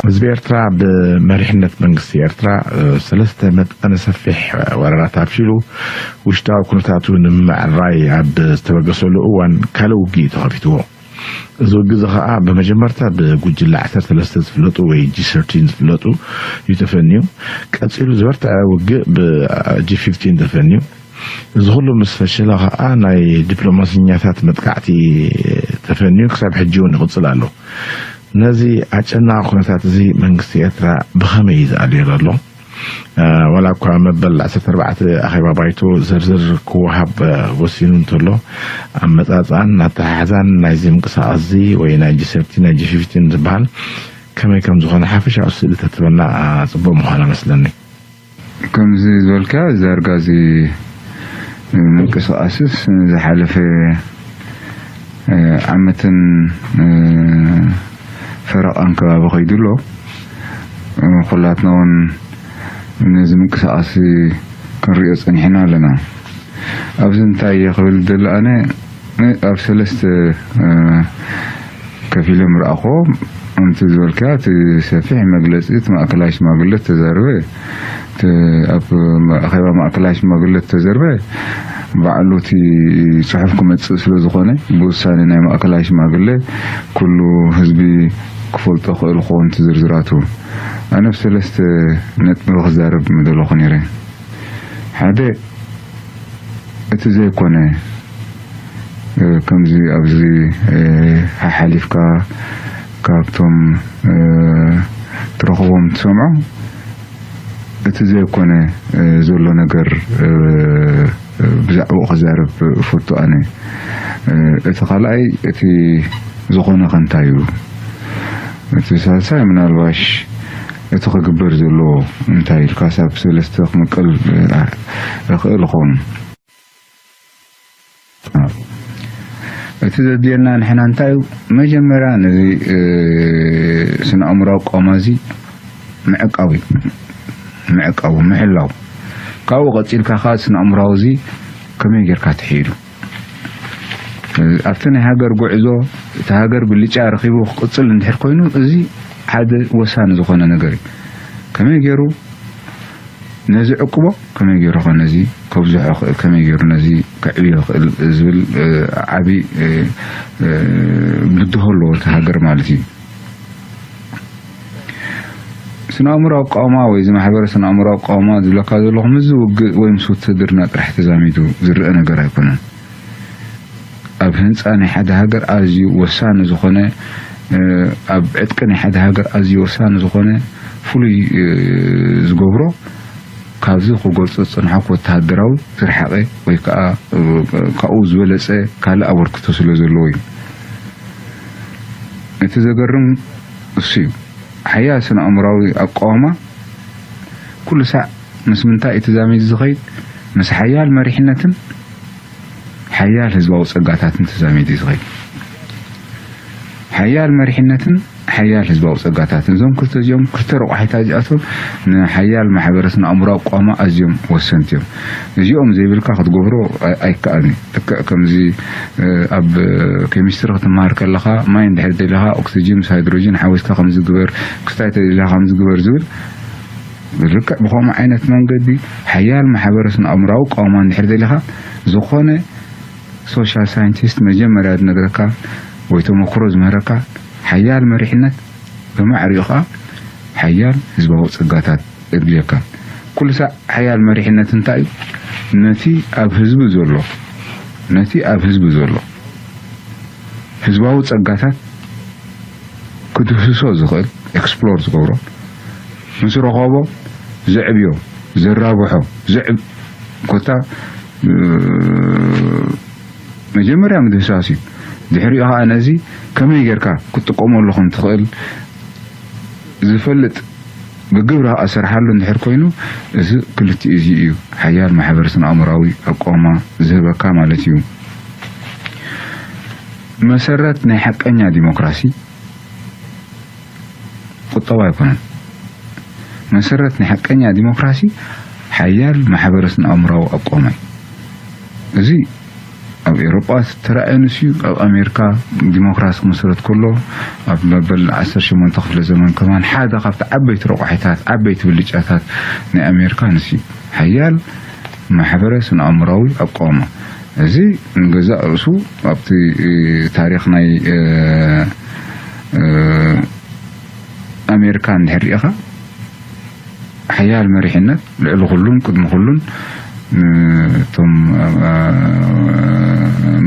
ህዝቢ ኤርትራ ብመሪሕነት መንግስቲ ኤርትራ ሰለስተ መጠነ ሰፊሕ ወረራት ኣፍሽሉ ውሽጣዊ ኩነታቱ ንምምዕራይ ኣብ ዝተበገሰሉ እዋን ካልእ ውግእ እዩ ተኸፊትዎ። እዚ ውግእ እዚ ኸኣ ብመጀመርታ ብጉጅለ ዓሰርተ ሰለስተ ዝፍለጡ ወይ ጂ ሰርቲን ዝፍለጡ እዩ ተፈንዩ። ቀጺሉ ዝበርትዐ ውግእ ብጂ ፊፍቲን ተፈንዩ። እዚ ኩሉ ምስ ፈሸለ ኸኣ ናይ ዲፕሎማሲኛታት መጥቃዕቲ ተፈንዩ ክሳብ ሕጂ እውን ይቕጽል ኣሎ። ነዚ ኣጨናቒ ኩነታት እዚ መንግስቲ ኤርትራ ብኸመይ እዩ ዝኣልዮ ዘሎ? ዋላ እኳ መበል ዓሰርተ ኣርባዕተ ኣኼባ ባይቶ ዝርዝር ክወሃብ ወሲኑ እንተሎ፣ ኣመጻጽኣን ኣተሓሕዛን ናይዚ ምንቅስቃስ እዚ ወይ ናይ ጂ ሰርቲን ናይ ጂ ፊፍቲን ዝበሃል ከመይ ከም ዝኾነ ሓፈሻዊ ስእሊ ተትበና ጽቡቅ ምዃነ መስለኒ። ከምዚ ዝበልካ ዛርጋ እዚ ምንቅስቃስስ ዝሓለፈ ዓመትን ፈረቓን ከባቢ ከይዱ ኣሎ። ኩላትና እውን ነዚ ምንቅስቃስ ክንሪኦ ጸኒሕና ኣለና። ኣብዚ እንታይ እየ ክብል ዝደሊ ኣነ ኣብ ሰለስተ ከፊለ ምርኣኹ። ከምቲ ዝበልካ እቲ ሰፊሕ መግለፂ እቲ ማእከላይ ሽማግለ ተዛርበ ኣብ ኣኼባ ማእከላይ ሽማግለ ተዘርበ ባዕሉ እቲ ጽሑፍ ክመጽእ ስለ ዝኾነ ብውሳኔ ናይ ማእከላይ ሽማግለ ኩሉ ህዝቢ ክፈልጦ ክእል ክኸውን እቲ ዝርዝራቱ። ኣነ ብሰለስተ ነጥቢ ክዛረብ ምደለኹ ነይረ። ሓደ እቲ ዘይኮነ ከምዚ ኣብዚ ሓሓሊፍካ ካብቶም ትረኽቦም ትሰምዖ እቲ ዘይኮነ ዘሎ ነገር ብዛዕባኡ ክዛረብ እፈቱ ኣነ። እቲ ካልኣይ እቲ ዝኾነ ከ እንታይ እዩ? እቲ ሳልሳይ ምናልባሽ እቲ ክግበር ዘለዎ እንታይ ኢልካ ሳብ ሰለስተ ክምቅል እኽእል እኸውን። እቲ ዘድልየና ንሕና እንታይ እዩ? መጀመርያ ነዚ ስነ ኣእምራዊ ቋማ እዚ ምዕቃው እዩ። ምዕቃው፣ ምሕላው። ካብኡ ቀጺልካ ከኣ ስነ ኣእምራዊ እዚ ከመይ ጌርካ ትሕይሉ? ኣብቲ ናይ ሃገር ጉዕዞ እቲ ሃገር ብልጫ ረኺቡ ክቕጽል እንድሕር ኮይኑ እዚ ሓደ ወሳኒ ዝኾነ ነገር እዩ። ከመይ ገይሩ ነዚ ዕቅቦ ከመይ ገይሩ ኸ ነዚ ከብዝሖ ኽእል ከመይ ገይሩ ነዚ ከዕብዮ ኽእል ዝብል ዓብዪ ብድሆ ኣለዎ እቲ ሃገር ማለት እዩ። ስነ ኣእምራዊ ኣቃውማ ወይ እዚ ማሕበረ ስነ ኣእምራዊ ኣቃውማ ዝብለካ ዘለኹ ምስዚ ውግእ ወይ ምስ ውትህድርና ጥራሕ ተዛሚዱ ዝረአ ነገር ኣይኮነን። ኣብ ህንጻ ናይ ሓደ ሃገር ኣዝዩ ወሳኒ ዝኾነ ኣብ ዕጥቂ ናይ ሓደ ሃገር ኣዝዩ ወሳኒ ዝኾነ ፍሉይ ዝገብሮ ካብዚ ክገልጾ ዝጸንሐኩ ወተሃደራዊ ዝረሓቐ ወይ ከዓ ካብኡ ዝበለጸ ካልእ ኣበርክቶ ስለ ዘለዎ እዩ። እቲ ዘገርም እሱ እዩ። ሓያል ስነ ኣእምራዊ ኣቃውማ ኩሉ ሳዕ ምስ ምንታይ እዩ ተዛሚዱ ዝኸይድ? ምስ ሓያል መሪሕነትን ሓያል ህዝባዊ ጸጋታትን ተዛሚዱ እዩ ዝኸይድ። ሓያል መሪሕነትን ሓያል ህዝባዊ ጸጋታትን እዞም ክልተ እዚኦም ክልተ ረቋሒታት እዚኣቶም ንሓያል ማሕበረሰብ ኣእምራዊ ኣቋማ ኣዝዮም ወሰንቲ እዮም። እዚኦም ዘይብልካ ክትገብሮ ኣይከኣልን። ልክዕ ከምዚ ኣብ ኬሚስትሪ ክትመሃር ከለኻ ማይ እንድሕር ደሊኻ ኦክሲጅን ምስ ሃይድሮጅን ሓዊስካ ከምዚ ግበር፣ ክስታይ ተደሊኻ ከምዚ ግበር ዝብል ብልክዕ ብኸምኡ ዓይነት መንገዲ ሓያል ማሕበረሰብ ኣእምራዊ ኣቋማ እንድሕር ደሊኻ ዝኾነ ሶሻል ሳይንቲስት መጀመርያ ዝነግረካ ወይ ተመክሮ ዝምህረካ ሓያል መሪሕነት ብማዕሪኡ ከዓ ሓያል ህዝባዊ ጸጋታት የድልየካ። ኩሉ ሳዕ ሓያል መሪሕነት እንታይ እዩ? ነቲ ኣብ ህዝቢ ዘሎ ነቲ ኣብ ህዝቢ ዘሎ ህዝባዊ ጸጋታት ክድህስሶ ዝኽእል ኤክስፕሎር ዝገብሮ ምስ ረኸቦ ዘዕብዮ ዘራብሖ ዘዕብ ኮታ መጀመርያ ምድህሳስ እዩ። ድሕሪኡ ከዓ ነዚ ከመይ ጌርካ ክትጥቀመሉ ከም ትኽእል ዝፈልጥ ብግብሪ ከዓ ሰርሓሉ እንድሕር ኮይኑ እዚ ክልቲኡ እዚ እዩ ሓያል ማሕበረሰብ ኣእምራዊ ኣቋማ ዝህበካ ማለት እዩ። መሰረት ናይ ሓቀኛ ዲሞክራሲ ቁጠባ ኣይኮነን። መሰረት ናይ ሓቀኛ ዲሞክራሲ ሓያል ማሕበረሰብ ኣእምራዊ ኣቋማ እዩ። እዚ ኣብ ኤውሮጳ ዝተራእየ ንሱ እዩ። ኣብ ኣሜሪካ ዲሞክራሲ ክምስረት ከሎ ኣብ መበል ዓሰርተ ሸሞንተ ክፍለ ዘመን ከማን ሓደ ካብቲ ዓበይቲ ረቋሒታት፣ ዓበይቲ ብልጫታት ናይ ኣሜሪካ ንሱ እዩ። ሓያል ማሕበረ ስነ ኣእምራዊ ኣቃውማ። እዚ ንገዛእ ርእሱ ኣብቲ ታሪኽ ናይ ኣሜሪካ እንድሕር ርኢኻ ሓያል መሪሕነት ልዕሊ ኩሉን ቅድሚ ኩሉን እቶም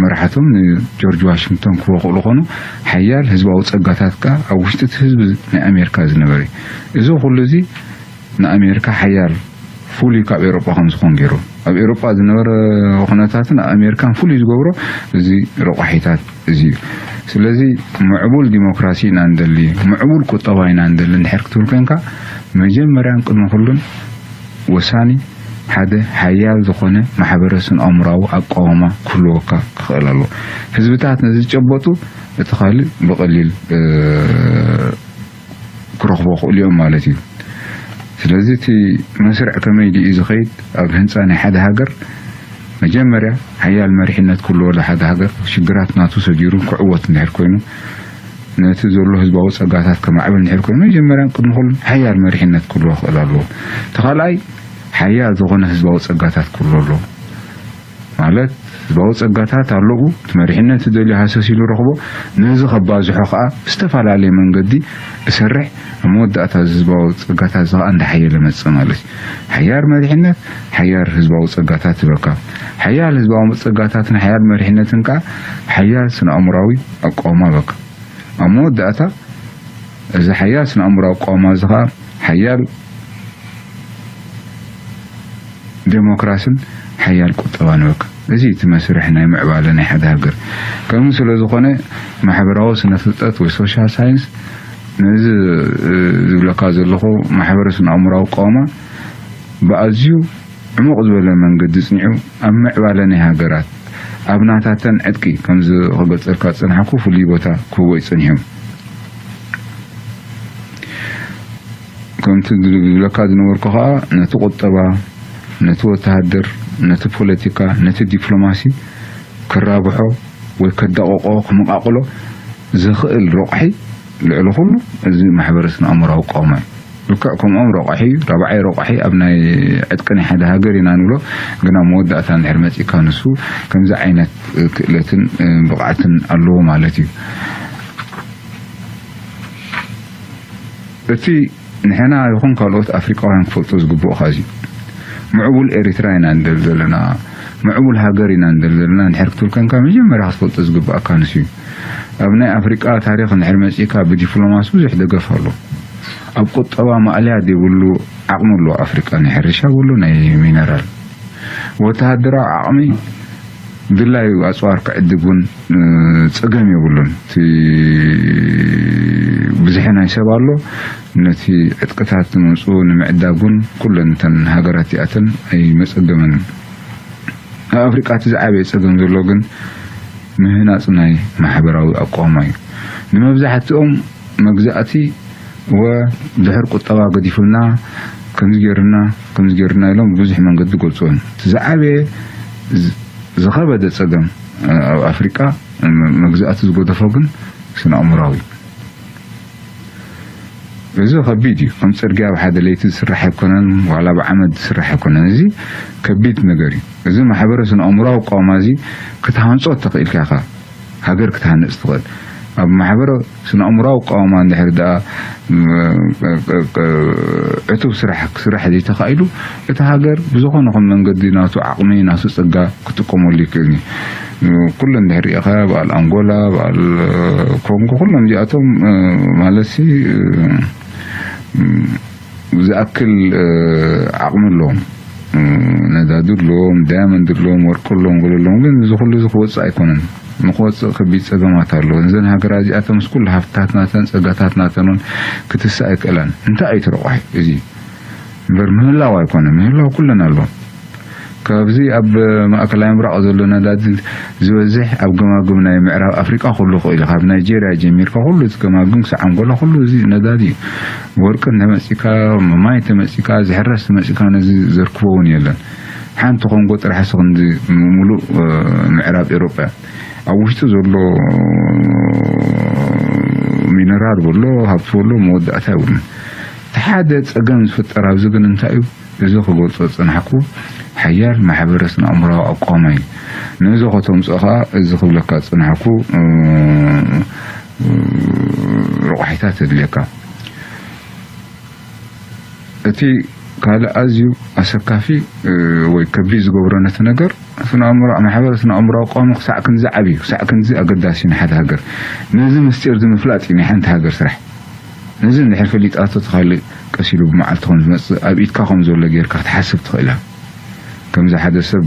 መራሕቶም ንጆርጅ ዋሽንግቶን ክወክእሉ ኮኑ። ሓያል ህዝባዊ ጸጋታት ከኣ ኣብ ውሽጢ እቲ ህዝቢ ናይ ኣሜሪካ ዝነበረ እዩ። እዚ ኩሉ እዚ ንኣሜሪካ ሓያል ፍሉይ ካብ ኤውሮጳ ከም ዝኾን ገይሩ። ኣብ ኤውሮጳ ዝነበረ ኩነታትን ኣብ ኣሜሪካን ፍሉይ ዝገብሮ እዚ ረቋሒታት እዚ እዩ። ስለዚ ምዕቡል ዲሞክራሲ ኢና ንደሊ፣ ምዕቡል ቁጠባ ኢና ንደሊ እንድሕር ክትብል ኮንካ መጀመርያን ቅድሚ ኩሉን ወሳኒ ሓደ ሓያል ዝኾነ ማሕበረ ስነ ኣእምራዊ ኣቃውማ ክህልወካ ክኽእል ኣለዎ። ህዝብታት ነዚ ዝጨበጡ እቲ ካልእ ብቐሊል ክረኽቦ ክእሉ እዮም ማለት እዩ። ስለዚ እቲ መስርዕ ከመይ ድዩ ዝኸይድ ኣብ ህንፃ ናይ ሓደ ሃገር? መጀመርያ ሓያል መሪሕነት ክህልዎ ሓደ ሃገር ሽግራት ናቱ ሰጊሩ ክዕወት እንድሕር ኮይኑ ነቲ ዘሎ ህዝባዊ ፀጋታት ከማዕብል እንድሕር ኮይኑ መጀመርያ ቅድሚ ኩሉ ሓያል መሪሕነት ክህልዎ ክእል ኣለዎ። እቲ ካልኣይ ሓያል ዝኾነ ህዝባዊ ፀጋታት ክህልዎ ኣለዎ። ማለት ህዝባዊ ፀጋታት ኣለዉ፣ እቲ መሪሕነት ዝደልዮ ሃሰስ ኢሉ ረኽቦ፣ ነዚ ከባዝሖ ከዓ ብዝተፈላለየ መንገዲ እሰርሕ፣ ኣብ መወዳእታ እዚ ህዝባዊ ፀጋታት እዚ ከዓ እንዳሓየለ መፅእ ማለት እዩ። ሓያል መሪሕነት ሓያል ህዝባዊ ፀጋታት ይበካ። ሓያል ህዝባዊ ፀጋታትን ሓያል መሪሕነትን ከዓ ሓያል ስነ ኣእምራዊ ኣቃውማ በካ። ኣብ መወዳእታ እዚ ሓያል ስነ ኣእምራዊ ኣቃውማ እዚ ከዓ ሓያል ዴሞክራስን ሓያል ቁጠባ ንበካ። እዚ እቲ መስርሕ ናይ ምዕባለ ናይ ሓደ ሃገር ከምኡ ስለ ዝኾነ ማሕበራዊ ስነ ፍልጠት ወይ ሶሻል ሳይንስ ነዚ ዝብለካ ዘለኹ ማሕበረ ስነ ኣእምራዊ ኣቃውማ ብኣዝዩ ዕሙቕ ዝበለ መንገዲ ጽኒዑ ኣብ ምዕባለ ናይ ሃገራት ኣብ ናታተን ዕጥቂ ከምዚ ክገልጸልካ ዝጸንሓኩ ፍሉይ ቦታ ክህቦ እዩ ጸኒሑ። ከምቲ ዝብለካ ዝነበርኩ ከዓ ነቲ ቁጠባ፣ ነቲ ወተሃደር፣ ነቲ ፖለቲካ፣ ነቲ ዲፕሎማሲ ክራብሖ ወይ ከዳቕቆ ክመቓቕሎ ዝኽእል ረቑሒ ልዕሊ ኩሉ እዚ ማሕበረሰብ ኣእምራዊ ኣቃውማ እዩ። ልክዕ ከምኦም ረቋሒ፣ ራብዓይ ረቋሒ ኣብ ናይ ዕጥቂ ናይ ሓደ ሃገር ኢና ንብሎ፣ ግን ኣብ መወዳእታ እንድሕር መጺእካ ንሱ ከምዚ ዓይነት ክእለትን ብቕዓትን ኣለዎ ማለት እዩ። እቲ ንሕና ይኹን ካልኦት ኣፍሪቃውያን ክፈልጡ ዝግብኦ ኸዚ ምዕቡል ኤሪትራ ኢና ንደል ዘለና፣ ምዕቡል ሃገር ኢና ንደል ዘለና እንድሕር ክትብል ከንካ መጀመርያ ክትፈልጡ ዝግብኣካ ንሱ እዩ። ኣብ ናይ ኣፍሪቃ ታሪኽ እንድሕር መጺእካ ብዲፕሎማሲ ብዙሕ ደገፍ ኣሎ። ኣብ ቁጠባ ማእለያ ዘይብሉ ዓቕሚ ኣለዎ ኣፍሪቃ፣ ናይ ሕርሻ በሉ ናይ ሚነራል። ወተሃደራዊ ዓቕሚ ድላዩ ኣጽዋር ክዕድግ እውን ጸገም የብሉን። እቲ ብዝሒ ናይ ሰብ ኣሎ፣ ነቲ ዕጥቅታት ንምምፅኡ ንምዕዳግ እውን ኩለን እተን ሃገራት እዚኣተን ኣይመጸገመንን። ኣብ ኣፍሪቃ እቲ ዝዓበየ ጸገም ዘሎ ግን ምህናጽ ናይ ማሕበራዊ ኣቃውማ እዩ። ንመብዛሕትኦም መግዛእቲ ወ ድሕር ቁጠባ ገዲፉልና ከምዚ ገይሩና ከምዚ ገይሩና ኢሎም ብዙሕ መንገዲ ገልፅዎን። እቲ ዝዓበየ ዝኸበደ ፀገም ኣብ ኣፍሪቃ መግዛእቲ ዝገደፎ ግን ስነ ኣእምራዊ። እዚ ከቢድ እዩ። ከም ፅርግያ ብሓደ ለይቲ ዝስራሕ ኣይኮነን፣ ዋላ ብዓመት ዝስራሕ ኣይኮነን። እዚ ከቢድ ነገር እዩ። እዚ ማሕበረ ስነ ኣእምራዊ ኣቃውማ እዚ ክትሃንፆ እተኽኢልካ ኢኻ ሃገር ክትሃንፅ ትኽእል። ኣብ ማሕበረ ስነ ኣእምራዊ ኣቃውማ እንድሕር ደኣ ዕቱብ ስራሕ ክስራሕ ዘይተኻኢሉ እቲ ሃገር ብዝኾነ ኹን መንገዲ ናቱ ዓቕሚ ናቱ ፀጋ ክጥቀመሉ ይክእል እዩ። ኩሉ እንድሕር ርኢኻ በዓል ኣንጎላ በዓል ኮንጎ ኩሎም እዚኣቶም ማለት ሲ ዝኣክል ዓቕሚ ኣለዎም። ነዳዲ ኣለዎም፣ ዳያመንድ ኣለዎም፣ ወርቂ ኣለዎም፣ ገለ ኣለዎም። ግን እዚ ኩሉ እዚ ክወፅእ ኣይኮነን። ንክወፅእ ከቢድ ፀገማት ኣለዎ። እዘን ሃገራት እዚኣተን ምስ ኩሉ ሃፍትታት ናተን ፀጋታት ናተን እውን ክትስእ ኣይክእላን። እንታይ እዩ እቲ ረቋሒ? እዚ እምበር ምህላው ኣይኮነን። ምህላው ኩለን ኣለዎ። ካብዚ ኣብ ማእከላይ ምብራቕ ዘሎ ነዳዲ ዝበዝሕ ኣብ ገማግም ናይ ምዕራብ ኣፍሪቃ ኩሉ ይኽእል እዩ። ካብ ናይጄርያ ጀሚርካ ኩሉ እቲ ገማግም ክሳዕ ኣንጎላ ኩሉ እዚ ነዳዲ እዩ። ወርቂ እንተመጺካ፣ ማይ እንተመጺካ፣ ዝሕረስ እንተመጺካ ነዚ ዘርክቦ እውን የለን። ሓንቲ ኮንጎ ጥራሕ ሲ ክንዲ ሙሉእ ምዕራብ ኤሮጳ እያ። ኣብ ውሽጡ ዘሎ ሚነራል በሎ፣ ሃብቲ በሎ መወዳእታ የብሉን። እቲ ሓደ ጸገም ዝፍጠር ኣብዚ ግን እንታይ እዩ? እዚ ክገልጾ ዝጸናሕኩ ሓያል ማሕበረ ስነ ኣእምሮኣዊ ኣቋውማ እዩ። ነዚ ከተምጽኦ ከኣ እዚ ክብለካ ዝጸናሕኩ ረቋሒታት የድልየካ። እቲ ካልእ ኣዝዩ ኣሰካፊ ወይ ከቢድ ዝገብሮ ነቲ ነገር ስነ ኣእምሮ ማሕበረ ስነ ኣእምሮኣዊ ኣቋውማ ክሳዕ ክንዚ ዓብዩ ክሳዕ ክንዚ ኣገዳሲ ንሓደ ሃገር ነዚ ምስጢር እዚ ምፍላጥ እዩ ናይ ሓንቲ ሃገር ስራሕ። ነዚ እንድሕር ፈሊጣቶ እቲ ካልእ ቀስ ኢሉ ብመዓልቲ ከም ዝመጽእ ኣብ ኢድካ ከም ዘሎ ጌርካ ክትሓስብ ትኽእል ኢኻ። ከምዚ ሓደ ሰብ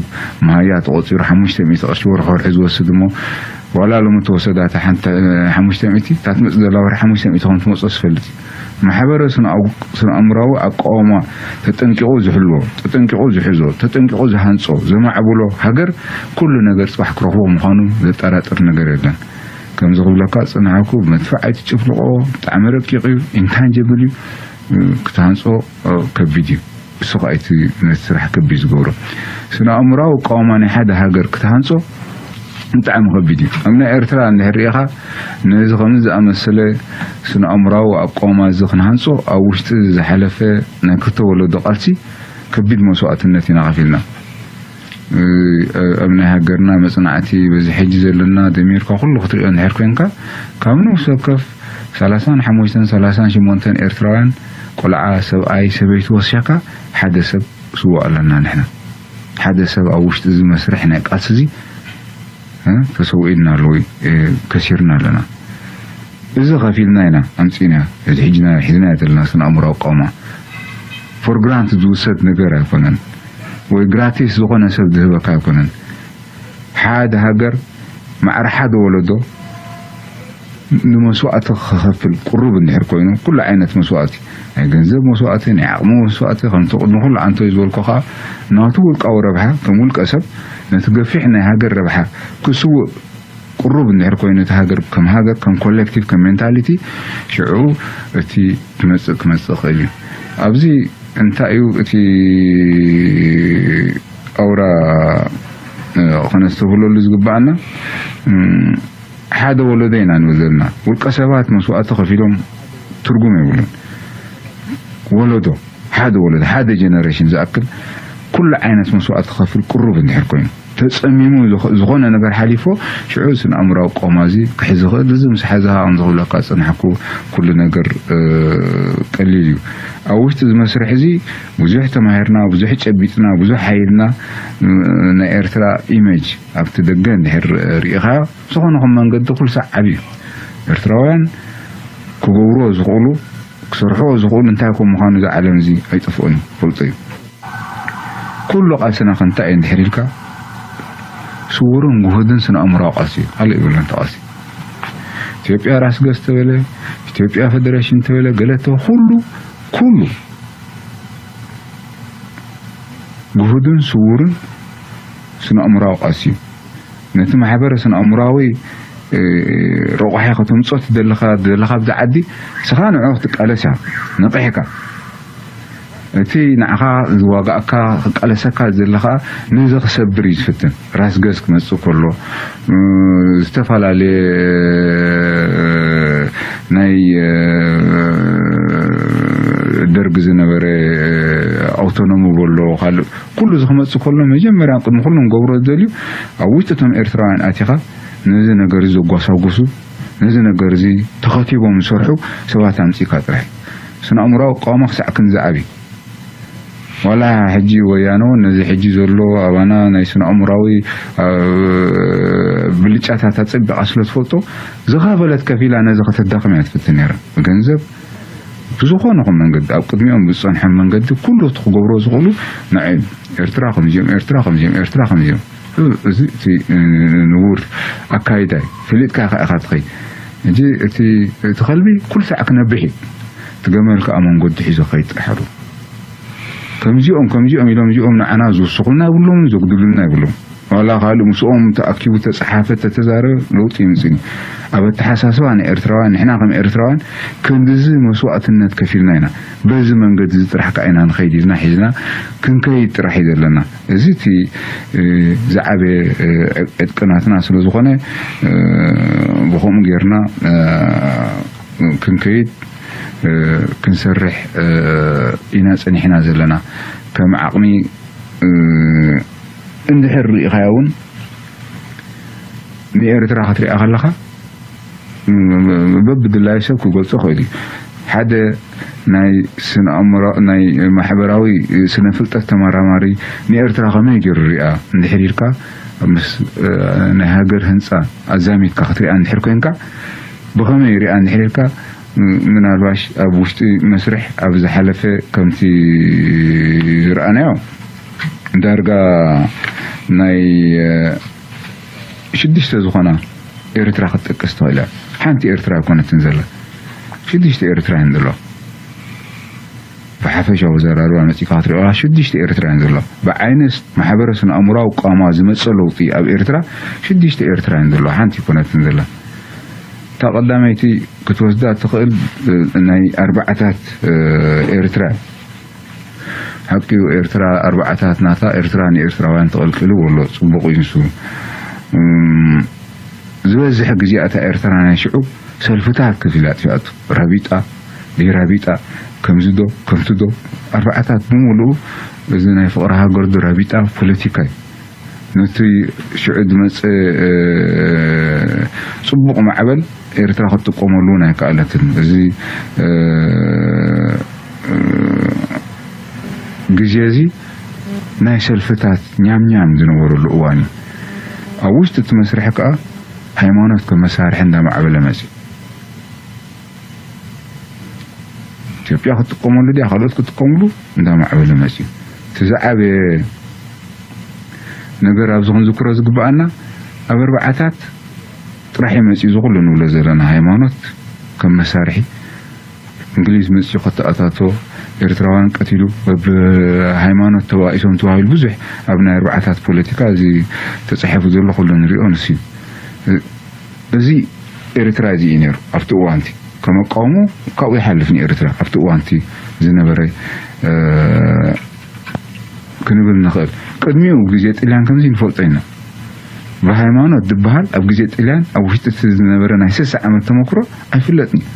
መሃያ ተቖጺሩ ሓሙሽተ ሚእቲ ቅርሺ ወርሒ ወርሒ ዝወስድ እሞ ዋላ ሎሚ ተወሰዳታ ሓንቲ ሓሙሽተ ሚእቲ እታ ትመጽእ ዘላ ወርሒ ሓሙሽተ ሚእቲ ከም ትመጽኦ ዝፈልጥ እዩ። ማሕበረ ስነ ኣእምሮኣዊ ኣቃውማ ተጠንቂቑ ዝሕልዎ፣ ተጠንቂቑ ዝሕዞ፣ ተጠንቂቑ ዝሃንጾ፣ ዘማዕብሎ ሃገር ኩሉ ነገር ጽባሕ ክረኽቦ ምዃኑ ዘጠራጥር ነገር የለን። ከምዚ ክብለካ ዝጸናሕኩ ብመድፍዕ ኣይትጭፍልቆ፣ ብጣዕሚ ረቂቕ እዩ፣ ኢንታንጀብል እዩ፣ ክትሃንጾ ከቢድ እዩ። እሱ ከዓ እቲ ነቲ ስራሕ ከቢድ ዝገብሮ። ስነ ኣእምሮኣዊ ኣቃውማ ናይ ሓደ ሃገር ክትሃንጾ ብጣዕሚ ከቢድ እዩ። ኣብ ናይ ኤርትራ እንድሕር ርኢኻ ነዚ ከምዚ ዝኣመሰለ ስነ ኣእምሮኣዊ ኣቃውማ እዚ ክንሃንጾ ኣብ ውሽጢ ዝሓለፈ ናይ ክልተ ወለዶ ቃልሲ ከቢድ መስዋእትነት ኢና ከፊልና። ኣብ ናይ ሃገርና መጽናዕቲ በዚ ሕጂ ዘለና ደሚርካ ኩሉ ክትሪኦ እንድሕር ኮንካ ካብ ንኡስ ወከፍ ሰላሳን ሓሙሽተን ሰላሳን ሸሞንተን ኤርትራውያን ቆልዓ ሰብኣይ ሰበይቲ ወሲኽካ ሓደ ሰብ ስዉእ ኣለና ንሕና ሓደ ሰብ ኣብ ውሽጢ እዚ መስርሕ ናይ ቃልሲ እዚ ተሰዊእና ኣሎ ወይ ከሲርና ኣለና። እዚ ከፊልና ኢና ኣምጺእና እዚ ሕጂ ሒዝና ዘለና ስነ ኣእምሮኣዊ ኣቃውማ for granted ዝውሰድ ነገር ኣይኮነን ወይ ግራቲስ ዝኾነ ሰብ ዝህበካ ኣይኮነን። ሓደ ሃገር ማዕረ ሓደ ወለዶ ንመስዋእቲ ክኸፍል ቅሩብ እንድሕር ኮይኑ ኩሉ ዓይነት መስዋእቲ ናይ ገንዘብ መስዋእቲ ናይ ዓቕሚ መስዋእቲ ከምቲ ቅድሚ ኩሉ ኣንቶይ ዝበልኮ ከዓ ናቱ ውልቃዊ ረብሓ ከም ውልቀ ሰብ ነቲ ገፊሕ ናይ ሃገር ረብሓ ክስውእ ቅሩብ እንድሕር ኮይኑ እቲ ሃገር ከም ሃገር ከም ኮሌክቲቭ ከም ሜንታሊቲ ሽዑ እቲ ክመፅእ ክመፅእ ይኽእል እዩ። ኣብዚ እንታይ እዩ እቲ ኣውራ ከነስተብህለሉ ዝግባኣና ሓደ ወለዶ ኢና ንብል ዘለና ውልቀ ሰባት መስዋእቲ ከፊሎም ትርጉም የብሉን። ወለዶ ሓደ ወለዶ ሓደ ጀነሬሽን ዝኣክል ኩሉ ዓይነት መስዋእቲ ክኸፍል ቅሩብ እንድሕር ኮይኑ ተጸሚሙ ዝኾነ ነገር ሓሊፎ ሽዑ ስነ ኣእምራዊ ቆማ እዚ ክሕዝ ይኽእል። እዚ ምስ ሓዝኻ ከም ዝኽብለካ ዝጸናሕኩ ኩሉ ነገር ቀሊል እዩ። ኣብ ውሽጢ እዚ መስርሕ እዚ ብዙሕ ተማሂርና፣ ብዙሕ ጨቢጥና፣ ብዙሕ ሓይልና ናይ ኤርትራ ኢሜጅ ኣብቲ ደገ እንድሕር ርኢኻዮ ዝኾነ ከም መንገዲ ኩሉ ሳዕ ዓብዩ ኤርትራውያን ክገብርዎ ዝኽእሉ ክሰርሕዎ ዝኽእሉ እንታይ ከም ምዃኑ እዚ ዓለም እዚ ኣይጠፍኦን እዩ ፈልጦ እዩ። ኩሉ ቃልስና ከ እንታይ እዩ እንድሕር ኢልካ ስውርን ግሁድን ስነ ኣእምራዊ ቃልሲ እዩ። ካልእ የብሉን ተቃልሲ። ኢትዮጵያ ራስ ገዝ ተበለ፣ ኢትዮጵያ ፌደሬሽን ተበለ፣ ገለ ተበለ፣ ኩሉ ኩሉ ግሁድን ስውርን ስነ ኣእምራዊ ቃልሲ እዩ። ነቲ ማሕበረ ስነ ኣእምራዊ ረቋሒ ከተምፅኦ ትደለኻ ዘለኻ ኣብዚ ዓዲ ንስኻ ንዑ ክትቃለስ እያ ነቒሕካ እቲ ንዓኻ ዝዋጋእካ ክቃለሰካ ዘለኻ ነዚ ክሰብር እዩ ዝፍትን። ራስ ገዝ ክመፅእ ከሎ ዝተፈላለየ ናይ ደርግ ዝነበረ ኣውቶኖሚ በሎ ካልእ ኩሉ እዚ ክመፅእ ከሎ መጀመርያ ቅድሚ ኩሉ ንገብሮ ዝደልዩ ኣብ ውሽጢ እቶም ኤርትራውያን ኣቲኻ ነዚ ነገር እዚ ዘጓሳጉሱ ነዚ ነገር እዚ ተኸቲቦም ዝሰርሑ ሰባት ኣምፂእካ ጥራሕ ስነ ኣእምራዊ ኣቃውማ ክሳዕ ክንዚ ዓብዩ ዋላ ሕጂ ወያነ እውን ነዚ ሕጂ ዘሎ ኣባና ናይ ስነ ኣእምራዊ ብልጫታት ኣጸቢቓ ስለ ትፈልጦ ዝኸፈለት ከፊላ ነዚ ከተዳኽም እያ ትፍትን ነይራ ብገንዘብ ብዝኾነ ኹን መንገዲ ኣብ ቅድሚኦም ብዝጸንሖም መንገዲ ኩሉ እቲ ክገብሮ ዝኽእሉ ንዕም ኤርትራ ከምዚኦም ኤርትራ ከምዚኦም ኤርትራ ከምዚኦም እዚ እቲ ንውር ኣካይዳ እዩ። ፈሊጥካ ኢኻ ኢኻ ትኸይድ። ሕጂ እቲ እቲ ከልቢ ኩሉ ሳዕ ክነብሕ እዩ። እቲ ገመል ከዓ መንገዱ ሒዞ ከይድ ጥራሕ ኣሎ። ከምዚኦም ከምዚኦም ኢሎም እዚኦም ንዓና ዝውስኹልና ይብሎምን ዘጉድሉልና ይብሎም። ዋላ ካልእ ምስኦም ተኣኪቡ ተጸሓፈ፣ ተተዛረበ ለውጢ ይምጽእ እዩ። ኣብ ኣተሓሳስባ ንኤርትራውያን፣ ንሕና ከም ኤርትራውያን ክንድዚ መስዋእትነት ከፊልና ኢና። በዚ መንገዲ እዚ ጥራሕ ከኣ ኢና ንኸይድ ኢልና ሒዝና ክንከይድ ጥራሕ እዩ ዘለና። እዚ እቲ፣ እ፣ ዝዓበየ፣ እ፣ ዕጥቂ ናትና ስለ ዝኾነ፣ እ፣ ብኸምኡ ጌርና፣ እ፣ ክንከይድ፣ እ፣ ክንሰርሕ፣ እ፣ ኢና ጸኒሕና ዘለና። ከም ዓቕሚ፣ እ፣ እንድሕር ርኢኻዮ እውን ንኤርትራ ክትሪኣ ከለኻ፣ ም-፣ ም-፣ በብድላዩ ሰብ ክገልጾ ይኽእል እዩ። ሓደ ናይ ስነ ኣእምሮ፣ ናይ ማሕበራዊ ስነ ፍልጠት ተመራማሪ ንኤርትራ ከመይ ገይሩ ሪኣ እንድሕር ኢልካ፣ ምስ፣ እ፣ ናይ ሃገር ህንጻ ኣዛሚድካ ክትሪኣ እንድሕር ኮንካ፣ ብኸመይ ሪኣ እንድሕር ኢልካ፣ ም-፣ ምናልባሽ ኣብ ውሽጢ መስርሕ ኣብ ዝሓለፈ ከምቲ ዝረኣናዮ ዳርጋ ናይ፣ እ፣ ሽዱሽተ ዝኾና ኤርትራ ክትጠቅስ ትኽእል እያ። ሓንቲ ኤርትራ ኣይኮነትን ዘላ፣ ሽዱሽተ ኤርትራ እየን ዘለዋ። ብሓፈሻዊ ዘራርባ መጺእካ ክትሪኦ ሽዱሽተ ኤርትራ እየን ዘለዋ። ብዓይነት ማሕበረ ስነ ኣእምሮኣዊ ቋማ ዝመጸ ለውጢ ኣብ ኤርትራ ሽዱሽተ ኤርትራ እየን ዘለዋ፣ ሓንቲ ኣይኮነትን ዘላ። እታ ቀዳመይቲ ክትወስዳ ትኽእል፣ እ፣ ናይ ኣርባዓታት፣ እ፣ ኤርትራ። ሓቂኡ ኤርትራ ኣርባዓታት ናታ ኤርትራ ንኤርትራውያን ተቐልቂሉ ወሎ ጽቡቕ እዩ ንሱ። እም፣ ዝበዝሕ ግዜ እታ ኤርትራ ናይ ሽዑ ሰልፍታት ከፊላ ኣጥፊኣቱ። ራቢጣ፣ ደይራቢጣ፣ ከምዚ ዶ፣ ከምቲ ዶ፣ ኣርባዓታት ብምሉኡ እዚ ናይ ፍቕሪ ሃገር ዶ ራቢጣ ፖለቲካ እዩ። ነቲ ሽዑ ዝመጽእ፣ እ፣ ጽቡቕ ማዕበል ኤርትራ ክትጥቀመሉ እውን ኣይከኣለትን። እዚ፣ እ፣ እ፣ ግዜ እዚ ናይ ሰልፍታት ኛም ኛም ዝነበረሉ እዋን እዩ። ኣብ ውሽጢ እቲ መስርሕ ከኣ ሃይማኖት ከም መሳርሒ እንዳማዕበለ መጺኡ። ኢትዮጵያ ክትጥቀመሉ ድያ ካልኦት ክትጥቀምሉ እንዳማዕበለ መጺኡ። እቲ ዝዓበየ ነገር ኣብዚ ክንዝክሮ ዝግበኣና ኣብ ኣርባዓታት ጥራሕ እዩ መጺኡ እዚ ኩሉ ንብሎ ዘለና ሃይማኖት ከም መሳርሒ እንግሊዝ መጺኡ ከተኣታቶ ኤርትራውያን ቀቲሉ በብ ሃይማኖት ተባኢሶም ተባሂሉ ብዙሕ ኣብ ናይ ኣርባዓታት ፖለቲካ እዚ ተጻሒፉ ዘሎ ኩሉ ንሪኦ ንሱ እዩ። እዚ ኤርትራ እዚ እዩ ነይሩ ኣብቲ እዋንቲ ከመቃወሙ ካብኡ ይሓልፍ ንኤርትራ ኣብቲ እዋንቲ ዝነበረ እ፣ ክንብል ንኽእል። ቅድሚኡ ግዜ ጥልያን ከምዚ ንፈልጦ ኢና። ብሃይማኖት ዝበሃል ኣብ ግዜ ጥልያን ኣብ ውሽጢ እቲ ዝነበረ ናይ ስሳ ዓመት ተመክሮ ኣይፍለጥን እዩ።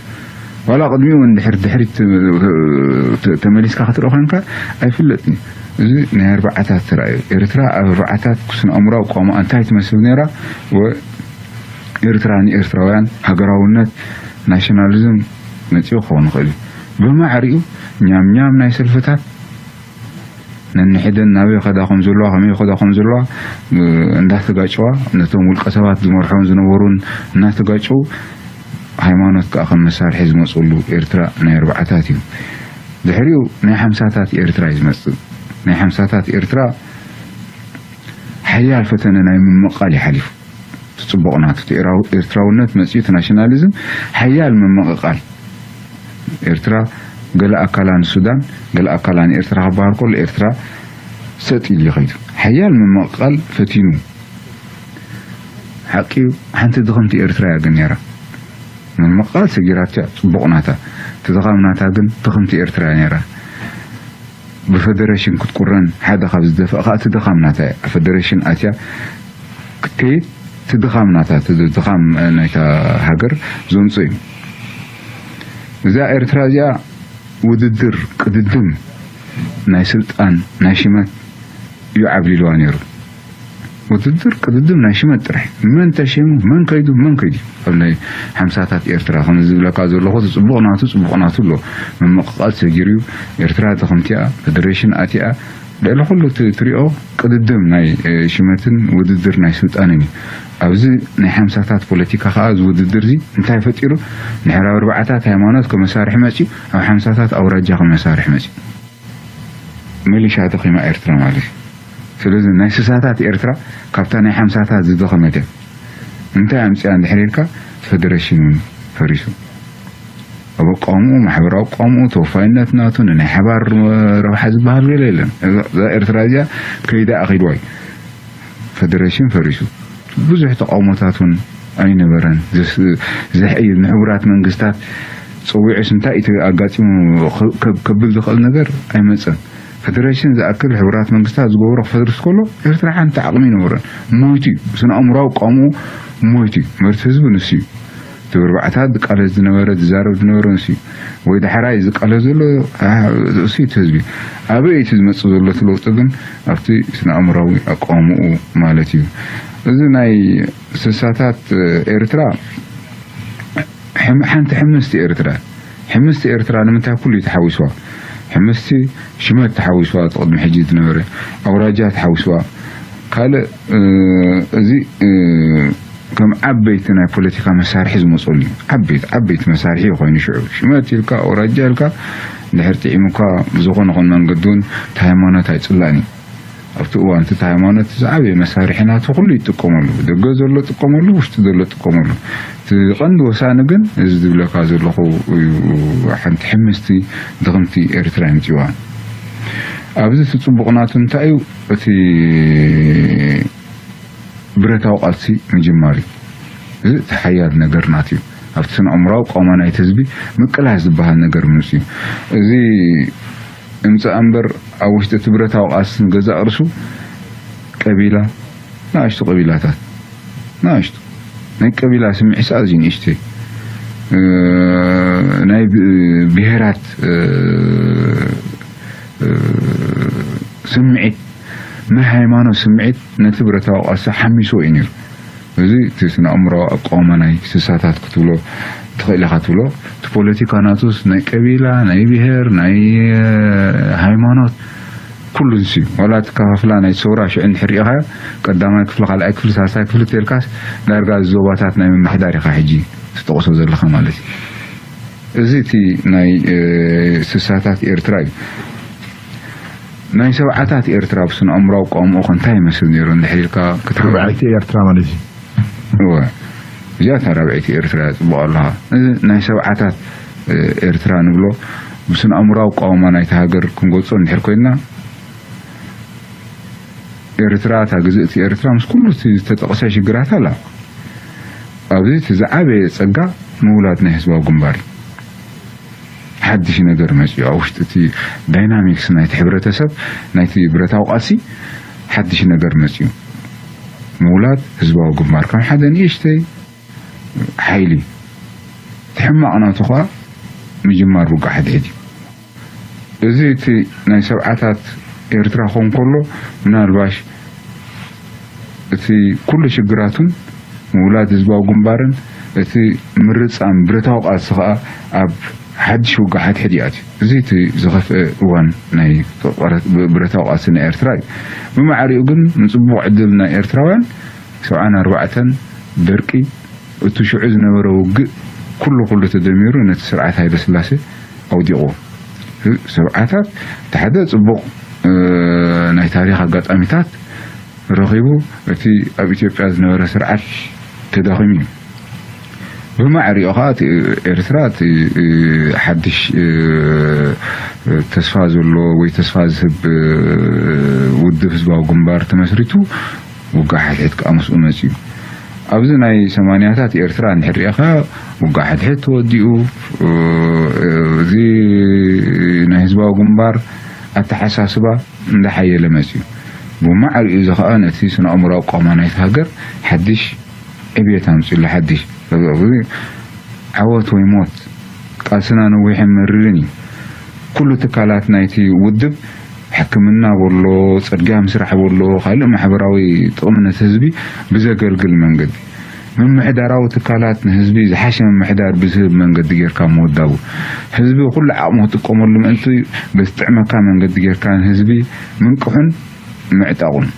ዋላ ቅድሚኡ እንድሕር ድሕሪት ተ-፣ ተ-፣ ተመሊስካ ክትርኢ ኮንካ ኣይፍለጥን እዩ። እዚ ናይ ኣርባዓታት ተራእዩ። ኤርትራ ኣብ ኣርባዓታት ስነ ኣእምራዊ ቋማ እንታይ ትመስል ነይራ? ወ-፣ ኤርትራ ንኤርትራውያን ሃገራውነት ናሽናሊዝም መጺኡ ክኸውን ይኽእል እዩ። ብማዕሪኡ ኛም ኛም ናይ ሰልፍታት ነንሕደን ናበይ ከዳ ከም ዘለዋ ከመይ ከዳ ከም ዘለዋ እ፣ እንዳተጋጨዋ ነቶም ውልቀ ሰባት ዝመርሖም ዝነበሩን እናተጋጨው ሃይማኖት ከዓ ከም መሳርሒ ዝመፅሉ ኤርትራ ናይ ኣርባዓታት እዩ። ድሕሪኡ ናይ ሓምሳታት ኤርትራ እዩ ዝመፅእ። ናይ ሓምሳታት ኤርትራ ሓያል ፈተነ ናይ ምምቕቓል ይሓሊፉ። እቲ ጽቡቕ ናቱ እቲ ኤራው-፣ ኤርትራውነት መጺኡ እቲ ናሽናሊዝም ሓያል ምምቕቓል ኤርትራ ገለ ኣካላ ንሱዳን ገለ ኣካላ ንኤርትራ ክበሃል ከሎ ኤርትራ ሰጥ ኢሉ ይኸይዱ። ሓያል ምምቕቓል ፈቲኑ። ሓቂ ሓንቲ ድኽምቲ ኤርትራ እያ ግን ነይራ። ምምቕቓል ሰጊራትያ ጽቡቕ ናታ። እቲ ድኻም ናታ ግን ድኽምቲ ኤርትራ እያ ነይራ። ብፈደረሽን ክትቁረን ሓደ ካብ ዝደፍእ ከዓ እቲ ድኻም ናታ እያ። ኣብ ፈደረሽን ኣትያ ክትከይድ እቲ ድኻም ናታ፣ እቲ ድኻም ናይታ ሃገር ዘምፅኦ እዩ። እዛ ኤርትራ እዚኣ ውድድር፣ ቅድድም ናይ ስልጣን፣ ናይ ሽመት እዩ ዓብሊልዋ ነይሩ። ውድድር፣ ቅድድም ናይ ሽመት ጥራሕ። መን ተሸይሙ፣ መን ከይዱ፣ መን ከይዱ። ኣብ ናይ ሓምሳታት ኤርትራ ከም ዝብለካ ዘለኹ፣ እቲ ጽቡቕ ናቱ፣ ጽቡቕ ናቱ ኣሎ። ምምቕቓል ሰጊሩ እዩ። ኤርትራ ድኽምቲኣ፣ ፈደረሽን ኣቲኣ፣ ልዕሊ ኩሉ እቲ ትሪኦ ቅድድም ናይ፣ እ፣ ሽመትን ውድድር ናይ ስልጣንን እዩ። ኣብዚ ናይ ሓምሳታት ፖለቲካ ከኣ እዚ ውድድር እዚ እንታይ ፈጢሩ? ንሕራብ ኣርባዓታት ሃይማኖት ከም መሳርሒ መጺኡ፣ ኣብ ሓምሳታት ኣውራጃ ከም መሳርሒ መጺኡ። ሚሊሻ ደኺማ ኤርትራ ማለት እዩ። ስለዚ ናይ ስሳታት ኤርትራ ካብታ ናይ ሓምሳታት ዝደኸመት እያ። እንታይ ኣምጽኣ እንድሕር ኢልካ፣ ፈደረሽን እውን ፈሪሱ። ኣብ ኣቃውምኡ፣ ማሕበራዊ ኣቃውምኡ፣ ተወፋይነት ናቱ፣ ንናይ ሓባር ረብሓ ዝበሃል ገለ የለን። እዛ፣ እዛ ኤርትራ እዚኣ ከይዳ ኣኺድዋ እዩ። ፈደረሽን ፈሪሱ። ብዙሕ ተቃውሞታት እውን ኣይነበረን። ዘስ- ዘሕይል ንሕቡራት መንግስታት ጸዊዑስ እንታይ እቲ ኣጋጢሙ ከ- ከ- ከብል ዝኽእል ነገር ኣይመጸን። ፈደረሽን ዝኣክል ሕቡራት መንግስታት ዝገብሮ ክፈርስ ከሎ ኤርትራ ሓንቲ ዓቕሚ ኣይነበረን። ሞይቱ እዩ። ስነ ኣእምራዊ ቃውምኡ ሞይቱ እዩ። መርቲ ህዝቢ ንሱ እዩ። እቲ ብርባዕታት ዝቃለስ ዝነበረ ዝዛረብ ዝነበረ ንሱ እዩ። ወይ ዳሕራይ ዝቃለስ ዘሎ እሱ እቲ ህዝቢ። ኣበይ እቲ ዝመጽእ ዘሎ እቲ ለውጢ ግን ኣብቲ ስነ ኣእምራዊ ኣቃውምኡ ማለት እዩ። እዚ ናይ ስሳታት ኤርትራ ሕም- ሓንቲ ሕምስቲ ኤርትራ ሕምስቲ ኤርትራ ንምንታይ ኩሉ እዩ ተሓዊስዋ? ሕምስቲ ሽመት ተሓዊስዋ፣ እቲ ቅድሚ ሕጂ ዝነበረ ኣውራጃ ተሓዊስዋ። ካልእ እዚ ከም ዓበይቲ ናይ ፖለቲካ መሳርሒ ዝመፅሉ እዩ። ዓበይቲ ዓበይቲ መሳርሒ ኮይኑ ሽዑ ሽመት ኢልካ ኣውራጃ ኢልካ ድሕር ጥዒሙካ ብዝኾነ ኾን መንገዲ እውን እቲ ሃይማኖት ኣይፅላእን እዩ። ኣብቲ እዋን እቲ ሃይማኖት ዝዓበየ መሳርሒ ናቱ ኩሉ ይጥቀመሉ። ደገ ዘሎ ጥቀመሉ፣ ውሽጢ ዘሎ ጥቀመሉ። እቲ ቀንዲ ወሳኒ ግን እዚ ዝብለካ ዘለኹ እዩ። ሓንቲ ሕምስቲ ድኽምቲ ኤርትራ ይምፅዋ። ኣብዚ እቲ ፅቡቕ ናቱ እንታይ እዩ? እቲ ብረታዊ ቃልሲ ምጅማር እዩ። እዚ እቲ ሓያል ነገር ናቱ እዩ። ኣብቲ ስነ ኣእምራዊ ቆማ ናይቲ ህዝቢ ምቅላስ ዝበሃል ነገር ምምፅ እዩ። እዚ እምፅኣ እምበር ኣብ ውሽጢ እቲ ብረታዊ ቃልሲ ንገዛእ ርሱ ቀቢላ ንኣሽቱ ቀቢላታት ንኣሽቱ ናይ ቀቢላ ስምዒት ኣዝዩ ንእሽተይ ናይ ብሄራት ስምዒት ናይ ሃይማኖት ስምዒት ነቲ ብረታዊ ቃልሲ ሓሚስዎ እዩ ነይሩ። እዚ እቲ ስነ ኣእምሮዊ ኣቃውማ ናይ ስሳታት ክትብሎ ትኽእል ኢኻ ትብሎ። እቲ ፖለቲካ ናቱስ ናይ ቀቢላ ናይ ብሄር ናይ ሃይማኖት ኩሉ ንሱ እዩ። ዋላ እቲ ከፋፍላ ናይ ሰውራ ሽዑ እንድሕር ርኢኻዮ ቀዳማይ ክፍሊ ካልኣይ ክፍሊ ሳልሳይ ክፍሊ ተልካስ ዳርጋ ዞባታት ናይ ምምሕዳር ኢኻ ሕጂ ትጠቕሶ ዘለኻ ማለት እዩ። እዚ እቲ ናይ ስሳታት ኤርትራ እዩ። ናይ ሰብዓታት ኤርትራ ብስነ ኣእምራዊ ኣቃውምኡ ከ እንታይ ይመስል ነይሩ እንድሕር ኢልካ ክትርብዓይቲ ኤርትራ ማለት እዩ። እወ እዚኣ እታ ራብዐይቲ ኤርትራ እያ። ፅቡቕ ኣለኻ። እዚ ናይ ሰብዓታት ኤርትራ ንብሎ ብስነ ኣእምራዊ ኣቃውማ ናይቲ ሃገር ክንገልፆ እንድሕር ኮይንና ኤርትራ እታ ግዝእቲ ኤርትራ ምስ ኩሉ እቲ ዝተጠቕሰ ሽግራት ኣላ። ኣብዚ እቲ ዝዓበየ ፀጋ ምውላድ ናይ ህዝባዊ ግንባር እዩ። ሓድሽ ነገር መፅኡ ኣብ ውሽጢ እቲ ዳይናሚክስ ናይቲ ሕብረተሰብ ናይቲ ብረታዊ ቃልሲ ሓድሽ ነገር መፅኡ ምውላድ ህዝባዊ ግንባር ከም ሓደ ንእሽተይ ሓይሊ እቲ ሕማቕ ናቱ ከዓ ምጅማር ውግእ ሓድሕድ እዩ። እዚ እቲ ናይ ሰብዓታት ኤርትራ ክኸውን ከሎ ምናልባሽ እቲ ኩሉ ሽግራቱን ምውላድ ህዝባዊ ግንባርን እቲ ምርጻም ብረታዊ ቃልሲ ከኣ ኣብ ሓድሽ ውግእ ሓድሕድ ይኣትዩ። እዚ እቲ ዝኸፍአ እዋን ናይ ብረታዊ ቃልሲ ናይ ኤርትራ እዩ። ብማዕሪኡ ግን ንጽቡቕ ዕድል ናይ ኤርትራውያን ሰብዓን ኣርባዕተን ደርቂ እቲ ሽዑ ዝነበረ ውግእ ኩሉ ኩሉ ተደሚሩ ነቲ ስርዓት ሃይለ ስላሴ ኣውዲቑ። ሰብዓታት እቲ ሓደ ጽቡቕ ናይ ታሪኽ ኣጋጣሚታት ረኺቡ እቲ ኣብ ኢትዮጵያ ዝነበረ ስርዓት ተዳኺሙ እዩ። ብማዕሪኡ ከዓ እቲ ኤርትራ እቲ ሓድሽ ተስፋ ዘሎ ወይ ተስፋ ዝህብ ውድብ ህዝባዊ ግንባር ተመስሪቱ ውግእ ሓድሕድ ከዓ ምስኡ መፅዩ። ኣብዚ ናይ ሰማንያታት ኤርትራ እንድሕር ሪኢኻ ውግእ ሓድሕድ ተወዲኡ፣ እዚ ናይ ህዝባዊ ግንባር ኣተሓሳስባ እንዳሓየለ መፅዩ። ብማዕሪኡ እዚ ከዓ ነቲ ስነ ኣእምራዊ ቆማ ናይቲ ሃገር ሓድሽ ዕብየት ኣምፅሉ። ሓድሽ ዓወት ወይ ሞት ቃልስና ነዊሕን መሪርን እዩ። ኩሉ ትካላት ናይቲ ውድብ ሕክምና በሎ፣ ፅርግያ ምስራሕ በሎ፣ ካልእ ማሕበራዊ ጥቕሚ ነቲ ህዝቢ ብዘገልግል መንገዲ ምምሕዳራዊ ትካላት ንህዝቢ ዝሓሸ ምምሕዳር ብዝህብ መንገዲ ጌርካ ምውዳቡ፣ ህዝቢ ኩሉ ዓቕሙ ክጥቀመሉ ምእንቲ ብዝጥዕመካ መንገዲ ጌርካ ንህዝቢ ምንቅሑን ምዕጣቑን።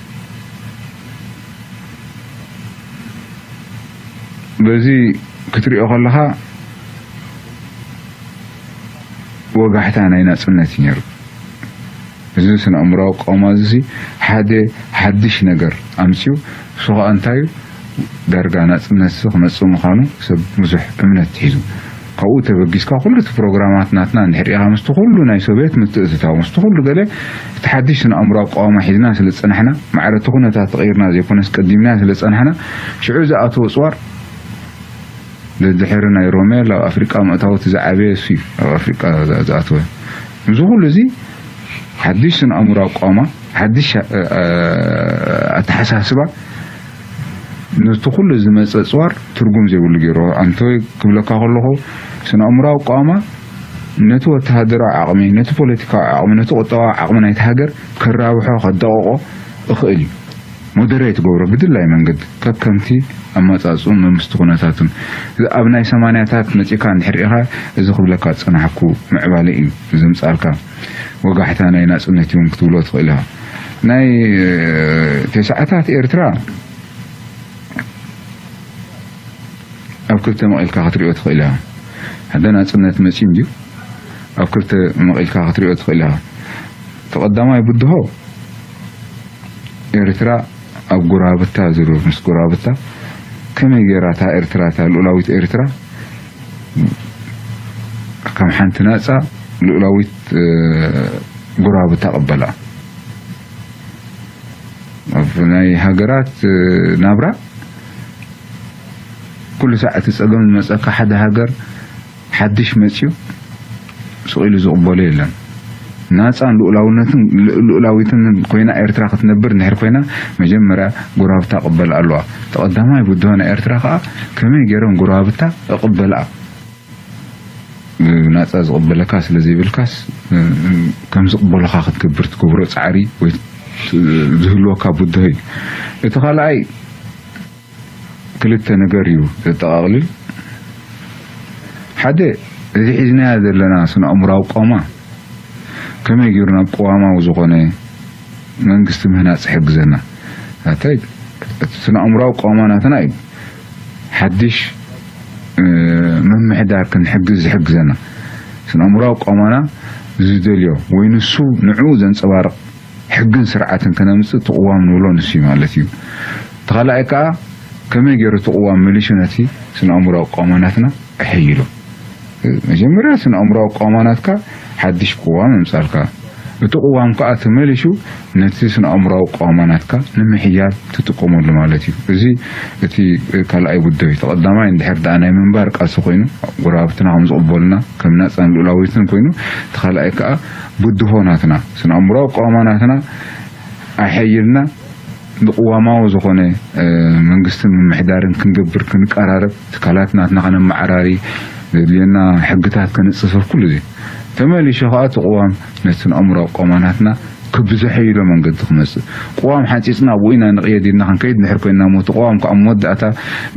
በዚ ክትሪኦ ከለኻ ወጋሕታ ናይ ናጽነት እዩ ነይሩ። እዚ ስነ ኣእምራዊ ኣቃውማ እዚ ሓደ ሓድሽ ነገር ኣምጺኡ፣ እሱ ኸኣ እንታይ እዩ? ዳርጋ ናጽነት እዚ ክመጽእ ምዃኑ ሰብ ብዙሕ እምነት ሒዙ። ካብኡ ተበጊስካ ኩሉ እቲ ፕሮግራማት ናትና እንድሕር ኢኻ ምስቲ ኩሉ ናይ ሶቪየት ምትእትታው ምስቲ ኩሉ ገለ እቲ ሓድሽ ስነ ኣእምሮ ኣቋዋማ ሒዝና ስለ ዝጸናሕና፣ ማዕረ እቲ ኩነታት ተቐይርና ዘይኮነስ ቀዲምና ስለ ዝጸናሕና፣ ሽዑ ዝኣተወ ጽዋር ደድሕሪ ናይ ሮሜል ኣብ ኣፍሪቃ ምእታው እቲ ዝዓበየ እሱ እዩ። ኣብ ኣፍሪቃ ዝኣ- ዝኣተወ። እዚ ኩሉ እዚ ሓድሽ ስነ ኣእምሮ ኣቋማ፣ ሓድሽ እ፣ እ፣ ኣተሓሳስባ ነቲ ኩሉ ዝመጸ ጽዋር ትርጉም ዘይብሉ ገይሩ። ኣንቶይ ክብለካ ከለኹ፣ ስነ ኣእምራዊ ኣቋማ ነቲ ወተሃደራዊ ዓቕሚ፣ ነቲ ፖለቲካዊ ዓቕሚ፣ ነቲ ቁጠባዊ ዓቕሚ ናይቲ ሃገር ከራብሖ፣ ከደቕቖ እኽእል እዩ። ሞደሬት ገብሮ ብድላይ መንገዲ ከከምቲ ኣመጻጽኡን መምስቲ ኩነታቱን። ኣብ ናይ ሰማንያታት መጺእካ እንድሕር ኢኻ፣ እዚ ክብለካ ዝጸናሕኩ ምዕባለ እዩ ዘምጻልካ። ወጋሕታ ናይ ናጽነት እውን ክትብሎ ትኽእል ኢኻ። ናይ፣ እ፣ ተስዓታት ኤርትራ ኣብ ክልተ መቒልካ ክትሪኦ ትኽእል ኢኻ። ሓደ ናጽነት መጺኡ እንድዩ፣ ኣብ ክልተ መቒልካ ክትሪኦ ትኽእል ኢኻ። እቲ ቀዳማይ ብድሆ ኤርትራ ኣብ ጉራብታ ዝሩ ምስ ጉራብታ ከመይ ገይራ እታ ኤርትራ፣ እታ ልኡላዊት ኤርትራ ከም ሓንቲ ናጻ ልኡላዊት፣ እ፣ ጉራብታ ቅበላ? ኣብ ናይ ሃገራት፣ እ፣ ናብራ ኩሉ ሳዕ እቲ ጸገም ዝመጸካ ሓደ ሃገር ሓድሽ መጺኡ ስቕ ኢሉ ዝቕበሎ የለን። ናጻን ልኡላውነትን፣ ል-፣ ልኡላዊትን ኮይና ኤርትራ ክትነብር እንድሕር ኮይና፣ መጀመርያ ጎራብታ ክቕበል ኣለዋ። እቲ ቀዳማይ ብድሆ ናይ ኤርትራ ከኣ ከመይ ገይሮም ጎራብታ ይቕበልኣ? ናጻ ዝቕበለካ ስለ ዘይብልካስ፣ ከም ዝቕበሉኻ ክትገብር ትገብሮ ጻዕሪ ወይ ዝህልወካ ብድሆ እዩ። እቲ ካልኣይ ክልተ ነገር እዩ ዘጠቓቕልል። ሓደ፣ እዚ ሒዝናዮ ዘለና ስነ ኣእምራዊ ቆማ ከመይ ገይሩ ናብ ቅዋማዊ ዝኾነ መንግስቲ ምህናጽ ይሕግዘና? ኣታይ፣ እቲ ስነ ኣእምራዊ ቆማ ናትና እዩ። ሓድሽ፣ እ፣ ምምሕዳር ክንሕግዝ ዝሕግዘና። ስነ ኣእምራዊ ቆማና ዝደልዮ ወይ ንሱ ንዕኡ ዘንጸባርቕ ሕግን ስርዓትን ከነምጽእ እቲ ቅዋም ንብሎ ንሱ እዩ ማለት እዩ። እቲ ካልኣይ ከኣ ከመይ ገይሩ እቲ ቅዋም መሊሱ ነቲ ስነ ኣእምራዊ ቆማናትና ኣሐይሎ? መጀመርያ ስነ ኣእምራዊ ቆማናትካ ሓድሽ ቅዋም ኣምጻልካ። እቲ ቅዋም ከኣ ተመሊሱ ነቲ ስነ ኣእምራዊ ቆማናትካ ንምሕያል ትጥቀመሉ ማለት እዩ። እዚ እቲ ካልኣይ ብድሆ እዩ። እቲ ቀዳማይ እንድሕር ደኣ ናይ ምንባር ቃልሲ ኮይኑ፣ ጎረባብትና ከም ዝቕበሉና፣ ከም ናጻን ልኡላዊትን ኮይኑ፣ እቲ ካልኣይ ከኣ ብድሆ ናትና ስነ ኣእምራዊ ቆማናትና ኣሐይልና ብቅዋማዊ ዝኾነ፣ እ፣ መንግስትን ምምሕዳርን ክንገብር፣ ክንቀራረብ፣ ትካላት ናትና ከነመዓራሪ፣ ዘድልየና ሕግታት ከነጽፍፍ፣ ኩሉ እዚ ተመሊሹ ከኣ እቲ ቅዋም ነቲ ኣእምራዊ ቆማናትና ክብዝሐይሎ መንገዲ ክመጽእ። ቅዋም ሓጺጽና ኣብኡ ኢና ንቕየድ ኢልና ክንከይድ እንድሕር ኮይንና እሞ፣ እቲ ቅዋም ከኣ ኣብ መወዳእታ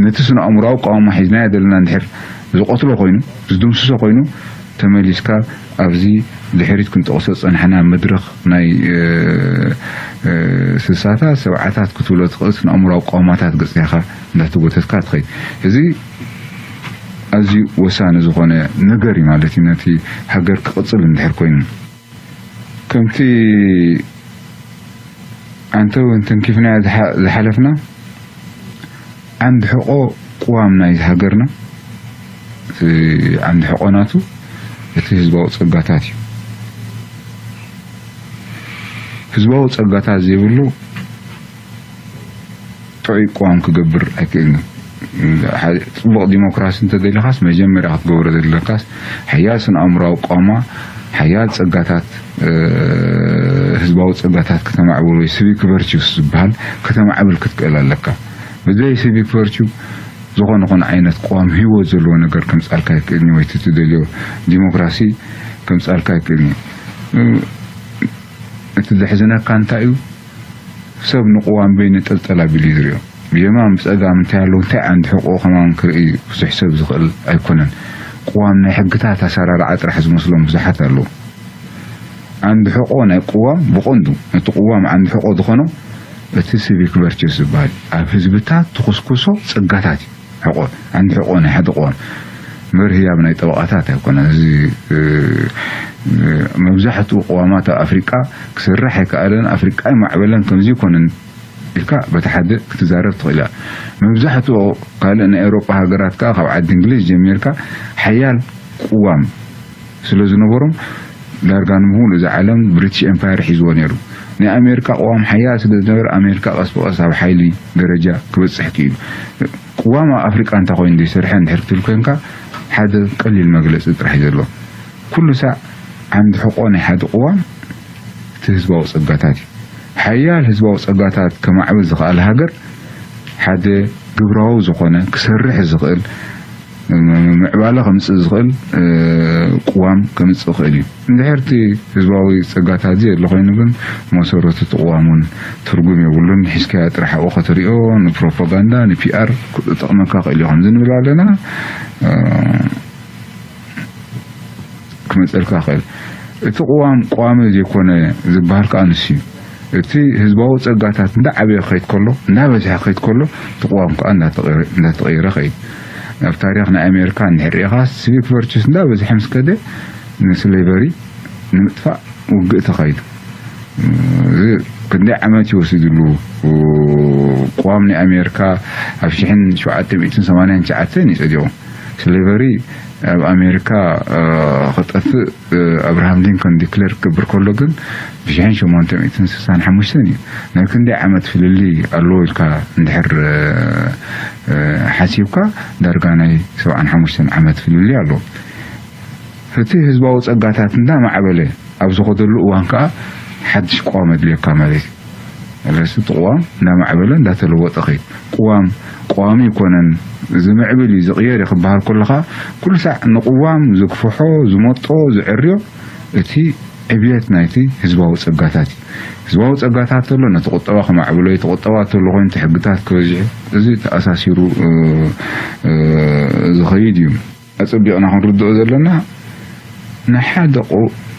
ነቲ ስነ ኣእምራዊ ቅዋማ ሒዝናዮ ዘለና እንድሕር ዝቐትሎ ኮይኑ፣ ዝድምስሶ ኮይኑ፣ ተመሊስካ ኣብዚ ድሕሪት ክንጠቕሶ ዝጸናሕና መድረኽ ናይ፣ እ፣ እ፣ ስሳታት፣ ሰብዓታት ክትብሎ ትኽእል፣ ስነ ኣእምራዊ ቆማታት ገጽካ ኢኻ እንዳተጎተትካ ትኸይድ። እዚ ኣዝዩ ወሳኒ ዝኾነ ነገር እዩ ማለት እዩ፣ ነቲ ሃገር ክቕጽል እንድሕር ኮይኑ። ከምቲ ኣንተ እውን ተንኪፍናዮ ዝሓ-፣ ዝሓለፍና፣ ዓንዲ ሕቖ ቅዋም ናይዚ ሃገርና፣ እቲ ዓንዲ ሕቖ ናቱ እቲ ህዝባዊ ጸጋታት እዩ። ህዝባዊ ጸጋታት ዘይብሉ ጥዑይ ቅዋም ክገብር ኣይክእልን እዩ። ሓ-፣ ጽቡቕ ዲሞክራሲ እንተደሊኻስ መጀመርያ ክትገብሮ ዘለካስ ሓያል ስነ ኣእምራዊ ቆማ፣ ሓያል ጸጋታት፣ እ፣ ህዝባዊ ጸጋታት ከተማዕብል ወይ ሲቪክ ቨርቹስ ዝበሃል ከተማዕብል ክትክእል ኣለካ። ብዘይ ሲቪክ ቨርቹ ዝኾነ ኾነ ዓይነት ቅዋም ህይወት ዘለዎ ነገር ከምጻልካ ኣይክእልን እዩ፣ ወይ እቲ ትደልዮ ዲሞክራሲ ከምጻልካ ኣይክእልን እዩ። እ፣ እቲ ዘሕዝነካ እንታይ እዩ? ሰብ ንቅዋም በይኑ ጠልጠል ኣቢሉ እዩ ዝሪኦ። ብየማን ብጸጋም እንታይ ኣለዉ፣ እንታይ ዓንዲ ሕቆ ከማን ክርኢ ብዙሕ ሰብ ዝኽእል ኣይኮነን። ቅዋም ናይ ሕግታት ኣሰራርዓ ጥራሕ ዝመስሎም ብዙሓት ኣለዉ። ዓንዲ ሕቆ ናይ ቅዋም ብቐንዱ፣ ነቲ ቅዋም ዓንዲ ሕቆ ዝኾኖ እቲ ሲቪክ ቨርቹስ ዝበሃል፣ ኣብ ህዝብታት ትኹስኩሶ ጸጋታት እዩ። ሕቆ፣ ዓንዲ ሕቆ ናይ ሓደ ቅዋም መርህያብ ናይ ጠበቓታት ኣይኮነን። እዚ፣ እ፣ እ፣ መብዛሕትኡ ቅዋማት ኣብ ኣፍሪቃ ክሰርሕ ኣይከኣለን፣ ኣፍሪቃ ኣይማዕበለን፣ ከምዚ ኣይኮነን። ኢልካ በቲ ሓደ ክትዛረብ ትኽእል እያ። መብዛሕትኡ ካልእ ናይ ኤውሮጳ ሃገራት ከኣ ካብ ዓዲ እንግሊዝ ጀሚርካ ሓያል ቅዋም ስለ ዝነበሮም ዳርጋ ንምሁሉ እዚ ዓለም ብሪቲሽ ኤምፓየር ሒዝዎ ነይሩ። ናይ ኣሜሪካ ቅዋም ሓያል ስለ ዝነበረ ኣሜሪካ ቀስ ብቐስ ኣብ ሓይሊ ደረጃ ክበጽሕ ክኢሉ። ቅዋም ኣብ ኣፍሪቃ እንታይ ኮይኑ ዘይሰርሐ እንድሕር ክትብል ኮንካ ሓደ ቀሊል መግለጺ ጥራሕ እዩ ዘሎ። ኩሉ ሳዕ ዓንዲ ሕቆ ናይ ሓደ ቅዋም እቲ ህዝባዊ ጸጋታት እዩ። ሓያል ህዝባዊ ጸጋታት ከማዕብል ዝኽኣል ሃገር ሓደ ግብራዊ ዝኾነ ክሰርሕ ዝኽእል ምዕባለ ከምጽእ ዝኽእል ቅዋም ከምጽእ ይኽእል እዩ። እንድሕር እቲ ህዝባዊ ጸጋታት ዘየለ ኮይኑ ግን መሰረቱ እቲ ቅዋም እውን ትርጉም የብሉን። ሒዝካዮ ጥራሕ ኣብኡ ከተርእዮ ንፕሮፓጋንዳ ንፒኣር ክጠቕመካ ክእል እዩ ከምዚ ንብል ኣለና። ክመፀልካ ይኽእል። እቲ ቅዋም ቋሚ ዘይኮነ ዝበሃል ከዓ ንሱ እዩ። እቲ ህዝባዊ ፀጋታት እንዳዓበየ ክኸይድ ከሎ እንዳበዝሐ ክኸይድ ከሎ እቲ ቅዋም ከዓ እንዳተቐየረ እንዳተቐየረ ይኸይድ። ኣብ ታሪክ ናይ ኣሜሪካ እንድሕር ሪኢኻ ሲቪክ ቨርቹስ እንዳበዝሐ ምስ ከደ ንስሌቨሪ ንምጥፋእ ውግእ ተኻይዱ። እዚ ክንደይ ዓመት እዩ ወሲድሉ። ቅዋም ናይ ኣሜሪካ ኣብ ሽሕን ሸውዓተ ሚእትን ሰማንያን ትሽዓተን እዩ ጸዲቑ። ስሌቨሪ ኣብ ኣሜሪካ ክጠፍእ ኣብርሃም ሊንኮን ዲክሌር ክገብር ከሎ ግን ብሽሕን ሸሞንተ ሚእትን ስሳን ሓሙሽተን እዩ። ናይ ክንደይ ዓመት ፍልልይ ኣለዎ ኢልካ እንድሕር ሓሲብካ ዳርጋ ናይ ሰብዓን ሓሙሽተን ዓመት ፍልልይ ኣለዎ። እቲ ህዝባዊ ጸጋታት እንዳማዕበለ ኣብ ዝኸደሉ እዋን ከኣ ሓድሽ ቅዋም ኣድልየካ ማለት እዩ። ስለዚ እቲ ቅዋም እንዳማዕበለ እንዳተለወጠ ኸይድ። ቅዋም ቅዋም ይኮነን፣ ዝምዕብል እዩ፣ ዝቕየር እዩ ክበሃል ከሎ ኸኣ ኩሉ ሳዕ ንቅዋም ዝግፍሖ፣ ዝመጦ፣ ዝዕርዮ እቲ ዕብየት ናይቲ ህዝባዊ ጸጋታት እዩ። ህዝባዊ ጸጋታት ተሎ ነቲ ቁጠባ ከማዕብሎ እዩ፣ እቲ ቁጠባ ተሎ ኮይኑ እቲ ሕግታት ክበዝሑ፣ እዚ ተኣሳሲሩ ዝኸይድ እዩ። ኣጸቢቕና ክንርድኦ ዘለና ንሓደ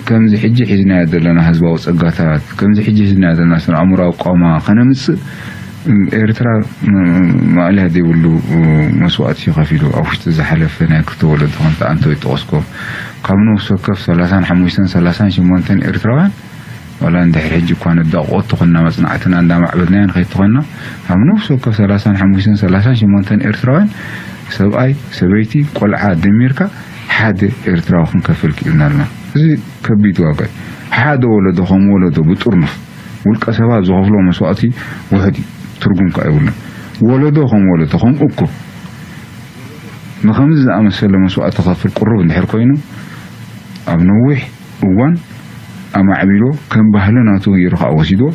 ከምዚ ሕጂ ሒዝናዮ ዘለና ህዝባዊ ጸጋታት ከምዚ ሕጂ ሒዝናዮ ዘለና ስነ ኣእምራዊ ቋማ ከነምጽእ ኤርትራ ማእለያ ዘይብሉ መስዋእቲ ከፊሉ ኣብ ውሽጢ ዝሓለፈ ናይ ክልተ ወለዶ ከምቲ ኣንተ ይጠቐስኮ ካብ ነፍሲ ወከፍ ሰላሳን ሓሙሽተን ሰላሳን ሸሞንተን ኤርትራውያን ዋላ እንድሕር ሕጂ እኳ ነዳቕቆ ተኾንና መጽናዕትና እንዳማዕበልናዮ ንኸይድ ተኾንና ካብ ነፍሲ ወከፍ ሰላሳን ሓሙሽተን ሰላሳን ሸሞንተን ኤርትራውያን ሰብኣይ ሰበይቲ ቆልዓ ደሚርካ ሓደ ኤርትራዊ ክንከፍል ክኢልና ኣለና። እዚ ከቢድ ዋጋ እዩ። ሓደ ወለዶ ከም ወለዶ ብጥርኑፍ ውልቀ ሰባት ዝኸፍሎ መስዋእቲ ውሕድ እዩ። ትርጉም ከኣ የብሉን። ወለዶ ከም ወለዶ ከም እኩብ ንኸምዚ ዝኣመሰለ መስዋእቲ ክኸፍል ቅሩብ እንድሕር ኮይኑ ኣብ ነዊሕ እዋን ኣማዕቢሎ ከም ባህሊ ናቱ ገይሩ ከዓ ወሲድዎ።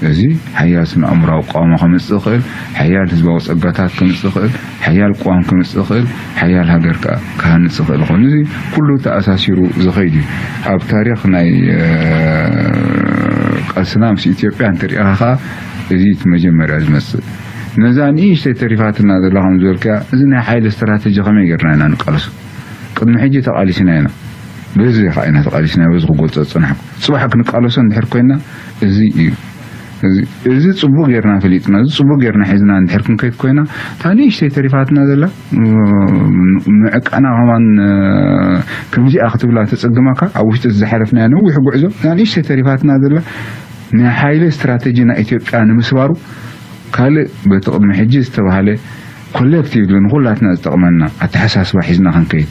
እዚ ሓያል ስነ ኣእምራዊ ቃውማ ከምፅእ ይኽእል፣ ሓያል ህዝባዊ ፀጋታት ከምፅእ ይኽእል፣ ሓያል ቅዋም ከምፅእ ይኽእል፣ ሓያል ሃገር ከዓ ክሃንፅ ይኽእል ይኸውን። እዚ ኩሉ ተኣሳሲሩ ዝኸይድ እዩ። ኣብ ታሪክ ናይ ቃልስና ምስ ኢትዮጵያ እንተሪኢኻ ከዓ እዚ እቲ መጀመርያ ዝመፅእ ነዛ ንእሽተይ ተሪፋትና ዘላ ከም ዝበልካያ እዚ ናይ ሓይሊ ስትራተጂ ከመይ ጌርና ኢና ንቃለሶ? ቅድሚ ሕጂ ተቓሊስና ኢና። በዚ ኸዓ ኢና ተቓሊስና፣ በዚ ክገልጾ ዝጸናሕኩ። ጽባሕ ክንቃለሶ እንድሕር ኮይና፣ እዚ እዩ። እዚ፣ እዚ ጽቡቕ ጌርና ፈሊጥና፣ እዚ ጽቡቕ ጌርና ሒዝና እንድሕር ክንከይድ ኮይና፣ እታ ንእሽተይ ተሪፋትና ዘላ፣ ም-፣ ምዕቃና ከማን፣ እ፣ ከምዚኣ ክትብላ ተጸግመካ፣ ኣብ ውሽጢ ዝሓለፍናዮ ነዊሕ ጉዕዞ፣ እታ ንእሽተይ ተሪፋትና ዘላ፣ ናይ ሓይሊ ስትራተጂ ናይ ኢትዮጵያ ንምስባሩ፣ ካልእ በቲ ቅድሚ ሕጂ ዝተባህለ ኮሌክቲቭሊ ንኹላትና ዝጠቕመና ኣተሓሳስባ ሒዝና ክንከይድ፣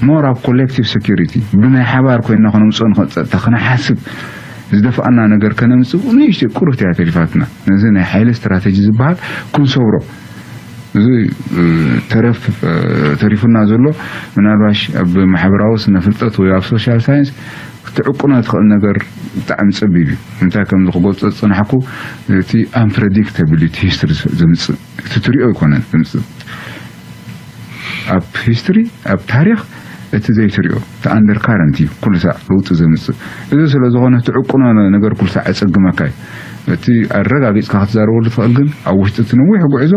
ሞር ኣብ ኮሌክቲቭ ሴኩሪቲ ብናይ ሓባር ኮይንና ከነምፅኦ ንኽእል ፀጥታ ክንሓስብ ዝደፍኣና ነገር ከነምፅእ ንእሽተይ ቁርብቲ እያ ተሪፋትና። ነዚ ናይ ሓይሊ ስትራተጂ ዝበሃል ክንሰብሮ፣ እዚ፣ እ፣ ተረፍ፣ እ፣ ተሪፉና ዘሎ ምናልባሽ ኣብ ማሕበራዊ ስነ ፍልጠት ወይ ኣብ ሶሻል ሳይንስ ክትዕቅኖ ትኽእል ነገር ብጣዕሚ ጸቢብ እዩ። እንታይ ከም ዝኽገልጾ ዝጸናሕኩ፣ እቲ ኣምፕረዲክተብል እቲ ሂስትሪ ዘምጽእ፣ እቲ ትሪኦ ኣይኮነን ዘምጽእ። ኣብ ሂስትሪ፣ ኣብ ታሪኽ እቲ ዘይትሪኦ፣ እቲ ኣንደር ካረንት እዩ ኩሉ ሳዕ ለውጢ ዘምጽእ። እዚ ስለ ዝኾነ ትዕቅኖ ነገር ኩሉ ሳዕ የጸግመካ እዩ። እቲ ኣረጋጊጽካ ክትዛረበሉ ትኽእል፣ ግን ኣብ ውሽጢ እቲ ነዊሕ ጉዕዞ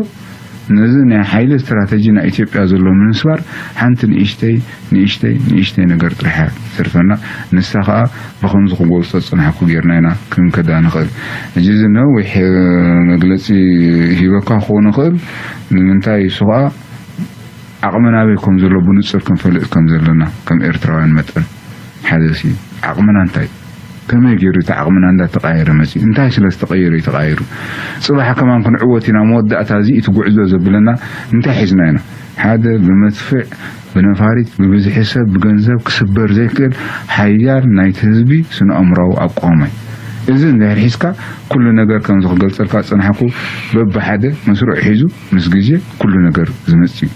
ነዚ ናይ ሓይሊ ስትራተጂ ናይ ኢትዮጵያ ዘሎ ንምስባር ሓንቲ ንእሽተይ፣ ንእሽተይ፣ ንእሽተይ ነገር ጥራሕ እያ ትተርፈና። ንሳ ኸኣ ብኸምዚ ክገልጾ ዝጸናሕኩ ጌርና ኢና ክንከዳ ንኽእል። ሕጂ እዚ ነዊሕ፣ እ፣ መግለጺ ሂበካ ክኸውን ይኽእል። ንምንታይ እሱ ኸኣ ዓቕሚ ናበይ ከም ዘሎ ብንጹር ክንፈልጥ ከም ዘለና ከም ኤርትራውያን መጠን ሓደ ሲ ዓቕምና እንታይ ከመይ ገይሩ እቲ ዓቕምና እንዳተቓየረ መፂኡ? እንታይ ስለ ዝተቐየረ እዩ ተቓይሩ? ፅባሕ ከማን ክንዕወት ኢና፣ መወዳእታ እዚ እቲ ጉዕዞ ዘብለና እንታይ ሒዝና ኢና? ሓደ ብመድፍዕ፣ ብነፋሪት፣ ብብዝሒ ሰብ፣ ብገንዘብ ክስበር ዘይክእል ሓያል ናይቲ ህዝቢ ስነ-ኣእምራዊ ኣቋውማ እዩ። እዚ እንድሕር ሒዝካ ኩሉ ነገር ከምዚ ክገልፀልካ ዝፀናሕኩ በብሓደ መስርዑ ሒዙ ምስ ግዜ ኩሉ ነገር ዝመፅእ እዩ።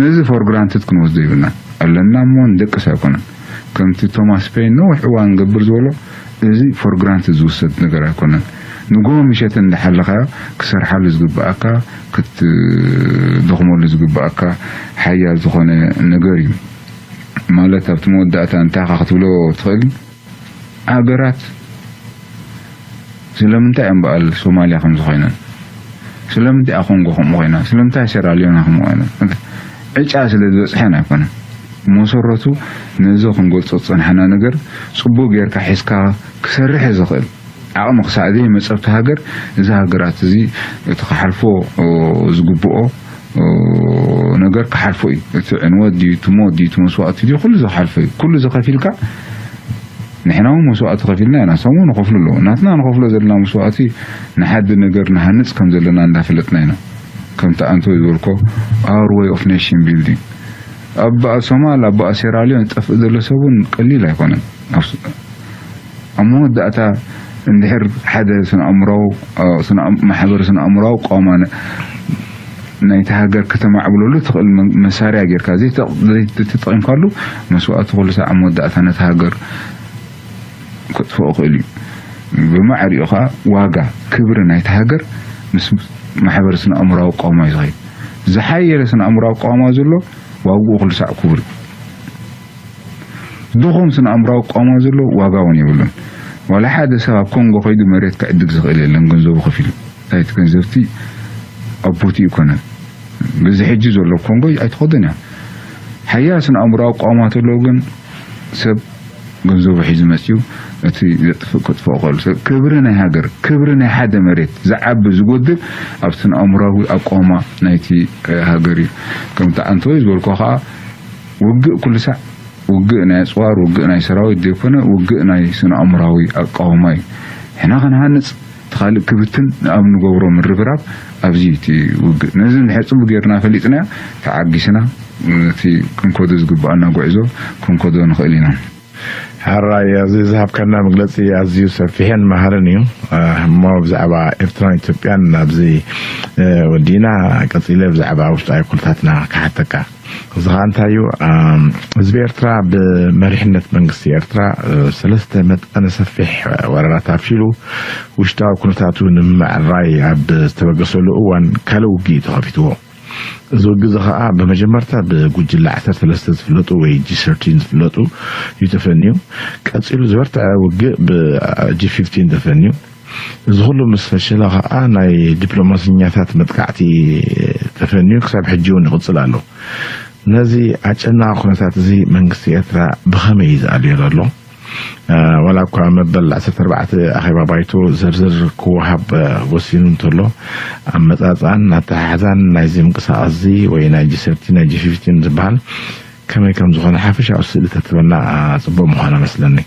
ነዚ for granted ክንወስዶ ይብልና ኣለና እሞ ንደቅስ ኣይኮነን። ከምቲ ቶማስ ፔን ነዊሕ እዋን ንገብር ዝበሎ እዚ for granted ዝውሰድ ነገር ኣይኮነን። ንጎ ምሸት እንዳሓለኻዮ ክሰርሓሉ ዝግብኣካ ክትደኽመሉ ዝግብኣካ ሓያል ዝኾነ ነገር እዩ። ማለት ኣብቲ መወዳእታ እንታይ ኢኻ ክትብሎ ትኽእል? ሃገራት ስለምንታይ እየን በኣል ሶማልያ ከምዚ ኮይነን? ስለምንታይ እያ ኮንጎ ከምኡ ኮይና? ስለምንታይ ሴራሊዮና ከምኡ ኮይና? ዕጫ ስለ ዝበፅሐን ኣይኮነን። መሰረቱ ነዚ ክንገልፆ ዝፀናሕና ነገር ፅቡቅ ጌርካ ሒዝካ ክሰርሕ ዝኽእል ዓቕሚ ክሳዕ ዘይመፀ ኣብቲ ሃገር፣ እዚ ሃገራት እዚ እቲ ክሓልፎ ዝግብኦ ነገር ክሓልፎ እዩ። እቲ ዕንወት ድዩ፣ እቲ ሞት ድዩ፣ እቲ መስዋእቲ ድዩ፣ ኩሉ እዚ ክሓልፎ እዩ። ኩሉ እዚ ከፊልካ ንሕና እውን መስዋእቲ ከፊልና ኢና። ሰሙ ንኸፍሉ ኣለዎ። ናትና ንኸፍሎ ዘለና መስዋእቲ ንሓዲ ነገር ንሃንፅ ከም ዘለና እንዳፈለጥና ኢና። ከምቲ ኣንቶይ ዝበልኮ our way of nation building ኣብ በኣ ሶማል ኣብ በኣ ሴራሊዮን ዝጠፍእ ዘሎ ሰብ እውን ቀሊል ኣይኮነን። ኣብ ስ- ኣብ መወዳእታ እንድሕር ሓደ ስነ-ኣእምራዊ እ፣ ስነ-ኣእም- ማሕበር ስነ-ኣእምራዊ ቆማ ነ- ናይቲ ሃገር ከተማዕብለሉ ትኽእል መ- መሳርያ ጌርካ ዘይተ- ዘይተጠቒምካሉ መስዋእቲ ኩሉ ሳዕ ኣብ መወዳእታ ነቲ ሃገር ከጥፍኦ ይኽእል እዩ። ብማዕሪኡ ኸዓ ዋጋ ክብሪ ናይቲ ሃገር ምስ ማሕበር ስነ-ኣእምራዊ ቆማ እዩ ዝኸይድ። ዝሓየለ ስነ-ኣእምራዊ ቆማ ዘሎ ዋግኡ ኩሉ ሳዕ ክቡር እዩ። ድኹም ስነ ኣእምራዊ ኣቋውማ ዘሎ ዋጋ እውን የብሉን። ዋላ ሓደ ሰብ ኣብ ኮንጎ ከይዱ መሬት ክዕድግ ዝኽእል የለን ገንዘቡ ከፊሉ። እንታይ እቲ ገንዘብቲ ኣብ ቦትኡ ኣይኮነን። በዚ ሕጂ ዘሎ ኮንጎ ኣይትኸዶን እያ። ሓያል ስነ ኣእምራዊ ኣቋውማ ተለዎ ግን ሰብ ገንዘቡ ሒዙ መፅዩ እቲ ዘጥፍእ ከጥፍኦ ከሉ ሰብ ክብሪ ናይ ሃገር ክብሪ ናይ ሓደ መሬት ዝዓቢ ዝጎድል ኣብ ስነ ኣእምራዊ ኣቋውማ ናይቲ ሃገር እዩ። ከምቲ ኣንቶይ ዝበልኮ ከዓ ውግእ ኩሉ ሳዕ ውግእ ናይ ኣፅዋር፣ ውግእ ናይ ሰራዊት ዘይኮነ፣ ውግእ ናይ ስነ-ኣእምራዊ ኣቃውማ እዩ። ንሕና ክንሃንፅ፣ እቲ ካልእ ክብትን ኣብ ንገብሮ ምርብራብ ኣብዚ እቲ ውግእ። ነዚ እንድሕር ፅቡቅ ጌርና ፈሊጥናዮ፣ ተዓጊስና እቲ ክንከዶ ዝግብኣና ጉዕዞ ክንከዶ ንኽእል ኢና። ሕራይ፣ እዚ ዝሃብካና መግለፂ ኣዝዩ ሰፊሕን መሃርን እዩ። እሞ ብዛዕባ ኤርትራን ኢትዮጵያን ኣብዚ ወዲእና፣ ቀፂለ ብዛዕባ ውሽጣዊ ኩነታትና ክሓተካ። እዚ ኸዓ እንታይ እዩ? ኣም፣ ህዝቢ ኤርትራ ብመሪሕነት መንግስቲ ኤርትራ፣ እ፣ ሰለስተ መጠነ ሰፊሕ ወረራት ኣፍሺሉ ውሽጣዊ ኩነታቱ ንምምዕራይ ኣብ ዝተበገሰሉ እዋን ካልእ ውግእ እዩ ተኸፊትዎ። እዚ ውግእ እዚ ኸዓ ብመጀመርታ ብጉጅለ ዓሰርተ ሰለስተ ዝፍለጡ ወይ ጂ ሰርቲን ዝፍለጡ እዩ ተፈንዩ። ቀጺሉ ዝበርትዐ ውግእ ብ ጂ ፊፍቲን ተፈንዩ። እዚ ኩሉ ምስ ፈሸለ ኸዓ ናይ ዲፕሎማሰኛታት መጥቃዕቲ ተፈንዩ ክሳብ ሕጂ እውን ይቕጽል ኣሎ። ነዚ ኣጨናቒ ኩነታት እዚ መንግስቲ ኤርትራ ብኸመይ እዩ ዝኣልዮ ዘሎ? እ፣ ዋላ እኳ መበል ዓሰርተ ኣርባዕተ ኣኼባ ባይቶ ዝርዝር ክወሃብ፣ እ፣ ወሲኑ እንተሎ፣ ኣመጻጽኣን ኣተሓሕዛን ናይዚ ምንቅስቓስ እዚ ወይ ናይ ጂ ሰርቲን ናይ ጂ ፊፍቲን ዝበሃል ከመይ ከም ዝኾነ ሓፈሻዊ ስእሊ ተትበና፣ እ፣ ጽቡቕ ምዃነ መስለኒ።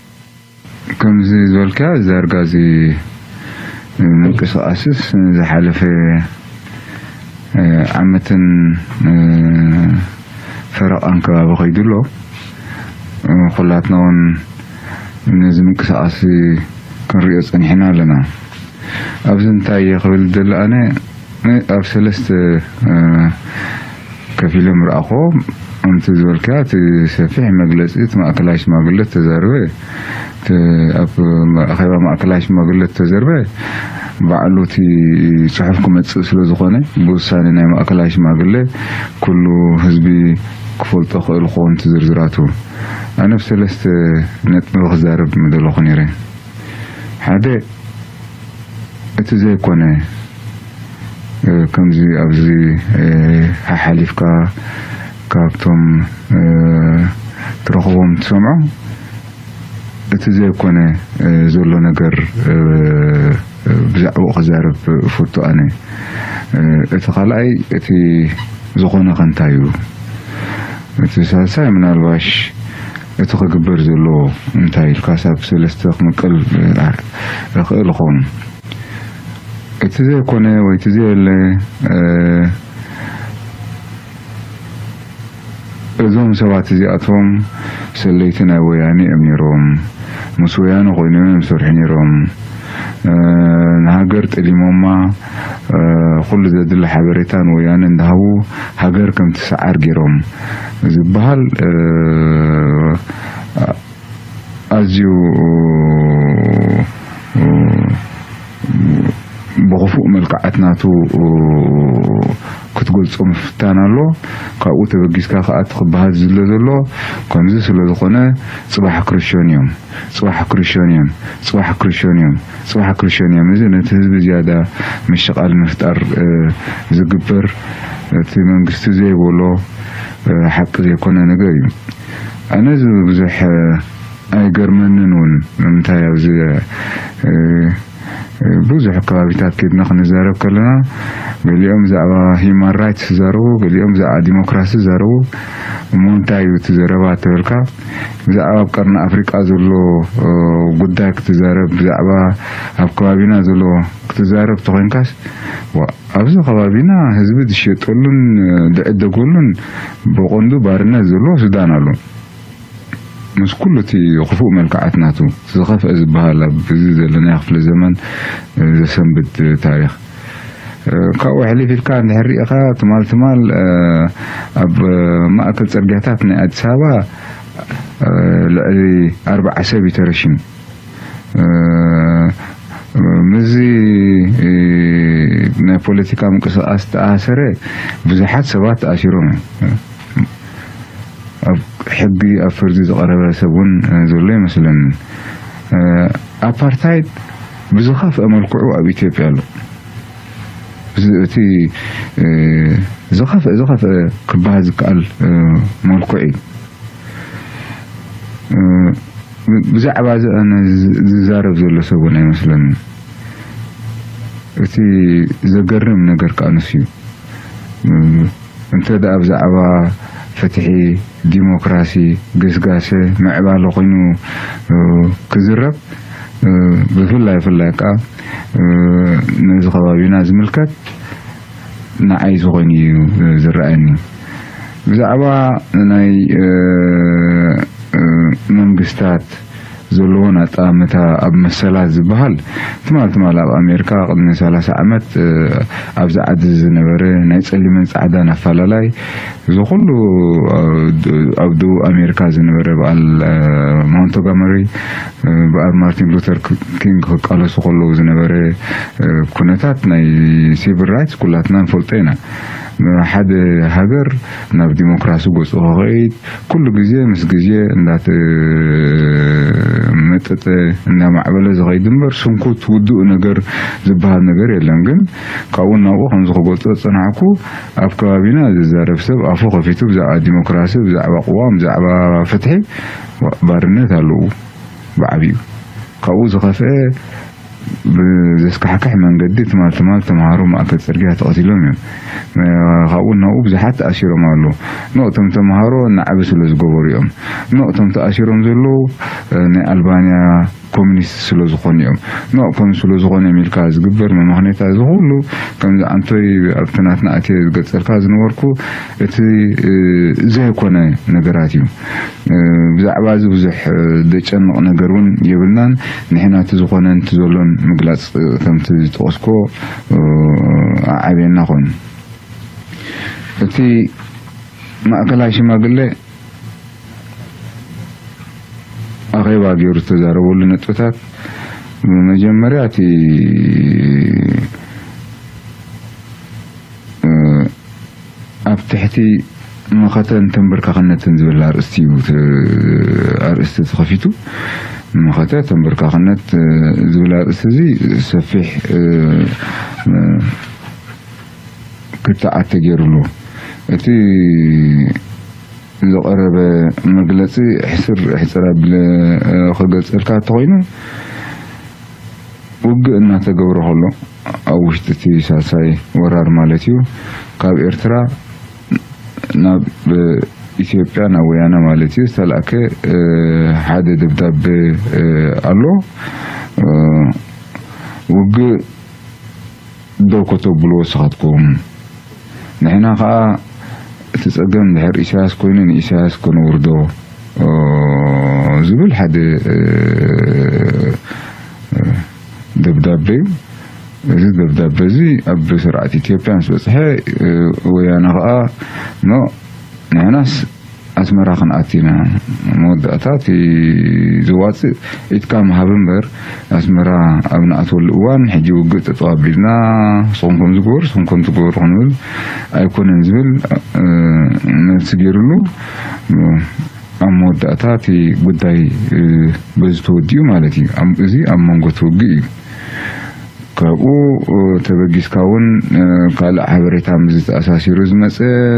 ከምዚ ዝበልካዮ፣ እዚ ዳርጋ እዚ ምንቅስቓስስ ዝሓለፈ፣ እ፣ ዓመትን፣ እ፣ ፈረቓን ከባቢ ከይዱ ኣሎ። እ፣ ኩላትና እውን ነዚ ምንቅስቓስ ክንሪኦ ጸኒሕና ኣለና። ኣብዚ እንታይ እየ ክብል ዝደሊ ኣነ፣ ኣብ ሰለስተ፣ እ፣ ከፊሎም ረኣኽዎ። ከምቲ ዝበልካዮ፣ እቲ ሰፊሕ መግለጺ እቲ ማእከላይ ሽማግለ እተዛረበ፣ እቲ ኣብ ኣኼባ ማእከላይ ሽማግለ እተዘርበ፣ ባዕሉ እቲ ጽሑፍ ክመጽእ ስለ ዝኾነ፣ ብውሳኔ ናይ ማእከላይ ሽማግለ ኩሉ ህዝቢ ክፈልጦ ክእል ክኸውን እቲ ዝርዝራቱ። ኣነ ብሰለስተ ነጥቢ ክዛረብ ምደለኹ ነይረ። ሓደ፣ እቲ ዘይኮነ፣ እ፣ ከምዚ ኣብዚ፣ እ፣ ሓሓሊፍካ ካብቶም፣ እ፣ ትረኽቦም ትሰምዖ፣ እቲ ዘይኮነ፣ እ፣ ዘሎ ነገር፣ እ፣ ብዛዕባኡ ክዛረብ እፈቱ ኣነ። እ፣ እቲ ካልኣይ፣ እቲ ዝኾነ ከ እንታይ እዩ? እቲ ሳልሳይ፣ ምናልባሽ እቲ ክግበር ዘለዎ እንታይ ኢልካ ሳብ ሰለስተ ክምቀል እኽእል እኸውን። እቲ ዘይኮነ ወይ እቲ ዘየለ እዞም ሰባት እዚኣቶም ሰለይቲ ናይ ወያነ እዮም ነይሮም። ምስ ወያነ ኮይኖም እዮም ዝሰርሑ ነይሮም። ንሃገር ጠሊሞማ ኩሉ ዘድሊ ሓበሬታ ንወያነ እንዳሃቡ ሃገር ከም ትሰዓር ገይሮም ዝበሃል ኣዝዩ ብኽፉእ መልክዓት ናቱ ክትገልጾ ምፍታን ኣሎ። ካብኡ ተበጊስካ ከኣ እቲ ክበሃል ዝሎ ዘሎ ከምዚ ስለ ዝኾነ ጽባሕ ክርሾን እዮም፣ ጽባሕ ክርሾን እዮም፣ ጽባሕ ክርሾን እዮም፣ ጽባሕ ክርሾን እዮም። እዚ ነቲ ህዝቢ ዝያዳ ምሽቓል ምፍጣር ዝግበር እቲ መንግስቲ ዘይበሎ ሓቂ ዘይኮነ ነገር እዩ። ኣነ እዚ ብዙሕ ኣይገርመንን እውን። ንምንታይ ኣብዚ ብዙሕ ከባቢታት ከድና ክንዛረብ ከለና ገሊኦም ብዛዕባ ሂማን ራይትስ ዝዛረቡ፣ ገሊኦም ብዛዕባ ዲሞክራሲ ዝዛረቡ። እሞ እንታይ እዩ እቲ ዘረባ ተበልካ ብዛዕባ ኣብ ቀርኒ ኣፍሪቃ ዘሎ ጉዳይ ክትዛረብ፣ ብዛዕባ ኣብ ከባቢና ዘሎ ክትዛረብ ተኾይንካስ ኣብዚ ከባቢና ህዝቢ ዝሸጠሉን ዝዕደገሉን ብቐንዱ ባርነት ዘለዎ ሱዳን ኣሎ። ምስ ኩሉ እቲ ክፉእ መልክዓት ናቱ ዝኸፍአ ዝበሃል ኣብ እዚ ዘለናዮ ክፍለ ዘመን ዘሰንብድ ታሪኽ። ካብኡ ሕሊፍ ኢልካ እንድሕር ርኢኻ ትማል ትማል ኣብ ማእከል ጽርግያታት ናይ ኣዲስ ኣበባ ልዕሊ ኣርባዓ ሰብ እዩ ተረሺኑ። ምስዚ ናይ ፖለቲካ ምንቅስቃስ ዝተኣሰረ ብዙሓት ሰባት ተኣሲሮም እዮም። ኣብ ሕጊ ኣብ ፍርዲ ዝቐረበ ሰብ እውን ዘሎ ይመስለኒ። ኣፓርታይድ ብዝኸፍአ መልክዑ ኣብ ኢትዮጵያ ኣሎ። እቲ ዝኸፍአ ዝኸፍአ ክበሃል ዝከኣል መልክዑ እዩ። ብዛዕባ እዚ ኣነ ዝዛረብ ዘሎ ሰብ እውን ኣይመስለንን። እቲ ዘገርም ነገር ከኣ ንሱ እዩ። እንተ ደኣ ብዛዕባ ፍትሒ፣ ዲሞክራሲ፣ ግስጋሰ፣ ምዕባለ ኮይኑ ክዝረብ፣ ብፍላይ ብፍላይ ከኣ ነዚ ከባቢና ዝምልከት ንዓይ ዝኾይኑ እዩ ዝረኣየኒ። ብዛዕባ ናይ መንግስታት ዘለዎን ኣጠማምታ ኣብ መሰላት ዝበሃል ትማል ትማል ኣብ ኣሜሪካ ቅድሚ ሰላሳ ዓመት ኣብዚ ዓዲ ዝነበረ ናይ ጸሊምን ጻዕዳን ኣፈላላይ እዚ ኩሉ ኣብ ደቡብ ኣሜሪካ ዝነበረ በዓል ሞንቶጋመሪ በዓል ማርቲን ሉተር ኪንግ ክቃለሱ ከለዉ ዝነበረ ኩነታት ናይ ሲቪል ራይትስ ኩላትና ንፈልጦ ኢና። ሓደ ሃገር ናብ ዲሞክራሲ ገጹ ክኸይድ ኩሉ ግዜ ምስ ግዜ እንዳተመጠጠ እንዳማዕበለ ዝኸይድ እምበር ስንኩት ውዱእ ነገር ዝበሃል ነገር የለን። ግን ካብኡ ናብኡ ከምዚ ክገልጾ ዝጸናሕኩ ኣብ ከባቢና ዝዛረብ ሰብ ኣፉ ከፊቱ ብዛዕባ ዲሞክራሲ፣ ብዛዕባ ቅዋም፣ ብዛዕባ ፍትሒ ባርነት ኣለዉ ብዓቢኡ። ካብኡ ዝኸፍአ ብዘስካሕክሕ መንገዲ ትማል ትማል ተምሃሮ ማእከል ጽርግያ ተቐቲሎም እዮም። ካብኡ ናብኡ ብዙሓት ተኣሲሮም ኣለዉ። ኖ እቶም ተምሃሮ ናዕቢ ስለ ዝገበሩ እዮም። ኖ እቶም ተኣሲሮም ዘለዉ ናይ ኣልባንያ ኮሚኒስት ስለ ዝኾኑ እዮም። ኖ ከም ስለ ዝኾነ እዮም ኢልካ ዝግበር መመኽኔታ እዚ ኩሉ ከምዚ ኣንቶይ ኣብቲ ናትና ኣትየ ዝገልጸልካ ዝነበርኩ እቲ ዘይኮነ ነገራት እዩ። ብዛዕባ እዚ ብዙሕ ደጨንቕ ነገር እውን የብልናን። ንሕና እቲ ዝኾነን እቲ ዘሎን ምግላጽ ከምቲ ዝጠቐስኮ ዓብየና ኮይኑ እቲ ማእከላይ ሽማግለ ኣኼባ ገይሩ ዝተዛረበሉ ነጥብታት መጀመርያ እቲ ኣብ ትሕቲ መኸተን ተንበርካኽነትን ዝብል ኣርእስቲ እዩ ኣርእስቲ ተኸፊቱ። መኸተ ተንበርካኽነት ዝብል ኣርእስቲ እዚ ሰፊሕ ክትዓት ተገይሩሉ። እቲ ዝቐረበ መግለጺ ሕስር ሕጽር ኣቢለ ክገልጸልካ እንተኾይኑ ውግእ እናተገብረ ከሎ ኣብ ውሽጢ እቲ ሳልሳይ ወራር ማለት እዩ ካብ ኤርትራ ናብ ኢትዮጵያ ናብ ወያነ ማለት እዩ ዝተላእከ ሓደ ደብዳቤ ኣሎ። ውግእ ደው ከተብልዎ ስኻትኩም፣ ንሕና ከዓ እቲ ፀገም ድሕር ኢሳያስ ኮይኑ ንኢሳያስ ከነውርዶ ዝብል ሓደ ደብዳቤ እዩ። እዚ ደብዳቤ እዚ ኣብ ስርዓት ኢትዮጵያ ምስ በፅሐ ወያነ ከዓ ኖ ንሕናስ ኣስመራ ክንኣቲ ኢና። መወዳእታ እቲ ዝዋፅእ ኢድካ ምሃብ እምበር ኣስመራ ኣብ ንኣትወሉ እዋን ሕጂ ውግእ ጠጠው ኣቢልና ንስኹም ከም ዝግበሩ ንስኹም ከም ትግበሩ ክንብል ኣይኮነን ዝብል መልሲ ገይሩሉ ኣብ መወዳእታ እቲ ጉዳይ በዚ ተወዲኡ ማለት እዩ። እዚ ኣብ መንጎ እቲ ውግእ እዩ። ካብኡ ተበጊስካ እውን ካልእ ሓበሬታ ምስ ዝተኣሳሲሩ ዝመፀ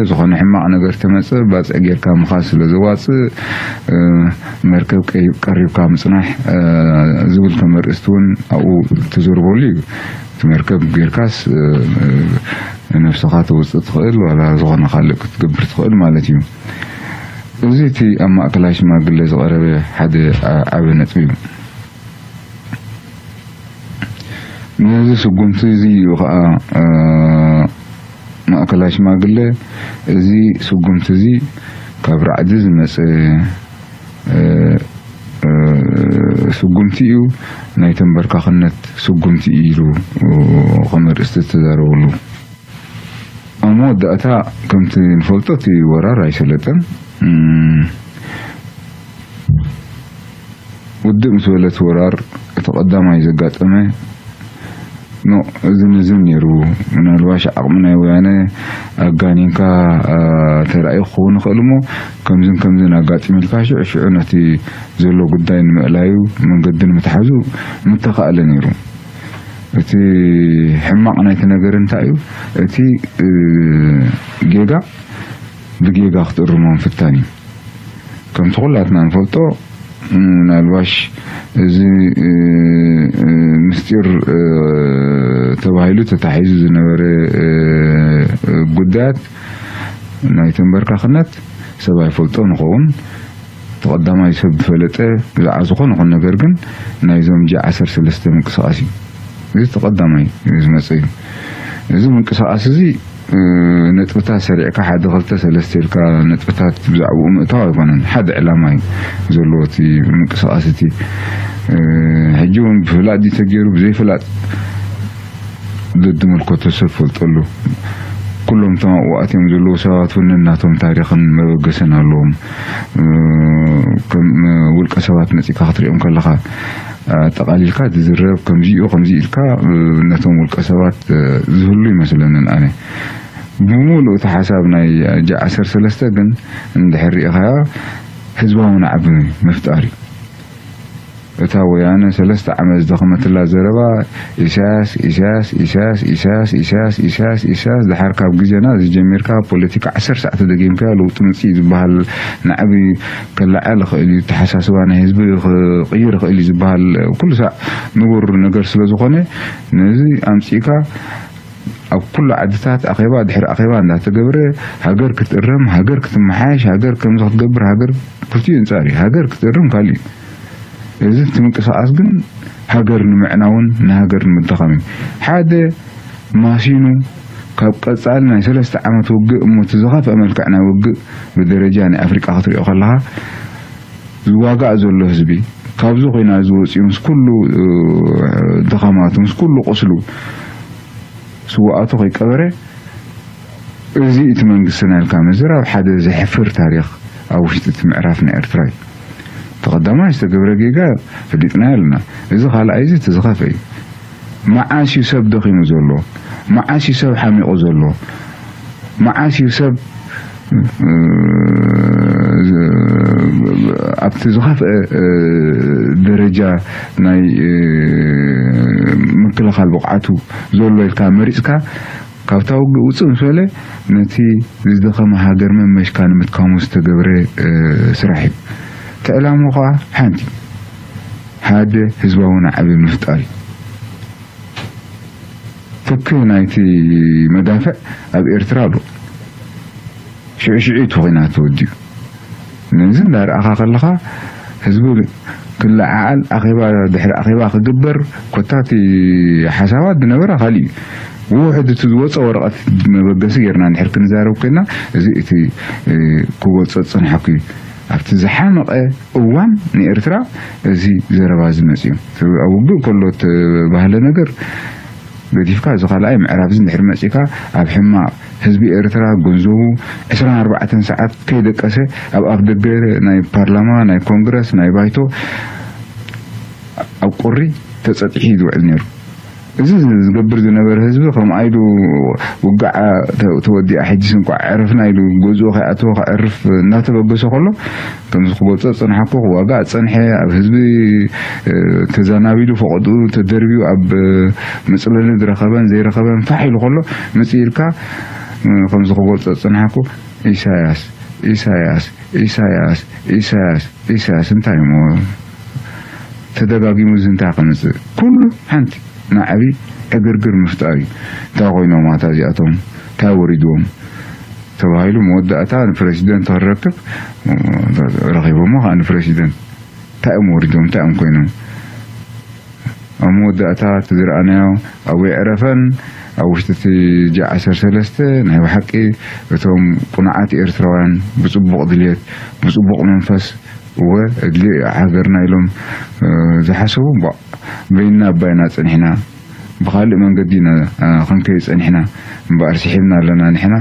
ዝኾነ ሕማቕ ነገር ተመፀ ባፅዕ ጌርካ ምኻድ ስለ ዘዋፅእ መርከብ ቀሪብካ ምፅናሕ ዝብል ከም ኣርእስቲ እውን ኣብኡ ተዘርበሉ እዩ። እቲ መርከብ ጌርካስ ነብስኻ ተውፅእ ትኽእል ዋላ ዝኾነ ካልእ ክትገብር ትኽእል ማለት እዩ። እዚ እቲ ኣብ ማእከላይ ሽማግለ ዝቐረበ ሓደ ዓቢ ነጥቢ እዩ። ነዚ ስጉምቲ እዚ እዩ ከዓ ማእከላይ ሽማግለ እዚ ስጉምቲ እዚ ካብ ራዕዲ ዝመፀ ስጉምቲ እዩ፣ ናይ ተንበርካኽነት ስጉምቲ እዩ ኢሉ ከም ኣርእስቲ ዝተዛረበሉ። ኣብ መወዳእታ ከምቲ ንፈልጦ እቲ ወራር ኣይሰለጠን። ውድእ ምስ በለት ወራር እቲ ቀዳማይ ዘጋጠመ ኖ እዝን እዝን ነይሩ። ምናልባሽ ዓቕሚ ናይ ወያነ ኣጋኒንካ ተራእዩ ክኸውን ይኽእል እሞ ከምዝን ከምዝን ኣጋጢሙ ኢልካ ሽዑ ሽዑ ነቲ ዘሎ ጉዳይ ንምእላዩ መንገዲ ንምትሓዙ ምተኻእለ ነይሩ። እቲ ሕማቕ ናይቲ ነገር እንታይ እዩ? እቲ ጌጋ ብጌጋ ክትእርሞ ምፍታን እዩ። ከምቲ ኩላትና ንፈልጦ ምናልባሽ እዚ ምስጢር ተባሂሉ ተታሒዙ ዝነበረ ጉዳያት ናይ ተንበርካኽነት ሰብ ኣይፈልጦ ንኸውን ተቐዳማይ ሰብ ዝፈለጠ ብዛዕባ ዝኾነ ኹን ነገር ግን ናይዞም ጂ ዓሰርተ ሰለስተ ምንቅስቃስ እዩ። እዚ ተቐዳማይ ዝመፀ እዩ። እዚ ምንቅስቃስ እዚ ነጥብታት ሰሪዕካ ሓደ ክልተ ሰለስተ ኢልካ ነጥብታት ብዛዕባኡ ምእታው ኣይኮነን። ሓደ ዕላማ እዩ ዘለዎ እቲ ምንቅስቃስ እቲ። ሕጂ እውን ብፍላጥ ድዩ ተገይሩ ብዘይፍላጥ ደድምልከቶ ሰብ ፈልጠሉ። ኩሎም እቶም ኣብኡ ኣትዮም ዘለዉ ሰባት እውን ነናቶም ታሪኽን መበገስን ኣለዎም። ከም ውልቀ ሰባት መፂእካ ክትሪኦም ከለኻ ኣጠቓሊልካ ትዝረብ ከምዚኡ ከምዚ ኢልካ ነቶም ውልቀ ሰባት ዝህሉ ይመስለንን ኣነ። ብምሉእ እቲ ሓሳብ ናይ ጂ ዓሰርተ ሰለስተ ግን እንድሕር ሪኢኻዮ ህዝባዊ ናዕቢ ምፍጣር እዩ። እታ ወያነ ሰለስተ ዓመት ዝደኸመትላ ዘረባ ኢሳያስ ኢሳያስ ኢሳያስ ኢሳያስ ኢሳያስ ኢሳያስ ኢሳያስ ድሓር ካብ ግዜና ዝጀሚርካ ፖለቲካ ዓሰርተ ሰዓት ተደጊምካዮ ለውጢ ምፅእ ዝበሃል ናዕቢ ከለዓል ይኽእል እዩ፣ ኣተሓሳስባ ናይ ህዝቢ ክቕይር ይኽእል እዩ ዝበሃል ኩሉ ሳዕ ንቡር ነገር ስለ ዝኾነ ነዚ ኣምፂእካ ኣብ ኩሉ ዓድታት ኣኼባ ድሕሪ ኣኼባ እንዳተገብረ ሃገር ክትእረም፣ ሃገር ክትመሓየሽ፣ ሃገር ከምዚ ክትገብር፣ ሃገር ክልቲኡ ኣንጻር እዩ። ሃገር ክትእርም ካልእ እዩ። እዚ እቲ ምንቅስቃስ ግን ሃገር ንምዕናውን ንሃገር ንምድኻም እዩ። ሓደ ማሲኑ ካብ ቀጻሊ ናይ ሰለስተ ዓመት ውግእ እሞ እቲ ዝኸፍአ መልክዕ ናይ ውግእ ብደረጃ ናይ ኣፍሪቃ ክትሪኦ ከለኻ ዝዋጋእ ዘሎ ህዝቢ ካብዚ ኹናት እዚ ወፂኡ ምስ ኩሉ ድኻማቱ ምስ ኩሉ ቁስሉ ስውኣቱ ከይቀበረ እዚ እቲ መንግስትና ኢልካ ምዝራብ ሓደ ዘሕፍር ታሪኽ ኣብ ውሽጢ እቲ ምዕራፍ ናይ ኤርትራ እዩ። ተቐዳማይ ዝተገብረ ጌጋ ፈሊጥናዮ ኣለና። እዚ ካልኣይ እዚ እቲ ዝኸፍአ እዩ። መዓስ እዩ ሰብ ደኺሙ ዘሎ? መዓስ እዩ ሰብ ሓሚቑ ዘሎ? መዓስ እዩ ሰብ ኣብቲ ዝኸፍአ ደረጃ ናይ ምክልኻል ብቕዓቱ ዘሎ ኢልካ መሪፅካ ካብታ ውግእ ውፅእ ምስ በለ ነቲ ዝደኸመ ሃገር መመሽካ ንምትካሙ ዝተገብረ ስራሕ እዩ። እቲ ዕላማ ከዓ ሓንቲ ሓደ ህዝባዊ ናዕቢ ምፍጣር እዩ። ትኪ ናይቲ መዳፍዕ ኣብ ኤርትራ ኣሎ። ሽዑ ሽዑ እቲ ኹናት ተወዲኡ። ነዚ እንዳረኣኻ ከለኻ ህዝቢ ክለዓዓል፣ ኣኼባ ድሕሪ ኣኼባ ክግበር፣ ኮታ እቲ ሓሳባት ዝነበረ ካልእ እዩ። ውሑድ እቲ ዝወፀ ወረቐት መበገሲ ጌርና እንድሕር ክንዛረብ ኮይና፣ እዚ እቲ ክወፀ ዝፀንሓኩ እዩ። ኣብቲ ዝሓመቐ እዋን ንኤርትራ እዚ ዘረባ እዚ መፅዩ። ኣብ ውግእ ከሎ እተባህለ ነገር ገዲፍካ፣ እዚ ካልኣይ ምዕራፍ እዚ እንድሕር መፂእካ፣ ኣብ ሕማቕ ህዝቢ ኤርትራ ገንዘቡ ዕስራን ኣርባዕተን ሰዓት ከይደቀሰ ኣብ ኣፍ ደገ ናይ ፓርላማ፣ ናይ ኮንግረስ፣ ናይ ባይቶ ኣብ ቁሪ ተጸጢሑ እዩ ዝውዕል ነይሩ። እዚ ዝገብር ዝነበረ ህዝቢ ከምኣ ኢሉ ውግዓ ተ-፣ ተወዲኣ ሕጂስ እንቋዕ ዕረፍና ኢሉ ገዝኡ ከይኣተወ ከዕርፍ እናተበገሰ ከሎ፣ ከምዚ ክገልጾ ዝጸናሕኩ ክዋጋእ ዝጸንሐ፣ ኣብ ህዝቢ ተዛናቢሉ ፈቐድኡ ተደርብዩ ኣብ መጽለሊ ዝረኸበን ዘይረኸበን ፋሕ ኢሉ ከሎ፣ ምጽእ ኢልካ ከምዚ ክገልጾ ዝጸናሕኩ፣ ኢሳያስ፣ ኢሳያስ፣ ኢሳያስ፣ ኢሳያስ፣ ኢሳያስ እንታይ እሞ ተደጋጊሙ እዚ እንታይ ከምጽእ? ኩሉ ሓንቲ ንዓቢ ዕግርግር ምፍጣር እዩ። እንታይ ኮይኖም ኣታ እዚኣቶም? እንታይ ወሪድዎም? ተባሂሉ መወዳእታ ንፕረሲደንት ክረክብ ረኺቦሞ ከዓ ንፕረሲደንት እንታይ እዮም ወሪዶም? እንታይ እዮም ኮይኖም? ኣብ መወዳእታ እቲ ዝረኣናዮ ኣብኡ የዕረፈን ኣብ ውሽጢ እቲ ጃ ዓሰርተ ሰለስተ ናይ ብሓቂ እቶም ቁኑዓት ኤርትራውያን ብጽቡቕ ድልየት ብጽቡቕ መንፈስ እወ እድሊ ሃገርና ኢሎም ዝሓሰቡ እምቧእ በይንና ኣባይና ጸኒሕና ብኻልእ መንገዲ ኢና ክንከይድ ጸኒሕና እምበኣር ስሒብና ኣለና ንሕና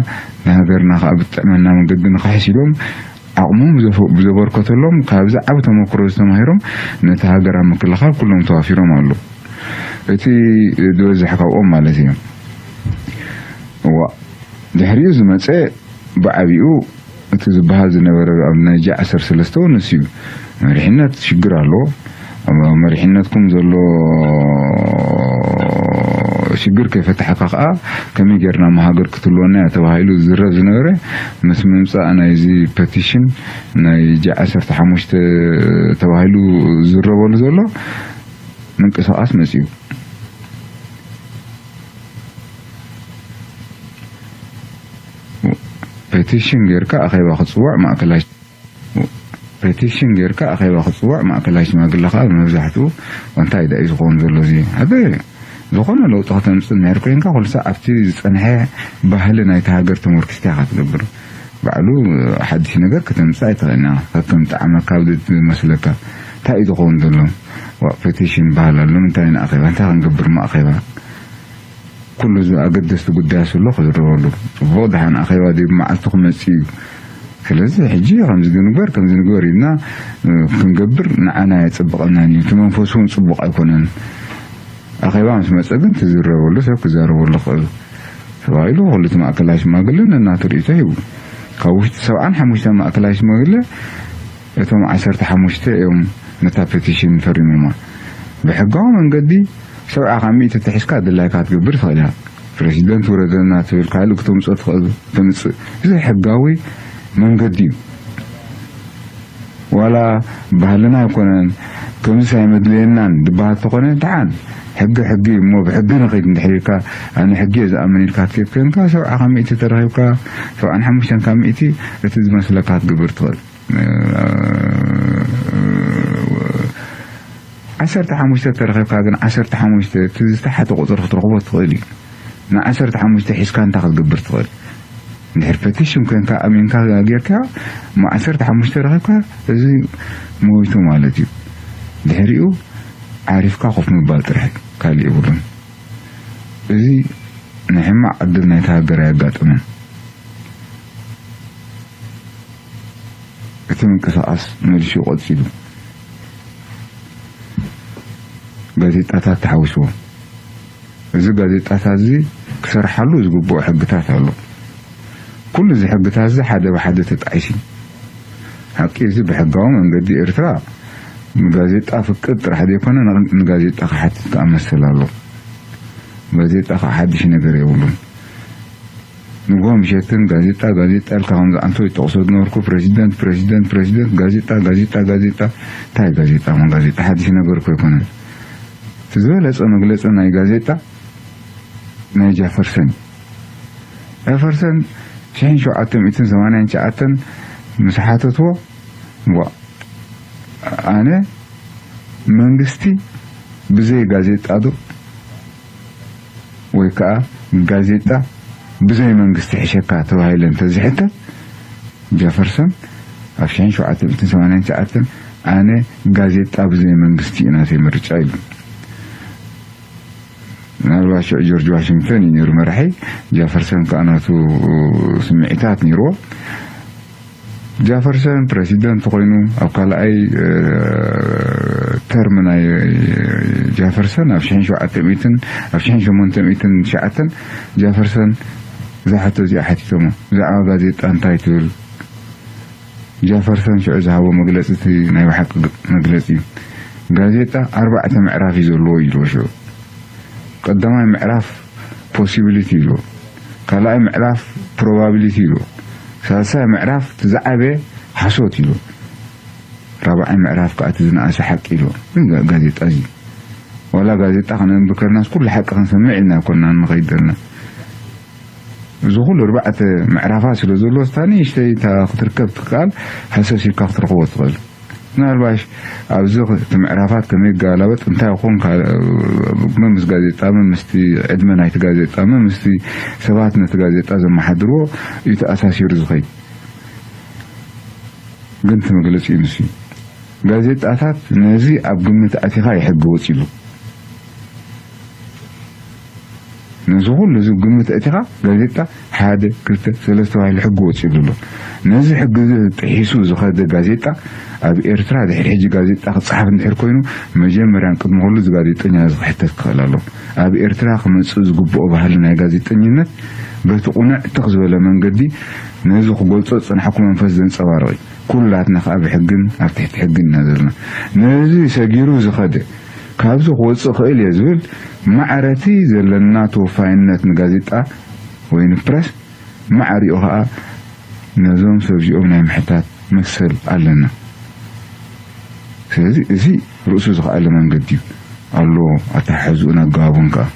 ንሃገርና ከኣ ብጥዕመና መንገዲ ንኽሕስ ኢሎም ዓቕሞም ብዘበርከተሎም ካብዚ ዓቢ ተመክሮ ዝተማሂሮም ነቲ ሃገር ኣብ ምክልኻል ኩሎም ተዋፊሮም ኣለዉ። እቲ ዝበዝሕ ካብኦም ማለት እዩ። እዋ ድሕሪኡ ዝመጸ ብዓቢኡ እቲ ዝበሃል ዝነበረ ኣብ ናይ ጃ ዓሰርተ ሰለስተ እውን ንሱ እዩ። መሪሕነት ሽግር ኣለዎ። ኣብ መሪሕነትኩም ዘሎ ሽግር ከይፈታሕካ ከዓ ከመይ ጌርና መሃገር ክትህልወና እያ ተባሂሉ ዝዝረብ ዝነበረ ምስ ምምፃእ ናይዚ ፐቲሽን ናይ ጃ ዓሰርተ ሓሙሽተ ተባሂሉ ዝዝረበሉ ዘሎ ምንቅስቃስ መፅዩ። ፔቲሽን ጌርካ ኣኼባ ክፅዋዕ ማእከላይ ፔቲሽን ጌርካ ኣኼባ ክፅዋዕ ማእከላይ ሽማግለ ከዓ መብዛሕትኡ እንታይ ዳ እዩ ዝኸውን ዘሎ እዚ ሓደ ዝኾነ ለውጢ ከተምፅእ ምሕር ኮይንካ ኩሉ ሳዕ ኣብቲ ዝፀንሐ ባህሊ ናይቲ ሃገር ተመርኪስካ ኢኻ ትገብር። ባዕሉ ሓድሽ ነገር ከተምፅእ ኣይትኽእልና ከከም ጣዕመካ ኣብ ዝመስለካ እንታይ እዩ ዝኸውን ዘሎ? ዋ ፔቲሽን በሃል ኣሎ ንምንታይ ንኣኼባ እንታይ ክንገብር ማእኼባ ኩሉ እዚ ኣገደስቲ ጉዳያት ዘሎ ክዝረበሉ ጽቡቕ ደሓን ኣኼባ ድዩ መዓልቱ ክመጽእ እዩ ስለዚ ሕጂ ከምዚ ግንግበር ከምዚ ንግበር ኢልና ክንገብር ንዓና የጸብቐናን እዩ እቲ መንፈሱ እውን ጽቡቕ ኣይኮነን ኣኼባ ምስ መጸ ግን ትዝረበሉ ሰብ ክዛረበሉ ክእል ተባሂሉ ኩሉ እቲ ማእከላይ ሽማግለ ነናቱ ርእይቶ ሂቡ ካብ ውሽጢ ሰብዓን ሓሙሽተን ማእከላይ ሽማግለ እቶም ዓሰርተ ሓሙሽተ እዮም ነታ ፔቲሽን ፈሪሞማ። ብሕጋዊ መንገዲ ሰብዓ ካብ ሚእቲ ተሒዝካ ድላይካ ክትገብር ትኽእል ኢኻ። ፕረሲደንት ውረደልና ትብል ካልእ ክተምፅኦ ትኽእል ተምፅእ። እዚ ሕጋዊ መንገዲ እዩ። ዋላ ባህልና ኣይኮነን ከምዚስ ኣይመድለየናን ዝበሃል ተኾነ ደሓን ሕጊ ሕጊ እዩ እሞ ብሕጊ ንኺድ እንድሕር ኢልካ ኣነ ሕጊ እየ ዝኣምን ኢልካ ትከይድ ኮይንካ ሰብዓ ካብ ሚእቲ ተረኺብካ ሰብዓን ሓሙሽተን ካብ ሚእቲ እቲ ዝመስለካ ክትገብር ትኽእል። ዓሰርተ ሓሙሽተ ተረኺብካ ግን ዓሰርተ ሓሙሽተ እቲ ዝተሓተ ቁፅሪ ክትረኽቦ ትኽእል እዩ። ንዓሰርተ ሓሙሽተ ሒዝካ እንታይ ክትገብር ትኽእል? እንድሕር ፐቲሽን ኮይንካ ኣሚንካ ጌርካ እሞ ዓሰርተ ሓሙሽተ ረኺብካ እዚ ሞይቱ ማለት እዩ። ድሕሪኡ ዓሪፍካ ኮፍ ምባል ጥራሕ እዩ፣ ካልእ የብሉን። እዚ ናይ ሕማቕ ዕድል ናይታ ሃገር ኣየጋጥመን። እቲ ምንቅስቓስ መሊሹ ቀጺሉ። ጋዜጣታት ተሓዊስዎ። እዚ ጋዜጣታት እዚ ክሰርሓሉ ዝግብኦ ሕግታት ኣሎ። ኩሉ እዚ ሕግታት እዚ ሓደ ብሓደ ተጣዒሱ እዩ። ሓቂ እዚ ብሕጋዊ መንገዲ ኤርትራ ንጋዜጣ ፍቅድ ጥራሕ ዘይኮነ ንጋዜጣ ክሓትት ከኣ መሰል ኣሎ። ጋዜጣ ከኣ ሓድሽ ነገር የብሉን። ንግሆ ምሸትን ጋዜጣ ጋዜጣ ኢልካ ከምዚ ኣንቶ ይጠቕሶ ዝነበርኩ ፕረዚደንት ፕረዚደንት ፕረዚደንት ጋዜጣ ጋዜጣ ጋዜጣ እንታይ ጋዜጣ ሞ ጋዜጣ ሓድሽ ነገር እኮ ኣይኮነን። እቲ ዝበለጸ መግለጺ ናይ ጋዜጣ ናይ ጃፈርሰን እዩ። ጃፈርሰን ሽሕን ሸውዓተ ሚእትን ሰማንያን ትሽዓተን ምስ ሓተትዎ ዋ ኣነ መንግስቲ ብዘይ ጋዜጣ ዶ ወይ ከዓ ጋዜጣ ብዘይ መንግስቲ ሕሸካ ተባሂለ እንተዝሕተት ጀፈርሰን ኣብ ሽሕን ሸውዓተ ሚእትን ሰማንያን ትሽዓተን ኣነ ጋዜጣ ብዘይ መንግስቲ እዩ ናተይ ምርጫ ኢሉ። ምናልባት ሽዑ ጆርጅ ዋሽንግተን እዩ ነይሩ መራሒ። ጃፈርሰን ከዓ ናቱ ስምዒታት ነይርዎ። ጃፈርሰን ፕረሲደንት ኮይኑ ኣብ ካልኣይ ተርም ናይ ጃፈርሰን ኣብ ሽሕን ሸውዓተ ሚእትን ኣብ ሽሕን ሸሞንተ ሚእትን ትሽዓተን ጃፈርሰን እዛ ሕቶ እዚኣ ሓቲቶሞ፣ ብዛዕባ ጋዜጣ እንታይ ትብል? ጃፈርሰን ሽዑ ዝሃቦ መግለፂ እቲ ናይ ብሓቂ መግለፂ እዩ። ጋዜጣ ኣርባዕተ ምዕራፍ እዩ ዘለዎ ኢልዎ ሽዑ። ቀዳማይ ምዕራፍ ፖሲቢሊቲ ኢልዎ፣ ካልኣይ ምዕራፍ ፕሮባቢሊቲ ኢልዎ፣ ሳልሳይ ምዕራፍ እቲ ዝዓበየ ሓሶት ኢልዎ፣ ራብዓይ ምዕራፍ ከዓ እቲ ዝነኣሰ ሓቂ ኢልዎ። እዚ ጋ- ጋዜጣ እዚ ዋላ ጋዜጣ ከነንብብ ከለናስ ኩሉ ሓቂ ክንሰምዕ ኢልና ኣይኮንና ንኸይድ ዘለና። እዚ ኩሉ ኣርባዕተ ምዕራፋት ስለ ዘሎ ስታ ንእሽተይ እታ ክትርከብ ትከኣል ሃሰስ ኢልካ ክትረኽቦ ትኽእል። ምናልባሽ ኣብዚ እቲ ምዕራፋት ከመይ ይገላበጥ እንታይ ይኹን መምስ ጋዜጣ መምስቲ ዕድመ ናይቲ ጋዜጣ መምስቲ ሰባት ነቲ ጋዜጣ ዘመሓድርዎ እዩ ተኣሳሲሩ ዝኸይድ። ግን እቲ መግለፂ እዩ ንሱ እዩ። ጋዜጣታት ነዚ ኣብ ግምት ኣቲኻ ይሕጊ ወፂሉ ነዚ ኩሉ እዚ ግምት ኣቲኻ ጋዜጣ ሓደ ክልተ ሰለስተ ተባሂሉ ሕጊ ወፂሉ ኣሎ። ነዚ ሕጊ እዚ ጥሒሱ ዝኸደ ጋዜጣ ኣብ ኤርትራ ድሕሪ ሕጂ ጋዜጣ ክፀሓፍ እንድሕር ኮይኑ መጀመርያን ቅድሚ ኩሉ እዚ ጋዜጠኛ እዚ ክሕተት ክኽእል ኣሎ። ኣብ ኤርትራ ክመፅእ ዝግብኦ ባህሊ ናይ ጋዜጠኝነት በቲ ቁንዕ ትኽ ዝበለ መንገዲ ነዚ ክገልፆ ዝፀናሕኩ መንፈስ ዘንፀባርቕ እዩ። ኩላትና ከዓ ብሕግን ኣብ ትሕቲ ሕግን ኢና ዘለና። ነዚ ሰጊሩ ዝኸደ ካብዚ ክወፅእ ክእል እየ ዝብል ማዕረቲ ዘለና ተወፋይነት ንጋዜጣ ወይ ንፕረስ ማዕሪኡ ከዓ ነዞም ሰብ እዚኦም ናይ ምሕታት መሰል ኣለና። ስለዚ እዚ ርእሱ ዝኸኣለ መንገዲ እዩ ኣሎ ኣተሓሕዝኡን ኣገባቡን ከዓ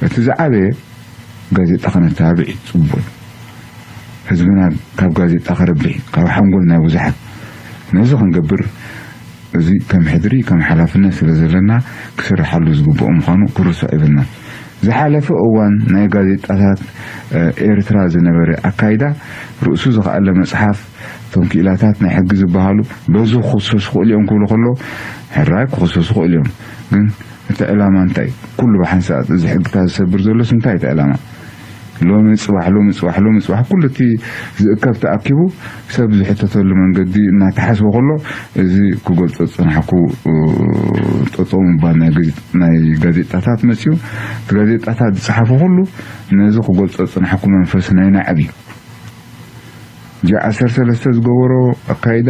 እቲ ዝዓበየ ጋዜጣ ከነተባብዕ እዩ ፅቡቅ እዩ። ህዝብና ካብ ጋዜጣ ከረብሕ እዩ ካብ ሓንጎል ናይ ብዙሓት ነዚ ክንገብር እዚ ከም ሕድሪ ከም ሓላፍነት ስለ ዘለና ክስርሓሉ ዝግብኦ ምዃኑ ክርሳዕ ይብልና። ዝሓለፈ እዋን ናይ ጋዜጣታት ኤርትራ ዝነበረ ኣካይዳ ርእሱ ዝኸኣለ መፅሓፍ እቶም ክኢላታት ናይ ሕጊ ዝበሃሉ በዚ ክኽሰሱ ክእሉ እዮም ክብሉ ከሎ ሕራይ ክኽሰሱ ክእሉ እዮም ግን እቲ ዕላማ እንታይ ኩሉ ብሓንሳእ እዚ ሕግታት ዝሰብር ዘሎስ እንታይ እቲ ዕላማ ሎሚ ፅባሕ ሎሚ ፅባሕ ሎሚ ፅባሕ ኩሉ እቲ ዝእከብ ተኣኪቡ ሰብ ዝሕተተሉ መንገዲ እናተሓስበ ከሎ እዚ ክገልፆ ዝፅናሕኩ ጠጠው ምባል ናይ ጋዜጣታት መፅዩ እቲ ጋዜጣታት ዝፀሓፉ ኩሉ ነዚ ክገልፆ ዝፅናሕኩ መንፈስ ናይ ናዕቢ ጂ ዓሰርተ ሰለስተ ዝገበሮ ኣካይዳ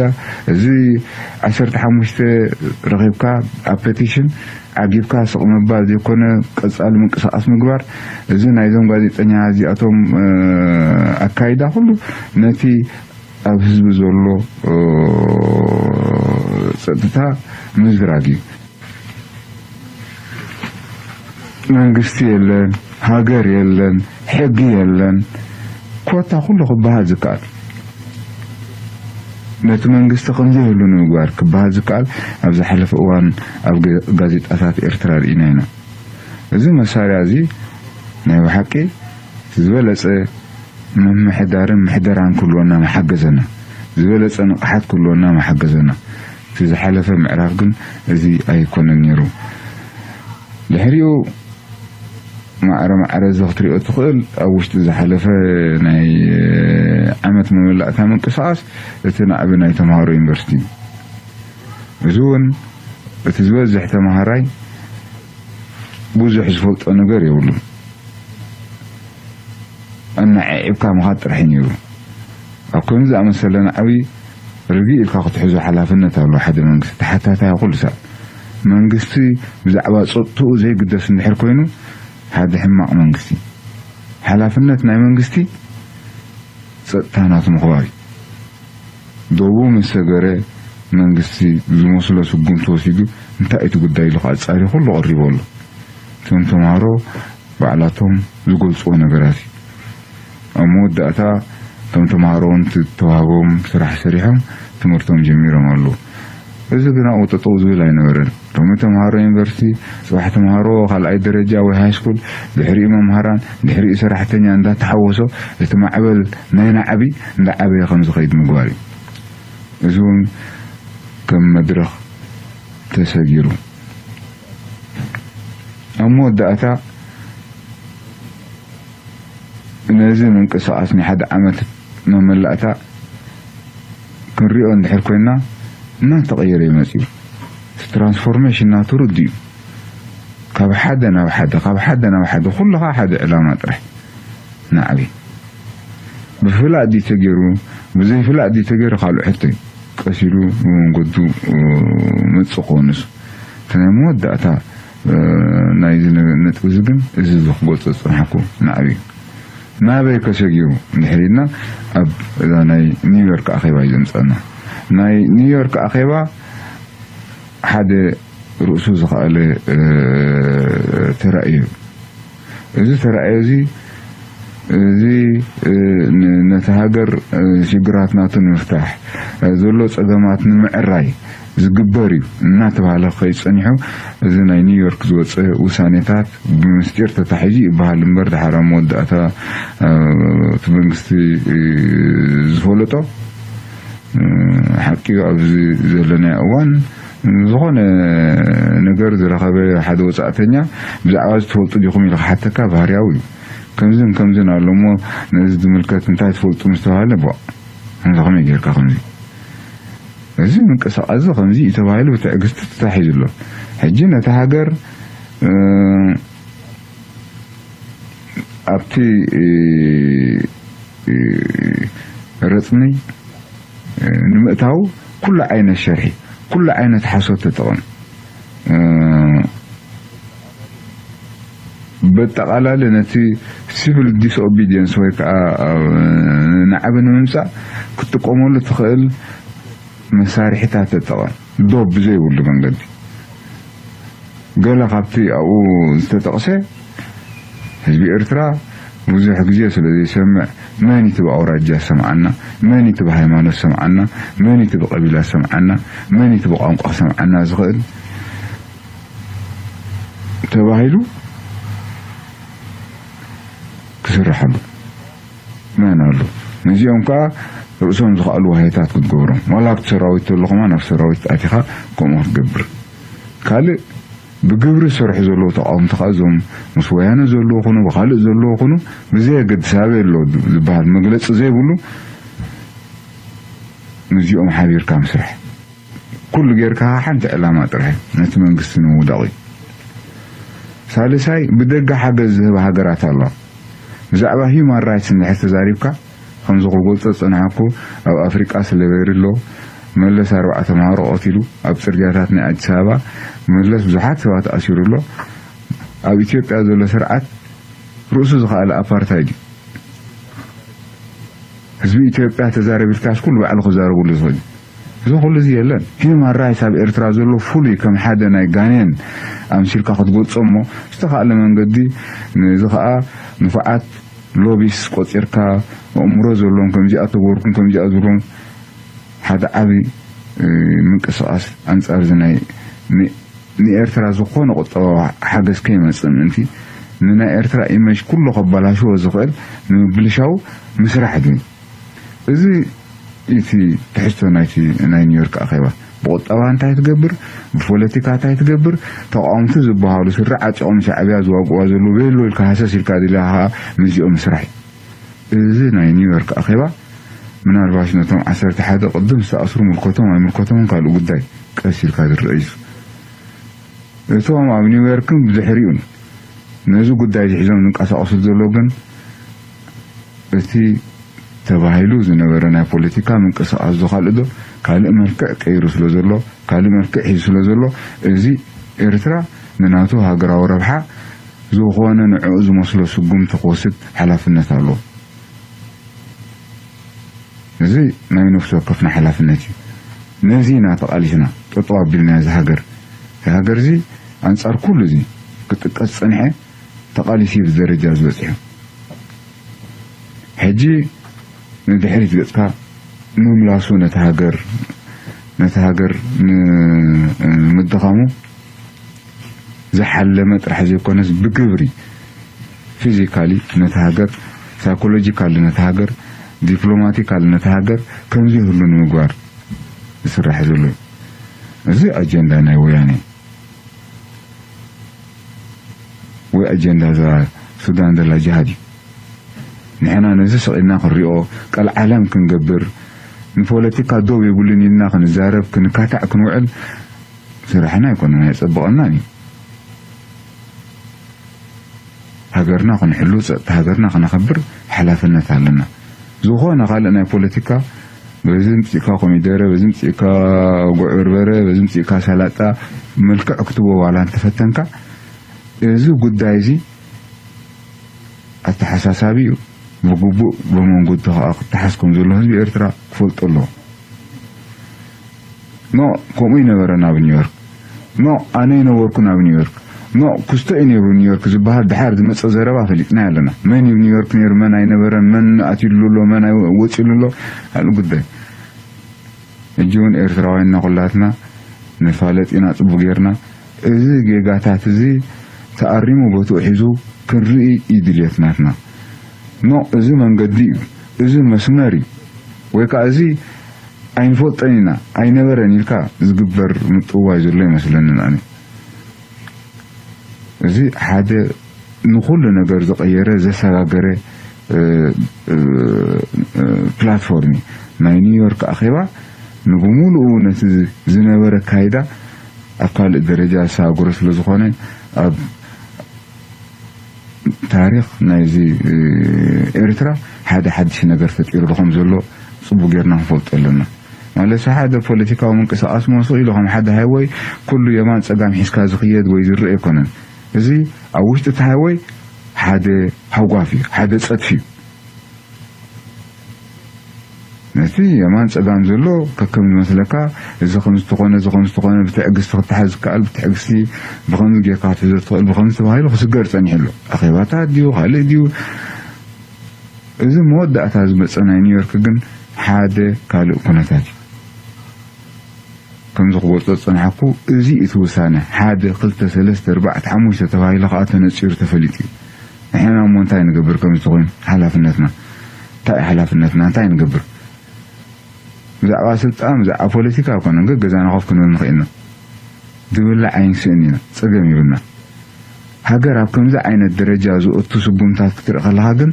እዚ ዓሰርተ ሓሙሽተ ረኺብካ ኣብ ፔቲሽን ዓጊብካ ስቕ ምባል ዘይኮነ ቀፃሊ ምንቅስቃስ ምግባር እዚ ናይዞም ጋዜጠኛ እዚኣቶም ኣካይዳ ኩሉ ነቲ ኣብ ህዝቢ ዘሎ ፀጥታ ምዝራግ እዩ። መንግስቲ የለን፣ ሃገር የለን፣ ሕጊ የለን፣ ኮታ ኩሉ ክበሃል ዝከኣል ነቲ መንግስቲ ከምዘይህሉ ንምግባር ክበሃል ዝከኣል ኣብ ዝሓለፈ እዋን ኣብ ጋዜጣታት ኤርትራ ርኢና ኢና። እዚ መሳርያ እዚ ናይ ብሓቂ ዝበለጸ ምምሕዳርን ምሕደራን ክህልወና መሓገዘና፣ ዝበለጸ ንቕሓት ክህልወና መሓገዘና። እቲ ዝሓለፈ ምዕራፍ ግን እዚ ኣይኮነን ነይሩ። ድሕሪኡ ማዕረ ማዕረ እዚ ክትሪኦ ትኽእል ኣብ ውሽጢ ዝሓለፈ ናይ ዓመት መመላእታ ምንቅስቓስ እቲ ናዕቢ ናይ ተምሃሮ ዩኒቨርሲቲ እዩ። እዚ እውን እቲ ዝበዝሕ ተምሃራይ ብዙሕ ዝፈልጦ ነገር የብሉን። ኣናዓዒብካ ምኻድ ጥራሕ እዩ ነይሩ። ኣብ ከምዚ ዝኣመሰለ ናዕቢ ርግእ ኢልካ ክትሕዞ ሓላፍነት ኣለዎ ሓደ መንግስቲ። ተሓታታይ ኩሉ ሰብ መንግስቲ ብዛዕባ ጸጥትኡ ዘይግደስ እንድሕር ኮይኑ ሓደ ሕማቕ መንግስቲ። ሓላፍነት ናይ መንግስቲ ጸጥታ ናቱ ምኽባር እዩ። ደቡ ምስ ሰገረ መንግስቲ ዝመስሎ ስጉምቲ ወሲዱ እንታይ እቲ ጉዳይ ኢሉ ከዓ ጻሪ ኩሉ ቀሪቡ ኣሎ። እቶም ተምሃሮ ባዕላቶም ዝገልፅዎ ነገራት እዩ። ኣብ መወዳእታ እቶም ተምሃሮ እውን ተዋህቦም ስራሕ ሰሪሖም እቲ ትምህርቶም ጀሚሮም ኣለዉ። እዚ ግን ኣብኡ ጠጠው ዝብል ኣይነበረን። ሎሚ ተምሃሮ ዩኒቨርሲቲ፣ ጽባሕ ተምሃሮ ካልኣይ ደረጃ ወይ ሃይስኩል፣ ድሕሪኡ መምሃራን፣ ድሕሪኡ ሰራሕተኛ እንዳተሓወሶ እቲ ማዕበል ናይ ናዕቢ እንዳዓበየ ከም ዝኸይድ ምግባር እዩ። እዚ እውን ከም መድረኽ ተሰጊሩ። ኣብ መወዳእታ ነዚ ምንቅስቓስ ናይ ሓደ ዓመት መመላእታ ክንሪኦ እንድሕር ኮይና እናተቐየረ እዩ መፂኡ። እቲ ትራንስፎርሜሽን ናቱ ርዱእ እዩ። ካብ ሓደ ናብ ሓደ፣ ካብ ሓደ ናብ ሓደ፣ ኩሉ ከዓ ሓደ ዕላማ ጥራሕ ንዓብይ። ብፍላጥ ድዩ ተገይሩ፣ ብዘይፍላጥ ድዩ ተገይሩ ካልእ ሕቶ እዩ። ቀስ ኢሉ ብመንገዱ መፅእ ክኾን ንሱ። እቲ ናይ መወዳእታ ናይዚ ነጥቢ እዚ ግን እዚ እዚ ክገልፆ ዝፀናሕኩ ናዕቢ እዩ። ናበይ ከሰጊሩ እንድሕር ኢልና ኣብ እዛ ናይ ኒውዮርክ ኣኼባ እዩ ዘምፀአና። ናይ ኒውዮርክ ኣኼባ ሓደ ርእሱ ዝኸኣለ ተራእዩ። እዚ ተራእዮ እዚ እዚ ነቲ ሃገር ሽግራት ናቱ ንምፍታሕ ዘሎ ፀገማት ንምዕራይ ዝግበር እዩ እናተባሃለ ክኸይድ ፀኒሑ። እዚ ናይ ኒውዮርክ ዝወፀ ውሳኔታት ብምስጢር ተታሒዙ ይበሃል እምበር ድሓር ኣብ መወዳእታ እቲ መንግስቲ ዝፈለጦ ሓቂ ኣብዚ ዘለናዮ እዋን ዝኾነ ነገር ዝረኸበ ሓደ ወፃእተኛ ብዛዕባ እዚ ትፈልጡ ዲኹም ኢሉ ክሓተካ ባህርያዊ እዩ። ከምዝን ከምዝን ኣሎ እሞ ነዚ ዝምልከት እንታይ ትፈልጡ ምስ ተባሃለ ቦ ከምዚ ከመይ ጌርካ ከምዚ እዚ ምንቅስቃስ እዚ ከምዚ እዩ ተባሂሉ ብትዕግስቲ ተታሒዙ ኣሎ። ሕጂ ነቲ ሃገር ኣብቲ ረፅሚ ንምእታው ኩሉ ዓይነት ሸርሒ ኩሉ ዓይነት ሓሶት ተጠቐም። በጠቓላሊ ነቲ ሲቪል ዲስኦቢዲየንስ ወይ ከዓ ናዕቢ ንምምፃእ ክትጥቀመሉ ትኽእል መሳርሒታት ተጠቐም። ዶብ ብዘይብሉ መንገዲ ገለ ካብቲ ኣብኡ ዝተጠቕሰ ህዝቢ ኤርትራ ብዙሕ ግዜ ስለ ዘይሰምዕ መን እቲ ብኣውራጃ ሰምዓና፣ መን እቲ ብሃይማኖት ሰምዓና፣ መን እቲ ብቐቢላ ሰምዓና፣ መን እቲ ብቋንቋ ሰምዓና ዝኽእል ተባሂሉ ክስርሐሉ መን ኣሎ? ነዚኦም ከዓ ርእሶም ዝኸኣሉ ዋህዮታት ክትገብሮም ዋላ ኣብቲ ሰራዊት ተለኹማ ናብ ሰራዊት ኣቲኻ ከምኡ ክትገብር ካልእ ብግብሪ ዝሰርሑ ዘለዉ ተቃወምቲ ከዓ እዞም ምስ ወያነ ዘለዉ ኩኑ ብካልእ ዘለዉ ኩኑ ብዘየገድስ ኣበይ ኣሎ ዝበሃል መግለፂ ዘይብሉ ምስዚኦም ሓቢርካ ምስራሕ ኩሉ ጌርካ ሓንቲ ዕላማ ጥራሕ ነቲ መንግስቲ ንምውዳቕ እዩ። ሳልሳይ ብደገ ሓገዝ ዝህባ ሃገራት ኣለዋ። ብዛዕባ ሂዩማን ራይትስ እንድሕር ተዛሪብካ ከምዚ ክገልፆ ዝፀናሕኩ ኣብ ኣፍሪቃ ስሌቨሪ ኣሎ። መለስ ኣርባዕተ ተምሃሮ ቀቲሉ ኣብ ፅርግያታት ናይ ኣዲስ ኣበባ መለስ ብዙሓት ሰባት ኣሲሩ ኣሎ። ኣብ ኢትዮጵያ ዘሎ ስርዓት ርእሱ ዝኸኣለ ኣፓርታይድ እዩ። ህዝቢ ኢትዮጵያ ተዛረብ ኢልካስ ኩሉ ባዕሉ ክዛረበሉ ዝኽእል እዩ። እዚ ኩሉ እዚ የለን። ሂዩማን ራይትስ ኣብ ኤርትራ ዘሎ ፍሉይ ከም ሓደ ናይ ጋኔን ኣምሲልካ ክትገልጾ እሞ ዝተኻእለ መንገዲ ነዚ ኸኣ ንፉዓት ሎቢስ ቆጺርካ ኣእምሮ ዘለዎም ከምዚኣ ተገበርኩም ከምዚኣ ዝብሎም ሓደ ዓቢ ምንቅስቃስ ኣንጻር እዚ ናይ ንኤርትራ ዝኾነ ቁጠባዊ ሓገዝ ከይመጽእ ምእንቲ ንናይ ኤርትራ ኢመጅ ኩሉ ከባላሽዎ ዝኽእል ንምብልሻው ምስራሕ ድዩ? እዚ እቲ ትሕዝቶ ናይቲ ናይ ኒውዮርክ ኣኼባ። ብቁጠባ እንታይ ትገብር፣ ብፖለቲካ እንታይ ትገብር፣ ተቃወምቲ ዝበሃሉ ስድራ ዓጢቖም ሻዕብያ ዝዋግእዋ ዘለዉ ቤሎ ኢልካ ሃሰስ ኢልካ ድልያ ከዓ ምስዚኦም ምስራሕ እዩ። እዚ ናይ ኒውዮርክ ኣኼባ ምናልባሽ ነቶም ዓሰርተ ሓደ ቅድም ዝተኣስሩ ምልከቶም ኣይምልከቶምን ካልእ ጉዳይ ቀስ ኢልካ ዝረአ እዩ። እቶም ኣብ ኒውዮርክን ብድሕሪኡን ነዚ ጉዳይ እዚ ሒዞም ዝንቀሳቐሱ ዘለዉ ግን እቲ ተባሂሉ ዝነበረ ናይ ፖለቲካ ምንቅስቃስ ዶ ካልእ ዶ ካልእ መልክዕ ቀይሩ ስለ ዘሎ ካልእ መልክዕ ሒዙ ስለ ዘሎ እዚ ኤርትራ ንናቱ ሃገራዊ ረብሓ ዝኾነ ንዕኡ ዝመስሎ ስጉምቲ ክወስድ ሓላፍነት ኣለዎ። እዚ ናይ ነፍሲ ወከፍና ሓላፍነት እዩ። ነዚ ኢና ተቓሊስና ጠጠው ኣቢልና እዚ ሃገር። እዚ ሃገር እዚ ኣንጻር ኩሉ እዚ ክጥቀስ ዝጸንሐ ተቓሊሱ እዩ እዚ ደረጃ ዝበጽሑ። ሕጂ ንድሕሪት ገጽካ ምምላሱ ነቲ ሃገር ነቲ ሃገር ንምድኻሙ ዝሓለመ ጥራሕ ዘይኮነስ ብግብሪ ፊዚካሊ ነቲ ሃገር ሳይኮሎጂካሊ ነቲ ሃገር ዲፕሎማቲካሊ ነቲ ሃገር ከምዚ ይህሉ ንምግባር ዝስራሕ ዘሎ እዩ። እዚ ኣጀንዳ ናይ ወያነ ወይ ኣጀንዳ እዛ ሱዳን ዘላ ጅሃድ እዩ። ንሕና ነዚ ስቕ ኢልና ክንሪኦ ቀልዓለም ክንገብር ንፖለቲካ ደው የብሉን ኢልና ክንዛረብ ክንካታዕ ክንውዕል ስራሕና ኣይኮነን፣ ኣየጸብቐናን እዩ። ሃገርና ክንሕሉ፣ ጸጥታ ሃገርና ክነኸብር ሓላፍነት ኣለና። ዝኾነ ካልእ ናይ ፖለቲካ በዚ ምጽእካ ኮሚደረ፣ በዚ ምጽእካ ጉዕ በርበረ፣ በዚ ምጽእካ ሰላጣ መልክዕ ክትቦ ዋላ እንተፈተንካ እዚ ጉዳይ እዚ ኣተሓሳሳቢኡ ብግቡእ ብመንጎ ከዓ ክተሓዝ ከም ዘሎ ህዝቢ ኤርትራ ክፈልጦ ኣለዎ። ኖ ከምኡ ይነበረን ኣብ ኒውዮርክ ኖ ኣነ ይነበርኩን ኣብ ኒውዮርክ ኖ ክስቶ እዩ ነይሩ ኒውዮርክ ዝበሃል ድሓር ዝመፀ ዘረባ ፈሊጥና ኣለና። መን እዩ ኒውዮርክ ነይሩ፣ መን ኣይነበረን፣ መን ኣትዩሉ ኣሎ፣ መን ኣይ- ወፂሉ ኣሎ፣ ካልእ ጉዳይ። ሕጂ እውን ኤርትራውያንና ኩላትና ንፋለጥ ኢና ፅቡቅ ጌርና። እዚ ጌጋታት እዚ ተኣሪሙ ቦትኡ ሒዙ ክንርኢ እዩ ድልየት ናትና። ኖ እዚ መንገዲ እዩ፣ እዚ መስመር እዩ፣ ወይ ከዓ እዚ ኣይንፈልጦን ኢና ኣይነበረን ኢልካ ዝግበር ምጥዋይ ዘሎ ይመስለንን ኣነ። እዚ ሓደ ንኹሉ ነገር ዝቐየረ ዘሰጋገረ ፕላትፎርም እዩ። ናይ ኒውዮርክ ኣኼባ ንብሙሉኡ ነቲ ዝነበረ ኣካይዳ ኣብ ካልእ ደረጃ ዝሰጋገረ ስለ ዝኾነ ኣብ ታሪኽ ናይዚ ኤርትራ ሓደ ሓድሽ ነገር ፈጢሩ ከም ዘሎ ጽቡቅ ጌርና ክንፈልጦ ኣለና። ማለት ሓደ ፖለቲካዊ ምንቅስቃስ መስሉ ኢሉ ከም ሓደ ሃይወይ ኩሉ የማን ጸጋም ሒዝካ ዝኽየድ ወይ ዝረአ ኣይኮነን። እዚ ኣብ ውሽጢ እቲ ሃይወይ ሓደ ሃጓፍ እዩ፣ ሓደ ጸድፊ እዩ። ነቲ የማን ጸጋም ዘሎ ከከም ዝመስለካ እዚ ከም ዝተኾነ እዚ ከም ዝተኾነ ብትዕግስቲ ክትሓዝ ዝከኣል ብትዕግስቲ ብኸምዚ ጌርካ ክትሕዞ ትኽእል ብኸምዚ ተባሂሉ ክስገር ጸኒሑ ኣሎ። ኣኼባታት ድዩ ካልእ ድዩ እዚ መወዳእታ ዝመጸ ናይ ኒውዮርክ ግን ሓደ ካልእ ኩነታት እዩ። ከምዚ ክገልጾ ዝጸናሕኩ እዚ እቲ ውሳነ ሓደ ክልተ ሰለስተ ኣርባዕተ ሓሙሽተ ተባሂሉ ከኣ ተነጺሩ ተፈሊጡ እዩ። ንሕና እሞ እንታይ ንገብር ከምዚ ተኾይኑ ሓላፍነትና እንታይ እዩ ሓላፍነትና እንታይ ንገብር? ብዛዕባ ስልጣን ብዛዕባ ፖለቲካ ኣይኮነን ግን ገዛና ኮፍ ክንብል ንኽእል ኢና። ዝብላዕ ኣይንስእን ኢና፣ ጸገም የብልና። ሃገር ኣብ ከምዚ ዓይነት ደረጃ ዝእቱ ስጉምታት ክትርኢ ከለኻ ግን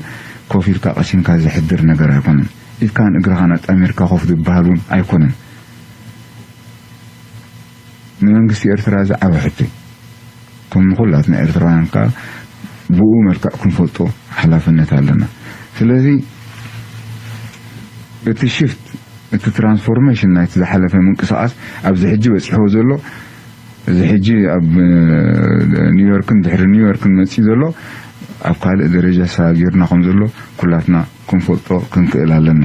ኮፍ ኢልካ ቀሲንካ ዘሕድር ነገር ኣይኮነን። ኢድካን እግርኻን ኣጣሚርካ ኮፍ ዝበሃል እውን ኣይኮነን። ንመንግስቲ ኤርትራ እዚ ዓቢ ሕቶ እዩ። ከም ንኹላትና ኤርትራውያን ከኣ ብኡ መልክዕ ክንፈልጦ ሓላፍነት ኣለና። ስለዚ እቲ ሽፍት እቲ ትራንስፎርሜሽን ናይቲ ዝሓለፈ ምንቅስቃስ ኣብዚ ሕጂ በፂሕዎ ዘሎ እዚ ሕጂ ኣብ ኒውዮርክን ድሕሪ ኒውዮርክን መፂ ዘሎ ኣብ ካልእ ደረጃ ሰጋጊርና ከም ዘሎ ኩላትና ክንፈልጦ ክንክእል ኣለና።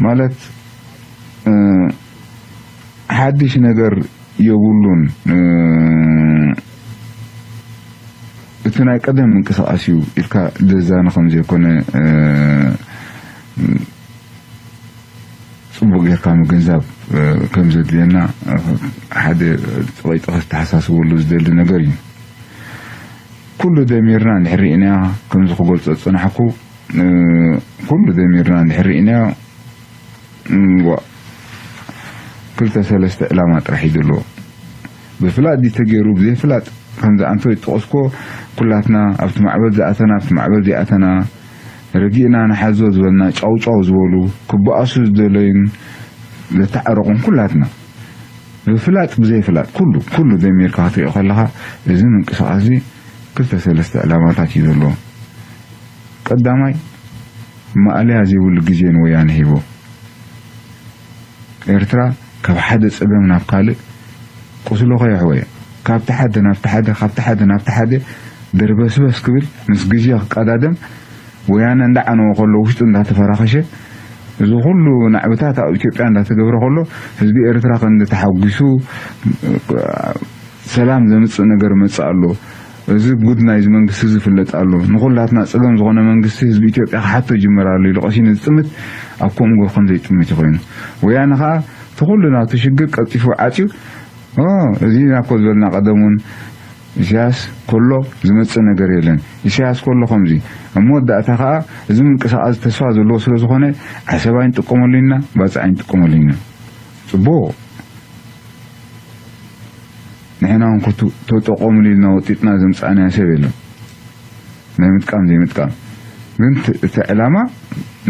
ማለት ሓድሽ ነገር የብሉን። እቲ ናይ ቀደም ምንቅስቃስ እዩ ኢልካ ደዛነ ከም ዘይኮነ ፅቡቅ ጌርካ ምግንዛብ ከም ዘድልየና ሓደ ፀቂጠ ክተሓሳስበሉ ዝደሊ ነገር እዩ። ኩሉ ደሚርና እንድሕር ርኢናዮ ከምዚ ክገልፆ ዝፀናሕኩ ኩሉ ደሚርና እንድሕር ርኢናዮ እምቧእ ክልተ ሰለስተ ዕላማ ጥራሕ እዩ ዘለዎ። ብፍላጥ ድዩ ተገይሩ ብዘይፍላጥ ከምዚ ኣንተ ዝጠቐስኮ ኩላትና ኣብቲ ማዕበል ዝኣተና ኣብቲ ማዕበል ዘይኣተና ረጊእና ንሓዞ ዝበልና ጫውጫው ዝበሉ ክበኣሱ ዝደለዩን ዘተዓረቑን ኩላትና ብፍላጥ ብዘይፍላጥ ኩሉ ኩሉ ደሚርካ ክትሪኦ ከለኻ እዚ ምንቅስቃስ እዚ ክልተ ሰለስተ ዕላማታት እዩ ዘለዎ። ቀዳማይ ማእለያ ዘይብሉ ግዜ ንወያነ ሂቦ ኤርትራ ካብ ሓደ ጸገም ናብ ካልእ ቁስሉ ከየሕወየ ካብቲ ሓደ ናብቲ ሓደ ካብቲ ሓደ ናብቲ ሓደ ደርበስበስ ክብል ምስ ግዜ ክቀዳደም ወያነ እንዳዓነወ ከሎ ውሽጡ እንዳተፈራኸሸ እዚ ኩሉ ናዕብታት ኣብ ኢትዮጵያ እንዳተገብረ ከሎ ህዝቢ ኤርትራ ክንዲ ተሓጒሱ ሰላም ዘምጽእ ነገር መጽእ ኣሎ። እዚ ጉድ ናይዚ መንግስቲ እዚ ይፍለጥ ኣሎ። ንኹላትና ጸገም ዝኾነ መንግስቲ ህዝቢ ኢትዮጵያ ክሓቶ ይጅመር ኣሎ ኢሉ ቀሲኑ ዝጥምት ኣብ ከምኡ ገይሩ ከም ዘይጥምት ኮይኑ ወያነ ከዓ እቲ ኩሉ ናቱ ሽግር ቀልጢፉ ዓፅዩ እዚ ናኮ ዝበልና ቀደም እውን ኢሳያስ ከሎ ዝመፅእ ነገር የለን። ኢሳያስ ከሎ ከምዚ ኣብ መወዳእታ ከዓ እዚ ምንቅስቃስ ተስፋ ዘለዎ ስለ ዝኾነ ዓሰብ ኣይንጥቀመሉ ኢና፣ ባፅዕ ኣይንጥቀመሉ ኢና። ፅቡቕ ንሕና እውን ተጠቐሙሉ ኢልና ወጢጥና ዘምፃእናዮ ሰብ የለን። ናይ ምጥቃም ዘይምጥቃም ግን እቲ ዕላማ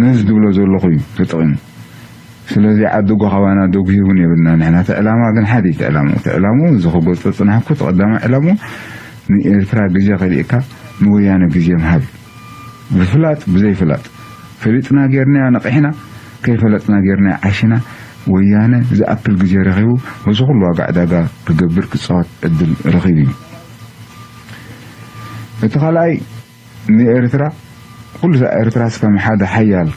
ነዚ ዝብሎ ዘለኹ እዩ ተጠቒሙ። ስለዚ ዓዲ ጎኻባና ደጉሂ እውን የብልና ንሕና እቲ ዕላማ ግን ሓደ እቲ ዕላማ እቲ ዕላማ እዚ ክገልፆ ፅናሕኩ እቲ ቀዳማይ ዕላማ ንኤርትራ ግዜ ከሊእካ ንወያነ ግዜ ምሃብ እዩ። ብፍላጥ ብዘይፍላጥ ፈሊጥና ጌርናዮ ነቒሕና፣ ከይፈለጥና ጌርናዮ ዓሽና። ወያነ ዝኣክል ግዜ ረኺቡ በዚ ኩሉ ዋጋ ዕዳጋ ክገብር ክፃወት ዕድል ረኺቡ እዩ። እቲ ካልኣይ ንኤርትራ ኩሉ ኤርትራስ ከም ሓደ ሓያል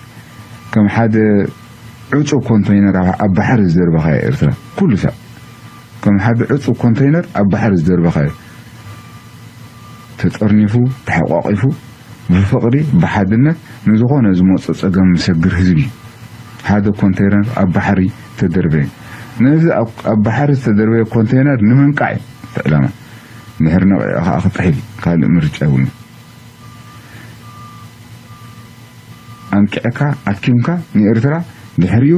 ከም ሓደ ዕፁብ ኮንተይነር ኣብ ባሕሪ ዝደርበኻዮ ኤርትራ ኩሉ ሰብ ከም ሓደ ዕፁብ ኮንተይነር ኣብ ባሕሪ ዝደርበኻዮ ተጠርኒፉ ተሓቋቒፉ ብፍቕሪ ብሓድነት ንዝኾነ ዝመፆ ፀገም ዝሰግር ህዝቢ ሓደ ኮንተይነር ኣብ ባሕሪ ተደርበየ ነዚ ኣብ ባሕሪ ዝተደርበየ ኮንተይነር ንምንቃዕ እዩ እቲ ዕላማ ድሕሪ ነቂዑ ከዓ ክጥሕል ካልእ ምርጫ ይብሉ ኣንቂዕካ ኣኪምካ ንኤርትራ ድሕሪኡ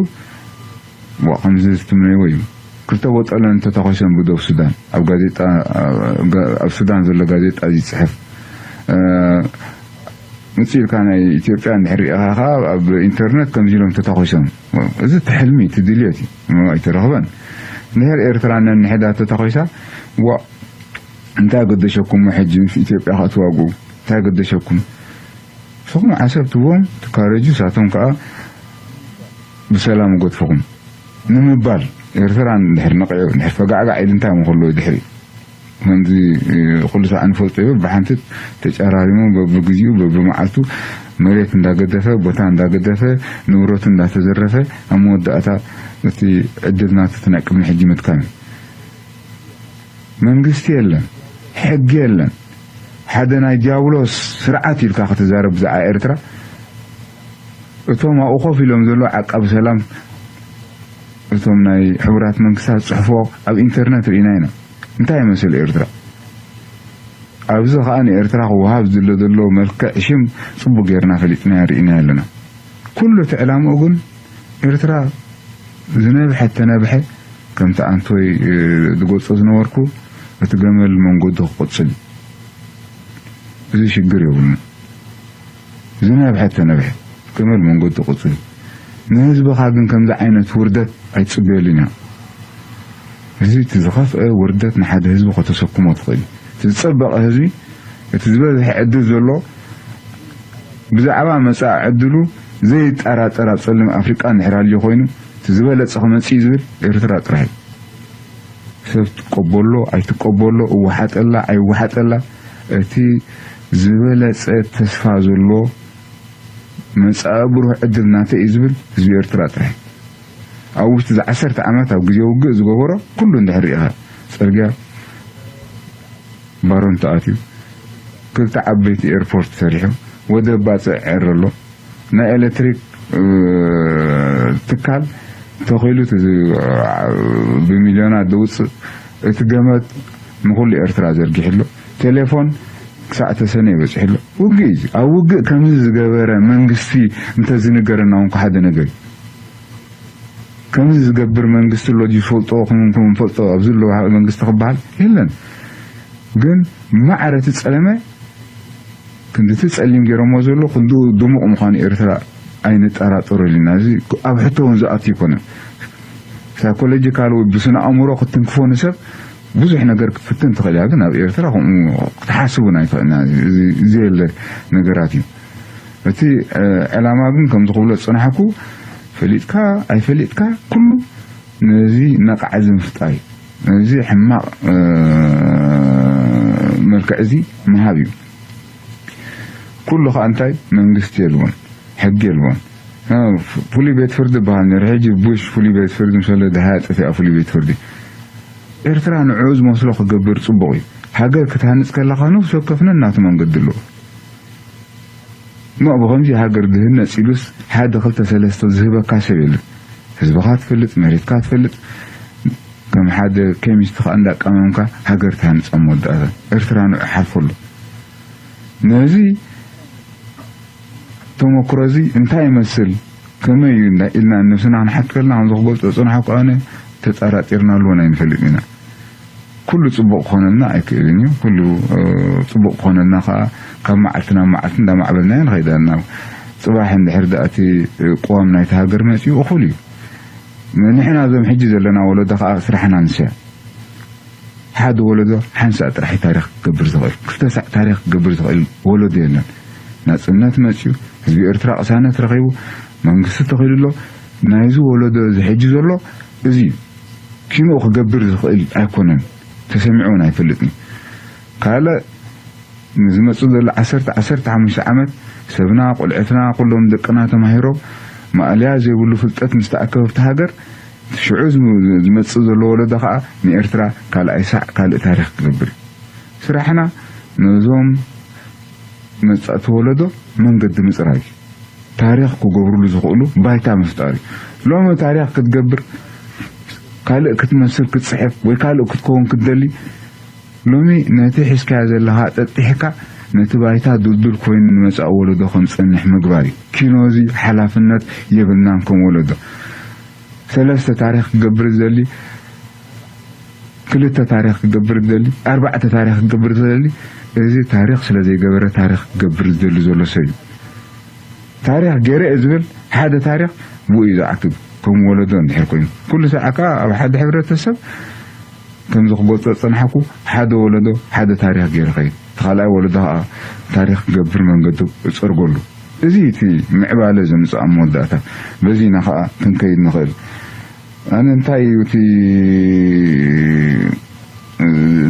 ከምዚ ዝትምነይዎ እዩ ክልተ ቦጠለን ተተኮሰን ብዶብ ሱዳን ኣብ ጋዜጣ ኣብ ሱዳን ዘሎ ጋዜጣ ዝፅሕፍ ምፅእ ኢልካ ናይ ኢትዮጵያ እንድሕር ሪኢኻ ከዓ ኣብ ኢንተርነት ከምዚ ኢሎም ተተኮሶም እዚ ትሕልሚ ትድልዮት እዩ ኣይተረኽበን እንድሕር ኤርትራ ነንሕዳ ተተኮሳ እንታይ ገደሸኩም ሕጂ ምስ ኢትዮጵያ ከኣ ትዋግኡ እንታይ ገደሸኩም ንስኹም ዓሰብ ትዎም ትካረጁ ሳቶም ከኣ ብሰላም ገድፍኹም ንምባል ኤርትራ እንድሕር ነቒዑ እንድሕር ፈጋዕጋዕ ኢሉ እንታይ ምክሎ ድሕሪ ከምዚ ኩሉ ሳዕ ንፈልጦ ይብል ብሓንቲ ተጨራሪሙ በብግዚኡ በብመዓልቱ መሬት እንዳገደፈ ቦታ እንዳገደፈ ንብረቱ እንዳተዘረፈ ኣብ መወዳእታ እቲ ዕድል ናቱ እቲ ናይ ቅድሚ ሕጂ ምጥቃም እዩ መንግስቲ የለን፣ ሕጊ የለን። ሓደ ናይ ዲያብሎስ ስርዓት ኢልካ ክትዛረብ ብዛዕባ ኤርትራ እቶም ኣብኡ ኮፍ ኢሎም ዘለዉ ዓቃቢ ሰላም እቶም ናይ ሕቡራት መንግስታት ዝፅሕፎ ኣብ ኢንተርነት ርኢና ኢና። እንታይ ይመስል ኤርትራ? ኣብዚ ከዓ ንኤርትራ ክወሃብ ዝሎ ዘሎ መልክዕ ሽም ፅቡቅ ጌርና ፈሊጥናዮ ርኢናዮ ኣለና። ኩሉ እቲ ዕላምኡ ግን ኤርትራ ዝነብሐ እተነብሐ ከምቲ ኣንቶይ ዝገልጾ ዝነበርኩ እቲ ገመል መንገዱ ክቕጽል እዩ። እዚ ሽግር የብሉን። ዝነብሐ እተነብሐ ገመል መንገዱ ክቕጽል እዩ። ንህዝብኻ ግን ከምዚ ዓይነት ውርደት ኣይትጽበየሉን ኢኻ። እዚ እቲ ዝኸፍአ ውርደት ንሓደ ህዝቢ ከተሰክሞ ትኽእል እዩ። እቲ ዝጸበቐ ህዝቢ እቲ ዝበዝሐ ዕድል ዘሎ ብዛዕባ መጻኢ ዕድሉ ዘይጠራጠር ኣብ ጸሊም ኣፍሪቃ እንድሕር ሃልዩ ኮይኑ እቲ ዝበለጸ ክመጽእ እዩ ዝብል ኤርትራ ጥራሕ እዩ። ሰብ ትቀበሎ ኣይትቀበሎ እወሓጠላ ኣይወሓጠላ እቲ ዝበለጸ ተስፋ ዘሎ መጻኢ ብሩህ ዕድል ናተይ እዩ ዝብል ህዝቢ ኤርትራ ጥራሕ እዩ። ኣብ ውሽጢ እዚ ዓሰርተ ዓመት ኣብ ግዜ ውግእ ዝገበሮ ኩሉ እንድሕር ርኢኻ ጽርግያ ባሮንቶ ኣትዩ ክልተ ዓበይቲ ኤርፖርት ሰሪሑ ወደብ ባጽዕ ዕር ኣሎ ናይ ኤሌክትሪክ ትካል ተኺሉ ብሚልዮናት ዝውፅእ እቲ ገመድ ንኩሉ ኤርትራ ዘርጊሑ ኣሎ ቴሌፎን ክሳዕ ተሰነየ በፂሑ ኣሎ ውግእ እዩ ኣብ ውግእ ከምዚ ዝገበረ መንግስቲ እንተዝንገረና እውን ሓደ ነገር እዩ ከምዚ ዝገብር መንግስቲ ኣሎ ዝፈልጦ ክምንኩም ፈልጦ ኣብዚ ኣሎ መንግስቲ ክበሃል የለን ግን ማዕረ እቲ ጸለመ ክንድቲ ጸሊም ገይሮሞ ዘሎ ክንድኡ ድሙቕ ምዃኑ ኤርትራ ኣይንጠራጠረሉ ኢና እዚ ኣብ ሕቶ እውን ዝኣቱ ይኮነ ሳይኮሎጂካል ወይ ብስነ ኣእምሮ ክትንክፎ ንሰብ ብዙሕ ነገር ክትፍትን ትኽእል እያ ግን ኣብ ኤርትራ ከምኡ ክትሓስብ እውን ኣይትኽእልና ዘየለ ነገራት እዩ እቲ ዕላማ ግን ከምዚ ክብሎ ዝፅናሕኩ ፈሊጥካ ኣይፈሊጥካ ኩሉ ነዚ ነቓዕ እዚ ምፍጣር እዩ ነዚ ሕማቕ መልክዕ እዚ ምሃብ እዩ ኩሉ ከዓ እንታይ መንግስቲ የልቦን ሕጊ የልቦን ፍሉይ ቤት ፍርዲ በሃል ነሩ ሕጂ ቡሽ ፍሉይ ቤት ፍርዲ ምሰለ ድሃያ ጠፊኣ ፍሉይ ቤት ፍርዲ ኤርትራ ንዕኡ ዝመስሎ ክገብር ፅቡቕ እዩ ሃገር ክትሃንፅ ከለካ ነብሲ ወከፍ ነናቱ መንገዲ ኣለዎ ኖ ብኸምዚ ሃገር ድህነጽ ኢሉስ ሓደ ክልተ ሰለስተ ዝህበካ ሰብ የለን። ህዝብኻ ትፈልጥ፣ መሬትካ ትፈልጥ፣ ከም ሓደ ኬሚስት ኸኣ እንዳቃመምካ ሃገር ትሃንጻ። መወዳእታ ኤርትራ ንዑ ሓልፈሉ። ነዚ ተመክሮ እዚ እንታይ ይመስል፣ ከመይ እዩ እንዳ ኢልና ነብስና ክንሓት ከለና፣ ከም ዝኽበልጦ ጽንሓ ከኣነ ተጠራጢርናሉ እውን ኣይንፈልጥ ኢና። ኩሉ ጽቡቕ ክኾነልና ኣይክእልን እዩ። ኩሉ፣ እ፣ ጽቡቕ ክኾነልና ከኣ ካብ መዓልቲ ናብ መዓልቲ እንዳማዕበልናዮ ንኸይድ ኣለና። ጽባሕ እንድሕር ደኣ እቲ፣ እ፣ ቅዋም ናይቲ ሃገር መጺኡ እኹል እዩ። ንሕና እዞም ሕጂ ዘለና ወለዶ ከኣ ስራሕና ንስያ። ሓደ ወለዶ ሓንሳእ ጥራሕ እዩ ታሪኽ ክገብር ዝኽእል። ክልተ ሳዕ ታሪኽ ክገብር ዝኽእል ወለዶ የለን። ናጽነት መጺኡ፣ ህዝቢ ኤርትራ ቅሳነት ረኺቡ፣ መንግስቲ ተኺሉ ኣሎ። ናይዚ ወለዶ እዚ ሕጂ ዘሎ እዚ እዩ። ኪንኡ ክገብር ዝኽእል ኣይኮነን። ተሰሚዑ እውን ኣይፈልጥን። ካልእ ንዝመጽእ ዘሎ ዓሰርተ፣ ዓሰርተ ሓሙሽተ ዓመት ሰብና፣ ቆልዑትና፣ ኩሎም ደቅና ተማሂሮም ማእለያ ዘይብሉ ፍልጠት ምስ ተኣከበ ኣብቲ ሃገር፣ ሽዑ ዝም-፣ ዝመጽእ ዘሎ ወለዶ ኸኣ ንኤርትራ ካልኣይ ሳዕ ካልእ ታሪኽ ክገብር እዩ። ስራሕና ነዞም መጻእቲ ወለዶ መንገዲ ምጽራግ እዩ። ታሪኽ ክገብርሉ ዝኽእሉ ባይታ ምፍጣር እዩ። ሎሚ ታሪኽ ክትገብር፣ ካልእ ክትመስል ክትጽሕፍ ወይ ካልእ ክትከውን ክትደሊ፣ ሎሚ ነቲ ሒዝካዮ ዘለኻ ጠጢሕካ ነቲ ባይታ ድልዱል ኮይኑ ንመጻኢ ወለዶ ከም ዝጸንሕ ምግባር እዩ። ኪኖ እዚ ሓላፍነት የብልናን ከም ወለዶ። ሰለስተ ታሪኽ ክገብር ዝደሊ፣ ክልተ ታሪኽ ክገብር ዝደሊ፣ ኣርባዕተ ታሪኽ ክገብር ዝደሊ፣ እዚ ታሪኽ ስለ ዘይገበረ ታሪኽ ክገብር ዝደሊ ዘሎ ሰብ እዩ። ታሪኽ ገይረ እየ ዝብል ሓደ ታሪኽ ብኡ እዩ ዝዓግብ። ከም ወለዶ እንድሕር ኮይኑ፣ ኩሉ ሳዕ ከኣ ኣብ ሓደ ሕብረተሰብ ከምዚ ክገልጾ ዝጸናሕኩ፣ ሓደ ወለዶ ሓደ ታሪኽ ገይሩ ኸይድ፣ እቲ ካልኣይ ወለዶ ከኣ ታሪኽ ክገብር መንገዱ እጸርገሉ። እዚ እቲ ምዕባለ ዘምጽእ ኣብ መወዳእታ። በዚ ኢና ከኣ ክንከይድ ንኽእል። ኣነ እንታይ እዩ እቲ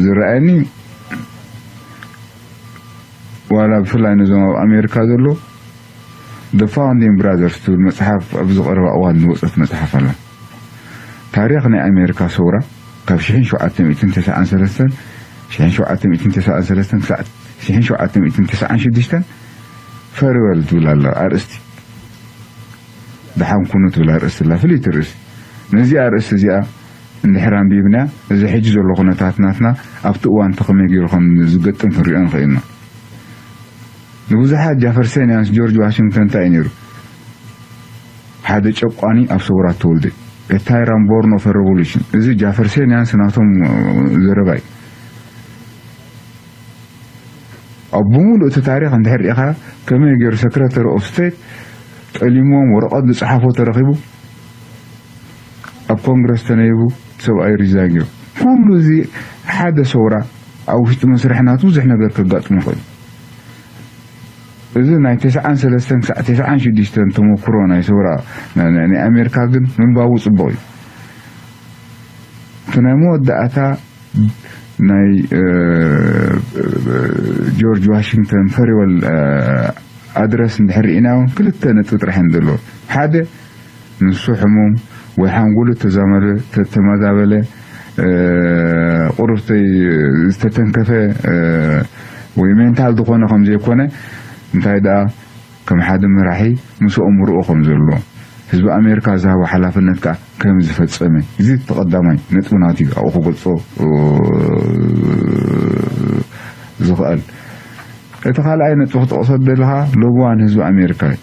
ዝረኣየኒ፣ ዋላ ብፍላይ ነዞም ኣብ ኣሜሪካ ዘሎ The Founding Brothers ትብል መጽሓፍ ኣብዚ ቀረባ እዋን ዝወጸት መጽሓፍ ኣላ። ታሪኽ ናይ ኣሜሪካ ሰውራ ካብ ሽሕን ሸውዓተ ሚእትን ተስዓን ሰለስተን፣ ሽሕን ሸውዓተ ሚእትን ተስዓን ሰለስተን ክሳዕ ሽሕን ሸውዓተ ሚእትን ተስዓን ሽዱሽተን ፈሪወል ትብል ኣላ ኣርእስቲ። ደሓን ኩኑ ትብል ኣርእስቲ ኣላ፣ ፍልይቲ ርእሲ። ነዚኣ ኣርእስቲ እዚኣ እንድሕር ኣንቢብና፣ እዚ ሕጂ ዘሎ ኩነታት ናትና ኣብቲ እዋን እቲ ከመይ ገይሩ ከም ዝገጥም ክንሪኦ ንኽእል ኢና። ንብዙሓት ጃፈርሰንያንስ ጆርጅ ዋሽንግተን እንታይ እዩ ነይሩ? ሓደ ጨቋኒ ኣብ ሰውራ ተወልደ። A tyrant born of a revolution። እዚ ጃፈርሰንያንስ ናቶም ዘረባ እዩ። ኣብ ብምሉእ እቲ ታሪኽ እንድሕር ርኢኻ ከመይ ገይሩ ሰክረተሪ ኦፍ ስቴት ጠሊምዎም ወረቐት ዝጸሓፎ ተረኺቡ ኣብ ኮንግረስ ተነይቡ ሰብኣይ ሪዛይን ገይሩ። ኩሉ እዚ ሓደ ሰውራ ኣብ ውሽጢ መስርሕ ናቱ ብዙሕ ነገር ከጋጥሞ ይኽእል። እዚ ናይ ተስዓን ሰለስተን ክሳዕ ተስዓን ሽዱሽተን ተመክሮ ናይ ሰውራ ናይ፣ ናይ፣ ናይ ኣሜሪካ ግን ምንባቡ ጽቡቕ እዩ። እቲ ናይ መወዳእታ ናይ፣ እ፣ ጆርጅ ዋሽንግተን ፈሪወል፣ እ፣ ኣድረስ እንድሕር ርኢና እውን ክልተ ነጥቢ ጥራሕ እዮም ዘለዎ። ሓደ ንሱ ሕሙም ወይ ሓንጎሉ ተዛመደ፣ ተ-፣ ተመዛበለ፣ እ፣ ቁሩብ ተይ-፣ ዝተተንከፈ፣ እ፣ ወይ ሜንታል ዝኾነ ከም ዘይኮነ፣ እንታይ ደኣ ከም ሓደ መራሒ ምስኦም ርኦ ከም ዘሎ፣ ህዝቢ ኣሜሪካ ዝሃቦ ሓላፍነት ከኣ ከም ዝፈጸመ፣ እዚ እቲ ቀዳማይ ነጥቢ ናቱ እዩ፣ ኣብኡ ክገልጾ፣ እ፣ ዝኽእል። እቲ ካልኣይ ነጥቢ ክጠቕሶ ዝደለኻ፣ ለበዋን ህዝቢ ኣሜሪካ እዩ።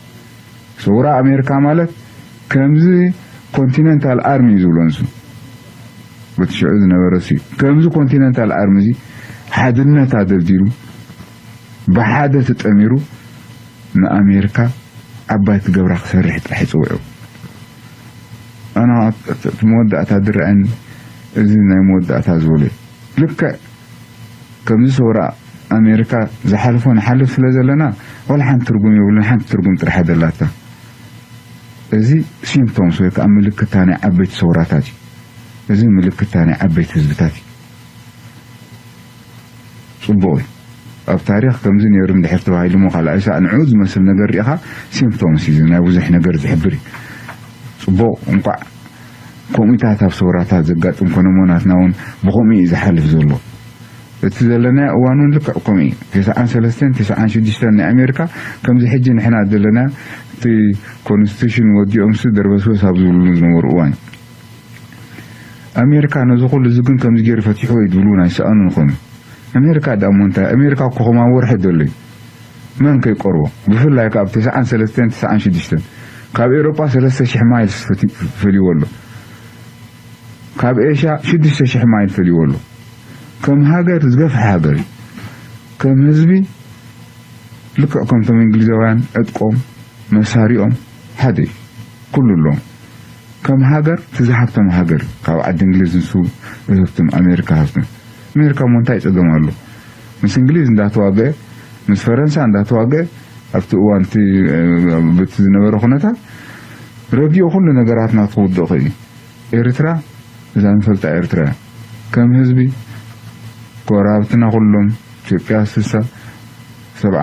ሰውራ ኣሜሪካ ማለት ከምዚ ኮንቲነንታል ኣርሚ እዩ ዝብሎ ንሱ። በቲ ሽዑ ዝነበረ እሱ እዩ። ከምዚ ኮንቲነንታል ኣርሚ እዚ ሓድነታ ደልዲሉ፣ ብሓደ ተጠሚሩ ንኣሜሪካ ዓባይ ክገብራ ክሰርሕ ጥራሕ ይጽውዑ። ኣነ እቲ መወዳእታ ዝረኣየኒ እዚ ናይ መወዳእታ ዝበሎ እዩ። ልክዕ ከምዚ ሰውራ ኣሜሪካ ዝሓልፎ ንሓልፍ ስለ ዘለና፣ ዋላ ሓንቲ ትርጉም የብሉን፣ ሓንቲ ትርጉም ጥራሕ ደላታ። እዚ ሲምፕቶምስ ወይ ከዓ ምልክታ ናይ ዓበይቲ ሰውራታት እዩ። እዚ ምልክታ ናይ ዓበይቲ ህዝብታት እዩ። ጽቡቕ እዩ። ኣብ ታሪኽ ከምዚ ነይሩ እንድሕር ተባሂሉ እሞ ካልኣይ ሳዕ ንዕኡ ዝመስል ነገር ርኢኻ፣ ሲምፕቶምስ እዩ፣ ናይ ብዙሕ ነገር ዝሕብር እዩ። ጽቡቕ፣ እንቋዕ ከምኡታት ኣብ ሰውራታት ዘጋጥም ኮነ እሞ ናትና እውን ብኸምኡ እዩ ዝሓልፍ ዘሎ። እቲ ዘለናዮ እዋን እውን ልክዕ ከምኡ እዩ። ተስዓን ሰለስተን ተስዓን ሽዱሽተን ናይ ኣሜሪካ ከምዚ ሕጂ ንሕና ዘለና እቲ ኮንስቲቱሽን ወዲኦምሲ ደርበስበስ ኣብ ዝብሉሉ ዝነበሩ እዋን እዩ። ኣሜሪካ ነዚ ኩሉ እዚ ግን ከምዚ ገይሩ ፈቲሕዎ እዩ ዝብሉ እውን ኣይሰኣኑን ይኾኑ። ኣሜሪካ ደኣ እሞ እንታይ? ኣሜሪካ እኮ ከማን ወርሒ ደሎ እዩ። መን ከይቀርቦ? ብፍላይ ካብ ተስዓን ሰለስተን ተስዓን ሽዱሽተን ካብ ኤውሮጳ ሰለስተ ሽሕ ማይልስ ፈቲ-፣ ፈልይዎ ኣሎ። ካብ ኤሽያ ሽዱሽተ ሽሕ ማይል ፈልይዎ ኣሎ። ከም ሃገር ዝገፍሐ ሃገር እዩ። ከም ህዝቢ ልክዕ ከምቶም እንግሊዛውያን ዕጥቆም መሳሪኦም ሓደ እዩ። ኩሉ ኣለዎም። ከም ሃገር እቲ ዝሃብተም ሃገር እዩ። ካብ ዓዲ እንግሊዝ ንሱ ዝህብትም ኣሜሪካ ሃብትም። ኣሜሪካ እሞ እንታይ ጸገም ኣሎ? ምስ እንግሊዝ እንዳተዋገአ ምስ ፈረንሳ እንዳተዋገአ ኣብቲ እዋን እቲ በቲ ዝነበረ ኩነታት ረጊኡ ኩሉ ነገራት ናቱ ክውድቕ ክእል እዩ። ኤርትራ እዛ ንፈልጣ ኤርትራ እያ። ከም ህዝቢ ጎረባብትና ኩሎም ኢትዮጵያ ስሳ ሰብዓ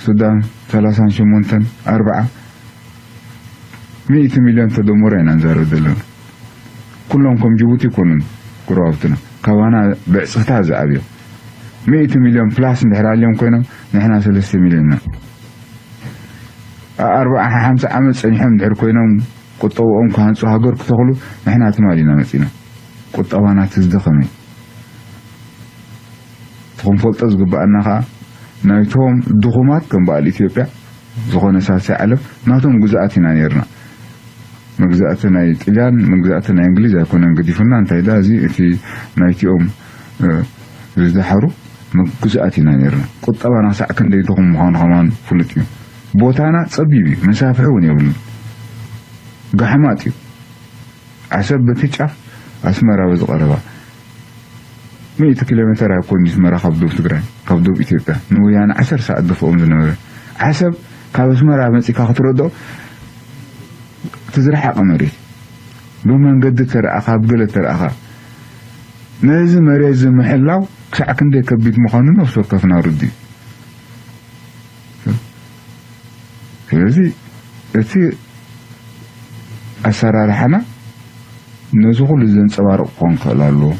ሱዳን ሰላሳን ሸሞንተን ኣርብዓ ሚእቲ ሚልዮን ተደምሮ ኢና ንዛረብ ዘለና። ኩሎም ከም ጅቡቲ ይኮኑን ጎረባብትና ካባና ብዕፅፍታት ዝዓብዮም ሚእቲ ሚልዮን ፕላስ እንድሕር ኣልዮም ኮይኖም ንሕና ሰለስተ ሚልዮን ኢና። ኣርባዓ ሓምሳ ዓመት ፀኒሖም እንድሕር ኮይኖም ቁጠብኦም ክሃንፁ ሃገር ክተኽሉ ንሕና ትማሊ ኢና መፂና። ቁጠባና እቲ ዝደኸመ እዩ። እቲ ክንፈልጦ ዝግበኣና ከዓ ናይቶም ድኹማት ከም በዓል ኢትዮጵያ ዝኾነ ሳልሳይ ዓለም ናቶም ግዝኣት ኢና ነርና። መግዛእቲ ናይ ጥልያን መግዛእቲ ናይ እንግሊዝ ኣይኮነን ገዲፉና። እንታይ ዳ እዚ እቲ ናይቲኦም ዝደሓሩ ግዝኣት ኢና ነርና። ቁጠባና ክሳዕ ክንደይ ድኹም ምዃኑ ከማን ፍሉጥ እዩ። ቦታና ጸቢብ እዩ፣ መሳፍሒ እውን የብሉን። ጋሕማጥ እዩ። ዓሰብ በቲ ጫፍ ኣስመራ በዚ ቀረባ ሚእቲ ኪሎ ሜተር ኣይኮን ኣስመራ ካብ ዶብ ትግራይ፣ ካብ ዶብ ኢትዮጵያ ንወያነ ዓሰርተ ሰዓት ደፍኦም ዝነበረ። ዓሰብ ካብ ኣስመራ መጺካ ክትረዶ እቲ ዝረሓቐ መሬት ብመንገዲ ተረኣኻ ብገለ ተረኣኻ ነዚ መሬት እዚ ምሕላው ክሳዕ ክንደይ ከቢድ ምዃኑ ነፍሲ ወከፍና ርድእ። ስለዚ እቲ ኣሰራርሓና ነዚ ኩሉ ዘንጸባርቕ ክኾን ክኽእል ኣለዎ።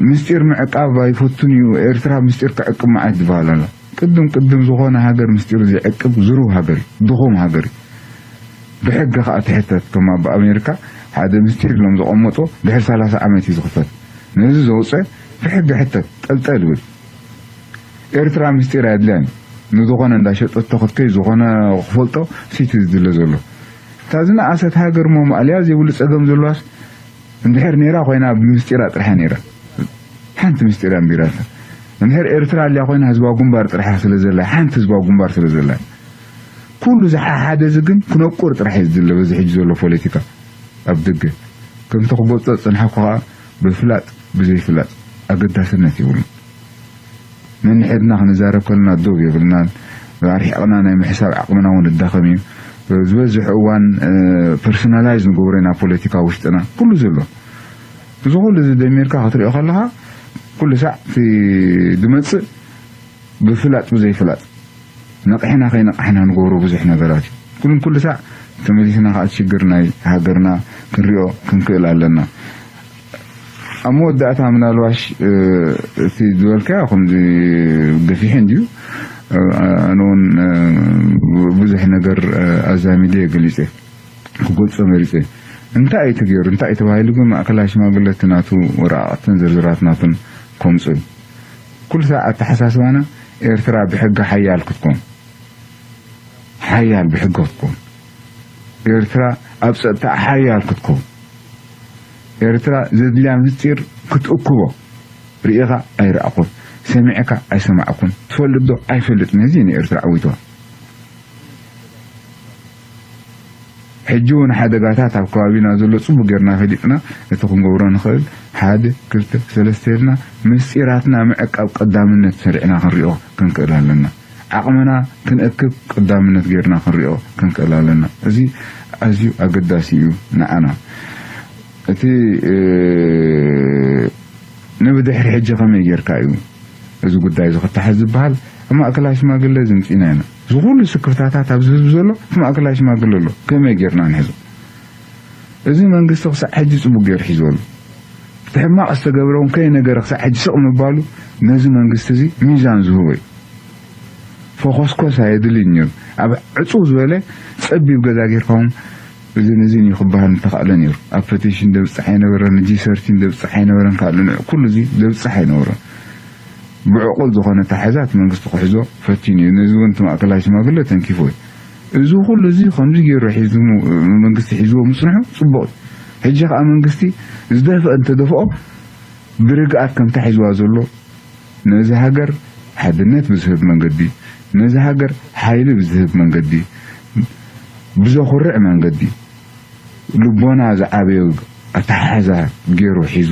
ምስጢር ምዕቃብ ኣይፈቱን እዩ፣ ኤርትራ ምስጢር ክዕቅብ መዓት ዝበሃል ኣሎ። ቅድም ቅድም ዝኾነ ሃገር ምስጢር ዘይዕቅብ ዝሩብ ሃገር እዩ፣ ድኹም ሃገር እዩ። ብሕጊ ከኣ ትሕተት፣ ከም ኣብ ኣሜሪካ ሓደ ምስጢር ኢሎም ዘቐመጦ ድሕሪ ሰላሳ ዓመት እዩ ዝኽፈት። ነዚ ዘውፀ ብሕጊ ሕተት፣ ጠልጠል ይብል። ኤርትራ ምስጢር ኣየድልያን። ንዝኾነ እንዳሸጠቶ ክትከይ ዝኾነ ክፈልጦ ሲቲ ዝድለ ዘሎ። እታ ዝነኣሰት ሃገር እሞ ማእለያ ዘይብሉ ጸገም ዘለዋስ እንድሕር ነይራ ኮይና ብምስጢራ ጥራሕ ነይራ። ሓንቲ ምስጢር ኣንቢራታ። እንድሕር ኤርትራ ኣልያ ኮይና ህዝባዊ ግንባር ጥራሕ ስለ ዘላ፣ ሓንቲ ህዝባዊ ግንባር ስለ ዘላ። ኩሉ ዝሓሓደ እዚ ግን ክነቁር ጥራሕ እዩ ዝድለ በዚ ሕጂ ዘሎ ፖለቲካ ኣብ ደገ። ከምቲ ክገልጾ ዝጸንሓኩ ከኣ ብፍላጥ ብዘይፍላጥ ኣገዳስነት የብሉን። ነንሕድና ክንዛረብ ከለና ዶብ የብልናን። ኣርሒቕና ናይ ምሕሳብ ዓቕምና እውን እዳኸም እዩ። ዝበዝሕ እዋን ፐርሶናላይዝ ንገብሮ ኢና ፖለቲካ ውሽጥና። ኩሉ ዘሎ እዚ ኩሉ እዚ ደሚርካ ክትሪኦ ከለኻ ኩሉ ሳዕ እቲ ዝመጽእ ብፍላጥ ብዘይፍላጥ ነቕሕና ከይነቕሕና ንገብሮ ብዙሕ ነገራት እዩ። ኩሉን ኩሉ ሳዕ ተመሊስና ከዓ ሽግር ናይ ሃገርና ክንሪኦ ክንክእል ኣለና። ኣብ መወዳእታ ምናልባሽ እቲ ዝበልካዮ ከምዚ ገፊሕ እንድዩ። ኣነ እውን ብዙሕ ነገር ኣዛሚደ ገሊፀ ክገልፆ መሪፀ። እንታይ እዩ ተገይሩ እንታይ እዩ ተባሂሉ ግን ማእከላይ ሽማግለ እቲ ናቱ ወረቃቅትን ዝርዝራት ናቱን ከምፁ እዩ። ኩሉ ሳዕ ኣተሓሳስባና ኤርትራ ብሕጊ ሓያል ክትኮን ሓያል ብሕጊ ክትኮን ኤርትራ ኣብ ጸጥታ ሓያል ክትኮን ኤርትራ ዘድልያ ምስጢር ክትእክቦ ርኢኻ ኣይረኣኹን ሰሚዕካ ኣይሰማዕኩን ትፈልጥ ዶ ኣይፈልጥ ነዚ ንኤርትራ ዓዊትዋ። ሕጂ እውን ሓደጋታት ኣብ ከባቢና ዘሎ ጽቡቅ ጌርና ፈሊጥና እቲ ክንገብሮ ንኽእል ሓደ ክልተ ሰለስተ ኢልና ምስጢራትና ምዕቃብ ቀዳምነት ሰሪዕና ክንሪኦ ክንክእል ኣለና። ዓቕምና ክንእክብ ቀዳምነት ጌርና ክንሪኦ ክንክእል ኣለና። እዚ ኣዝዩ ኣገዳሲ እዩ ንዓና። እቲ ንብድሕሪ ሕጂ ከመይ ጌርካ እዩ እዚ ጉዳይ እዚ ክተሓዝ ዝበሃል ኣብ ማእከላይ ሽማግለ ዝምፂና ኢና። እዚ ኩሉ ስክፍታታት ኣብዚ ህዝቢ ዘሎ እቲ ማእከላይ ሽማግለ ኣሎ። ከመይ ጌርና ንሕዞ? እዚ መንግስቲ ክሳዕ ሕጂ ፅቡቅ ገይሩ ሒዝዎ ኣሎ። እቲ ሕማቕ ዝተገብረ እውን ከይነገረ ክሳዕ ሕጂ ስቕ ምባሉ ነዚ መንግስቲ እዚ ሚዛን ዝህቦ እዩ። ፈኾስኮስ ኣየድልይን እዩ። ኣብ ዕጹው ዝበለ ጸቢብ ገዛ ጌርካ እውን እዝን እዝን እዩ ክበሃል ምተኻእለ ነይሩ። ኣብ ፐቲሽን ደብጽሕ ኣይነበረን፣ ጂ ሰርቲን ደብጽሕ ኣይነበረን፣ ካልእ ንዕ ኩሉ እዚ ደብጽሕ ኣይነበረን። ብዕቑል ዝኾነ ኣተሓሕዛ እቲ መንግስቲ ክሕዞ ፈቲኑ እዩ። ነዚ እውን እቲ ማእከላይ ሽማግለ ተንኪፎ እዩ። እዚ ኩሉ እዚ ከምዚ ገይሩ ሒዙ፣ መንግስቲ ሒዝዎ ምጽንሑ ጽቡቕ እዩ። ሕጂ ከኣ መንግስቲ ዝደፍአ እንተደፍኦ ብርግኣት ከምታ ሒዝዋ ዘሎ ነዚ ሃገር ሓድነት ብዝህብ መንገዲ፣ ነዚ ሃገር ሓይሊ ብዝህብ መንገዲ፣ ብዘኹርዕ መንገዲ፣ ልቦና ዝዓበዮ ኣተሓሕዛ ገይሩ ሒዙ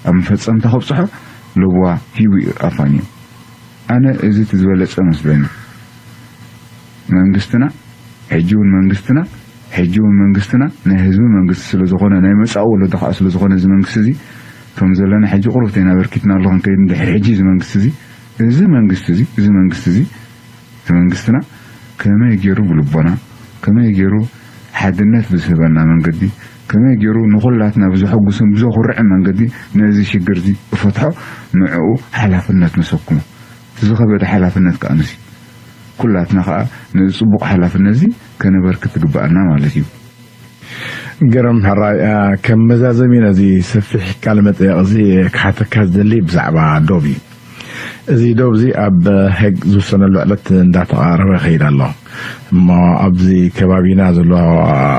ኣብ መፈጸምታ ከብጽሖ ለበዋ ሂቡ እዩ ኣፋንዩ። ኣነ እዚ እቲ ዝበለጸ መስለኒ። መንግስትና፣ ሕጂ እውን መንግስትና፣ ሕጂ እውን መንግስትና ናይ ህዝቢ መንግስቲ ስለ ዝኾነ፣ ናይ መጻኢ ወለዶ ከኣ ስለ ዝኾነ እዚ መንግስቲ እዚ፣ ከም ዘለና ሕጂ ቁሩብ ተይና በርኪትና ኣሎ ክንከይድ እንድሕር ሕጂ እዚ መንግስቲ እዚ፣ እዚ መንግስቲ እዚ፣ እዚ መንግስቲ እዚ፣ እቲ መንግስትና ከመይ ገይሩ ብልቦና፣ ከመይ ገይሩ ሓድነት ብዝህበና መንገዲ፣ ከመይ ገይሩ ንኹላትና ብዘሐጉስን ብዘኹርዕን መንገዲ ነዚ ሽግር እዚ እፈትሖ፣ ንዕኡ ሓላፍነት ነሰክሞ። እቲ ዝኸበደ ሓላፍነት ከኣ ንሲ። ኩላትና ከኣ ነዚ ጽቡቕ ሓላፍነት እዚ ከነበርክት ትግበኣና ማለት እዩ። ገረም ሕራይ፣ አ፣ ከም መዛዘሚ ነዚ ሰፊሕ ቃለ መጠየቕ እዚ ክሓተካ ዝደሊ ብዛዕባ ዶብ እዩ። እዚ ዶብ እዚ ኣብ ሄግ ዝውሰነሉ ዕለት እንዳተቓረበ ይኸይድ ኣሎ። እሞ ኣብዚ ከባቢና ዘሎ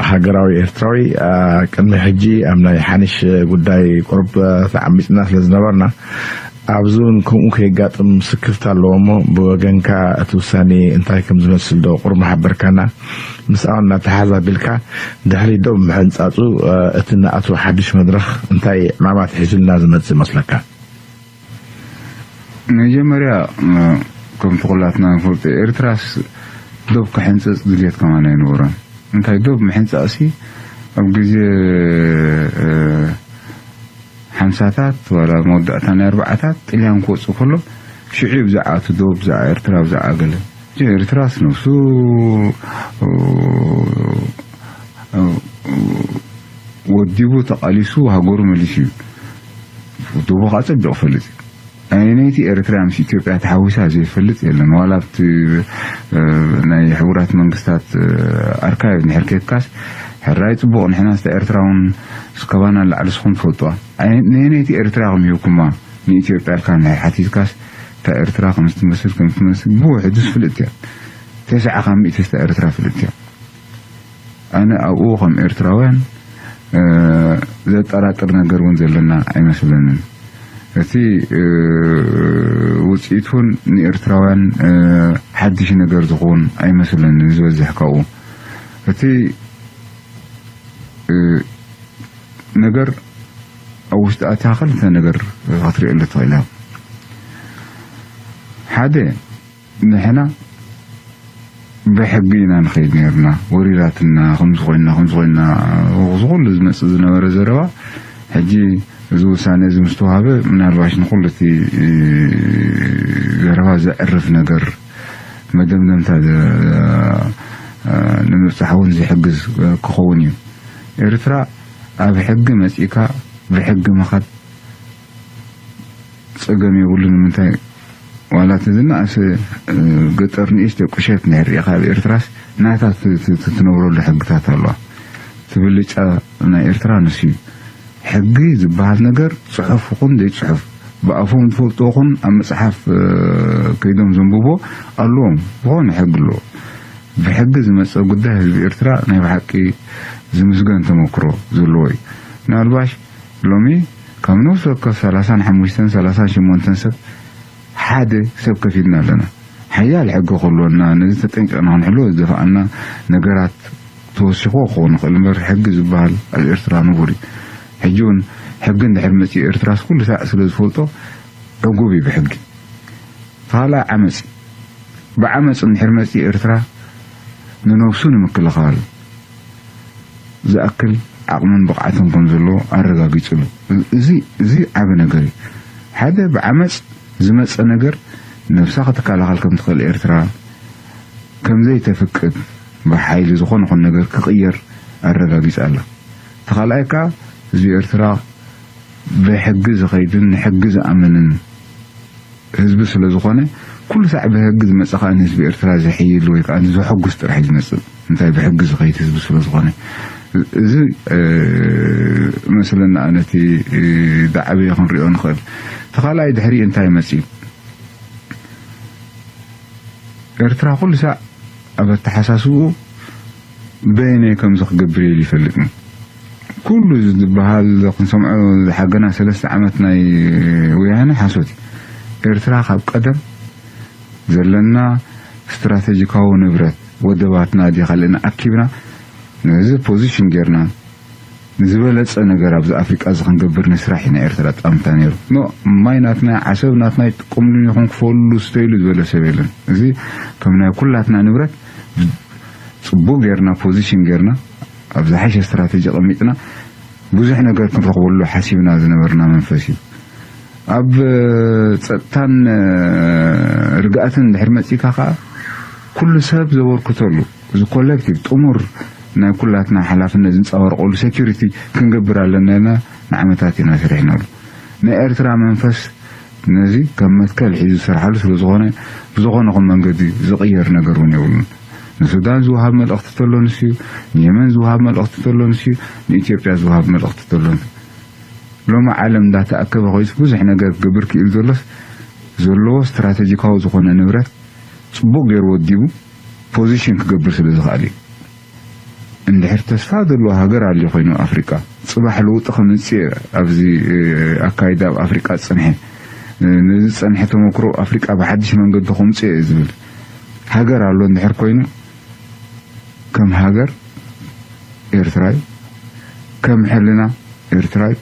ሃገራዊ ኤርትራዊ፣ አ፣ ቅድሚ ሕጂ ኣብ ናይ ሓኒሽ ጉዳይ ቁሩብ፣ አ፣ ተዓሚጽና ስለ ዝነበርና፣ ኣብዚ እውን ከምኡ ከየጋጥም ስክፍታ ኣለዎ እሞ፣ ብወገንካ እቲ ውሳኔ እንታይ ከም ዝመስል ዶ ቁሩብ ምሓበርካና? ምስኣ እውን እናተሓዛቢልካ፣ ድሕሪ ዶብ ምሕንጻጹ፣ አ፣ እቲ ንኣትዎ ሓድሽ መድረኽ እንታይ ዕማማት ሒዙልና ዝመጽእ ይመስለካ? መጀመርያ፣ እ፣ ከምቲ ኩላትና ንፈልጦ፣ ኤርትራስ ዶብ ክሕንጽጽ ድልየት ከማን ኣይነበሮን። እንታይ ዶብ ምሕንጻጽሲ፣ ኣብ ግዜ፣ እ፣ ሓምሳታት ዋላ መወዳእታ ናይ ኣርባዓታት ጥልያን ክወጽእ ከሎ፣ ሽዑ እዩ ብዛዕባ እቲ ዶብ፣ ብዛዕባ ኤርትራ፣ ብዛዕባ ገለ። ኤርትራስ ነብሱ፣ እ፣ እ፣ ወዲቡ ተቓሊሱ ሃገሩ መሊሱ እዩ። ዶቡ ከዓ ጸቢቑ ይፈልጥ እዩ። ኣየነይቲ ኤርትራ ምስ ኢትዮጵያ ተሓዊሳ ዘይፈልጥ የለን። ዋላ ኣብቲ፣ እ፣ ናይ ሕቡራት መንግስታት፣ እ፣ ኣርካይቭ እንድሕር ኬድካስ፣ ሕራይ ጽቡቕ፣ ንሕናስ እታ ኤርትራ እውን እስከባና ንላዕሊ ንስኹም ትፈልጡዋ። ኣየ-፣ ነየነይቲ ኤርትራ ኢኹም ሂብኩማ ንኢትዮጵያ ኢልካ እንድሕር ሓቲትካስ፣ እታ ኤርትራ ከም እትመስል፣ ከም እትመስል ብውሕዱ ፍልጥቲ እያ። ተስዓ ካብ ሚእቲ እታ ኤርትራ ፍልጥቲ እያ። ኣነ ኣብኡ ከም ኤርትራውያን፣ እ፣ ዘጠራጥር ነገር እውን ዘለና ኣይመስለንን። እቲ፣ እ፣ ውጽኢት እውን ንኤርትራውያን፣ እ፣ ሓድሽ ነገር ዝኸውን ኣይመስለንን። ዝበዝሕ ካብኡ እቲ፣ እ፣ ነገር ኣብ ውሽጢ ኣትያ ክልተ ነገር ክትርእየሉ ትኽእል እያ። ሓደ፣ ንሕና ብሕጊ ኢና ንኸይድ ነይርና። ወሪራትና፣ ከምዚ ኮይንና፣ ከምዚ ኮይንና፣ እዚ ኩሉ ዝመጽእ ዝነበረ ዘረባ፣ ሕጂ እዚ ውሳነ እዚ ምስ ተዋህበ፣ ምናልባሽ ንኹሉ እቲ ዘረባ ዘዕርፍ ነገር፣ መደምደምታ ዘ-፣ ንምብጻሕ እውን ዝሕግዝ ክኸውን እዩ። ኤርትራ ኣብ ሕጊ መጺእካ ብሕጊ ምኻድ ጸገም የብሉን። ንምንታይ ዋላ እቲ ዝነኣሰ፣ እ፣ ገጠር ንእሽቶ ቁሸት እንድሕር ርኢኻ ኣብ ኤርትራስ ናታ ት-፣ ት-፣ ት-፣ ትነብረሉ ሕግታት ኣለዋ። እቲ ብልጫ ናይ ኤርትራ ንሱ እዩ። ሕጊ ዝበሃል ነገር ጽሑፍ ይኹን ዘይጽሑፍ፣ ብኣፎም ዝፈልጥዎ ይኹን ኣብ መጽሓፍ፣ እ፣ ከይዶም ዘንብቦ ኣለዎም። ዝኾነ ሕጊ ኣለዎ። ብሕጊ ዝመጸ ጉዳይ ህዝቢ ኤርትራ ናይ ብሓቂ ዝምስገን ተመክሮ ዘለዎ እዩ። ምናልባሽ ሎሚ ካብ ነፍሲ ወከፍ ሰላሳን ሓሙሽተን፣ ሰላሳን ሸሞንተን ሰብ ሓደ ሰብ ከፊልና ኣለና። ሓያል ሕጊ ክህልወና፣ ነዚ ተጠንቂቕና ክንሕልዎ ዝደፍኣና ነገራት ተወሲኽዎ ክኸውን ይኽእል እምበር፣ ሕጊ ዝበሃል ኣብ ኤርትራ ንቡር እዩ። ሕጂ እውን ሕጊ እንድሕር መጺኡ ኤርትራስ ኩሉ ሳዕ ስለ ዝፈልጦ ዕጉብ እዩ ብሕጊ። እቲ ካልኣይ ዓመጽ እዩ። ብዓመጽ እንድሕር መጺኡ ኤርትራ ንነብሱ ንምክልኻል ዝኣክል ዓቕምን ብቕዓትን ከም ዘለዎ ኣረጋጊጹ ኣሎ። እዚ፣ እዚ ዓቢ ነገር እዩ። ሓደ ብዓመጽ ዝመጸ ነገር ነብሳ ክትከላኸል ከም ትኽእል ኤርትራ ከም ዘይተፍቅድ፣ ብሓይሊ ዝኾነ ይኹን ነገር ክቕየር ኣረጋጊጻ ኣላ። እቲ ካልኣይ ከኣ ህዝቢ ኤርትራ ብሕጊ ዝኸይድን ንሕጊ ዝኣምንን ህዝቢ ስለ ዝኾነ፣ ኩሉ ሳዕ ብሕጊ ዝመጽእ ከኣ ንህዝቢ ኤርትራ ዘሕይል ወይ ከኣ ዘሐጉስ ጥራሕ እዩ ዝመጽእ። እንታይ ብሕጊ ዝኸይድ ህዝቢ ስለ ዝኾነ። እዚ፣ እ፣ መስለና ነቲ፣ እ፣ ዝዓበየ ክንሪኦ ንኽእል። እቲ ካልኣይ ድሕሪኡ እንታይ መጽዩ? ኤርትራ ኩሉ ሳዕ ኣብ ኣተሓሳስብኡ በየነይ ከምዚ ክገብር ኢሉ ይፈልጥን። ኩሉ ዝበሃል ክንሰምዖ ዝሓገና ሰለስተ ዓመት ናይ ወያነ ሓሶት እዩ። ኤርትራ ካብ ቀደም ዘለና ስትራቴጂካዊ ንብረት ወደባትና ድዩ ካልእና ኣኪብና ነዚ ፖዚሽን ጌርና ዝበለጸ ነገር ኣብዚ ኣፍሪቃ እዚ ክንገብር ንስራሕ ኢና ኤርትራ ጣምታ ነይሩ። ኖ፣ ማይ ናትና፣ ዓሰብ ናትና፣ ይጥቀምሉ ይኹን ክፈሉ ስተይሉ ዝበለ ሰብ የለን። እዚ ከም ናይ ኩላትና ንብረት ጽቡቅ ጌርና ፖዚሽን ጌርና ኣብ ዝሓሸ ስትራቴጂ ቀሚጥና ብዙሕ ነገር ክንረኽበሉ ሓሲብና ዝነበርና መንፈስ እዩ። ኣብ ጸጥታን ርግኣትን እንድሕር መጺእካ ከኣ ኩሉ ሰብ ዘበርክተሉ እዚ ኮሌክቲቭ ጥሙር ናይ ኩላትና ሓላፍነት ዝንጸባረቐሉ ሴኩሪቲ ክንገብር ኣለና ኢልና ንዓመታት ኢና ሰሪሕናሉ። ናይ ኤርትራ መንፈስ ነዚ ከም መትከል ሒዙ ዝሰርሓሉ ስለ ዝኾነ ብዝኾነ ኹን መንገዲ ዝቕየር ነገር እውን የብሉን። ንሱዳን ዝወሃብ መልእኽቲ ተሎ ንስዩ፣ ንየመን ዝወሃብ መልእኽቲ ተሎ ንስዩ፣ ንኢትዮጵያ ዝወሃብ መልእኽቲ ተሎ ንስዩ። ሎሚ ዓለም እንዳተኣከበ ኮይስ ብዙሕ ነገር ክገብር ክኢሉ ዘሎስ ዘለዎ ስትራቴጂካዊ ዝኾነ ንብረት ጽቡቕ ገይሩ ወዲቡ ፖዚሽን ክገብር ስለ ዝኽኣል እዩ። እንድሕር ተስፋ ዘለዎ ሃገር ኣልዩ ኮይኑ ኣፍሪቃ ጽባሕ ለውጢ ከምጽእ ኣብዚ ኣካይዳ ኣብ ኣፍሪቃ ዝጸንሐ ነዚ ዝጸንሐ ተመክሮ ኣፍሪቃ ብሓድሽ መንገዲ ከምጽእ እየ ዝብል ሃገር ኣሎ እንድሕር ኮይኑ ከም ሃገር ኤርትራይ ከም ሕልና ኤርትራይ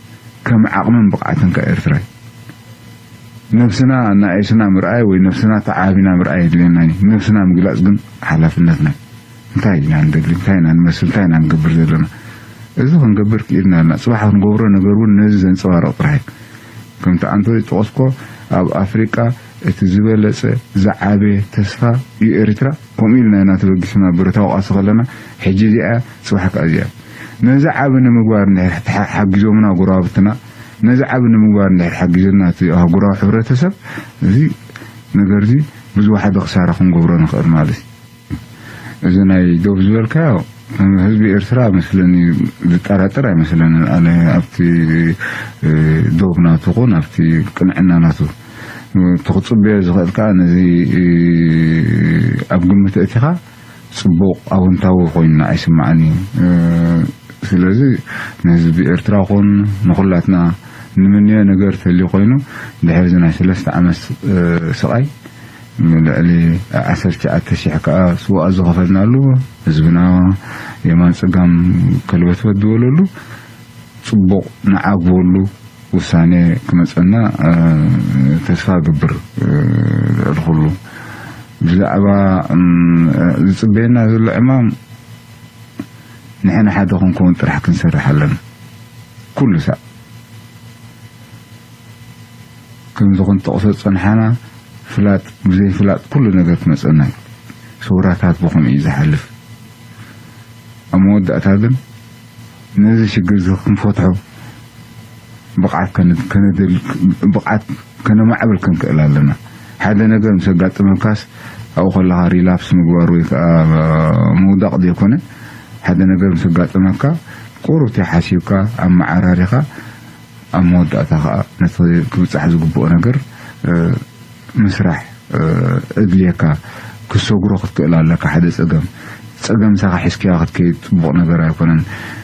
ከም ዓቕምን ብቕዓትን ከ ኤርትራይ ነብስና እናኣየስና ምርኣይ ወይ ነብስና ተዓቢና ምርኣይ የድልየና እዩ። ነብስና ምግላጽ ግን ሓላፍነትና እዩ። እንታይ ኢና ንደሊ? እንታይ ኢና ንመስል? እንታይ ኢና ንገብር ዘለና? እዚ ክንገብር ክኢልና ኣለና። ጽባሕ ክንገብሮ ነገር እውን ነዚ ዘንጸባርቕ ጥራሕ እዩ። ከምቲ ኣንቶኒ ዝጠቐስኮ ኣብ ኣፍሪቃ እቲ ዝበለጸ ዝዓበየ ተስፋ እዩ ኤርትራ። ከምኡ ኢልና ኢና ተበጊስና ብረታዊ ቃልሲ ከለና ሕጂ እዚኣ እያ፣ ጽባሕ ከኣ እዚኣ እያ። ነዚ ዓቢ ንምግባር እንድሕር ሓ- ሓጊዞምና ጎረባብትና ነዚ ዓቢ ንምግባር እንድሕር ሓጊዝና እቲ ኣህጉራዊ ሕብረተሰብ እዚ ነገር እዚ ብዝወሓደ ክሳራ ክንገብሮ ንኽእል ማለት እዩ። እዚ ናይ ዶብ ዝበልካዮ ህዝቢ ኤርትራ መስለኒ ዝጠራጠር ኣይመስለንን። ኣነ ኣብቲ እ፣ ዶብ ናቱ ኹን ኣብቲ ቅንዕና ናቱ እቲ ክጽበዮ ዝኽእል ከኣ ነዚ እ፣ ኣብ ግምት እቲኻ ጽቡቕ ኣውንታዊ ኮይኑ ኣይስምዓኒ እዩ። እ፣ ስለዚ ንህዝቢ ኤርትራ ኹን ንኹላትና ንምንዮ ነገር ተልዩ ኮይኑ ድሕሪ እዚ ናይ ሰለስተ ዓመት እ፣ ስቓይ ልዕሊ ዓሰርተ ትሽዓተ ሽሕ ከኣ ስዋኣ ዝኸፈልናሉ ህዝብና የማን ጸጋም ከልበትበት ዝበለሉ ጽቡቕ ንዓግበሉ ውሳኔ ክመጸና እ፣ ተስፋ እገብር እ፣ ልዕሊ ኩሉ ብዛዕባ እም፣ ዝጽበየና ዘሎ ዕማም ንሕና ሓደ ክንከውን ጥራሕ ክንሰርሕ ኣለና ኩሉ ሳዕ ከምዚ ክንጠቕሶ ዝጸንሓና ፍላጥ ብዘይ ፍላጥ ኩሉ ነገር ክመጸና እዩ። ሰውራታት ብኸምኡ እዩ ዝሓልፍ። ኣብ መወዳእታ ግን ነዚ ሽግር እዚ ክንፈትሖ ብቕዓት ከነ- ከነደል- ብቕዓት ከነማዕብል ክንክእል ኣለና። ሓደ ነገር ምስ ኣጋጥመካስ ኣብኡ ከለኻ ሪላፕስ ምግባር ወይ ከዓ ምውዳቕ ዘይኮነ ሓደ ነገር ምስ ኣጋጠመካ ቁሩብ ተሓሲብካ ኣመዓራሪኻ ኣብ መወዳእታ ከዓ ነቲ ክብፃሕ ዝግብኦ ነገር ምስራሕ እድልየካ ክሰግሮ ክትክእል ኣለካ። ሓደ ፀገም ፀገም ምሳኻ ሒዝክያ ክትከይድ ፅቡቕ ነገር ኣይኮነን።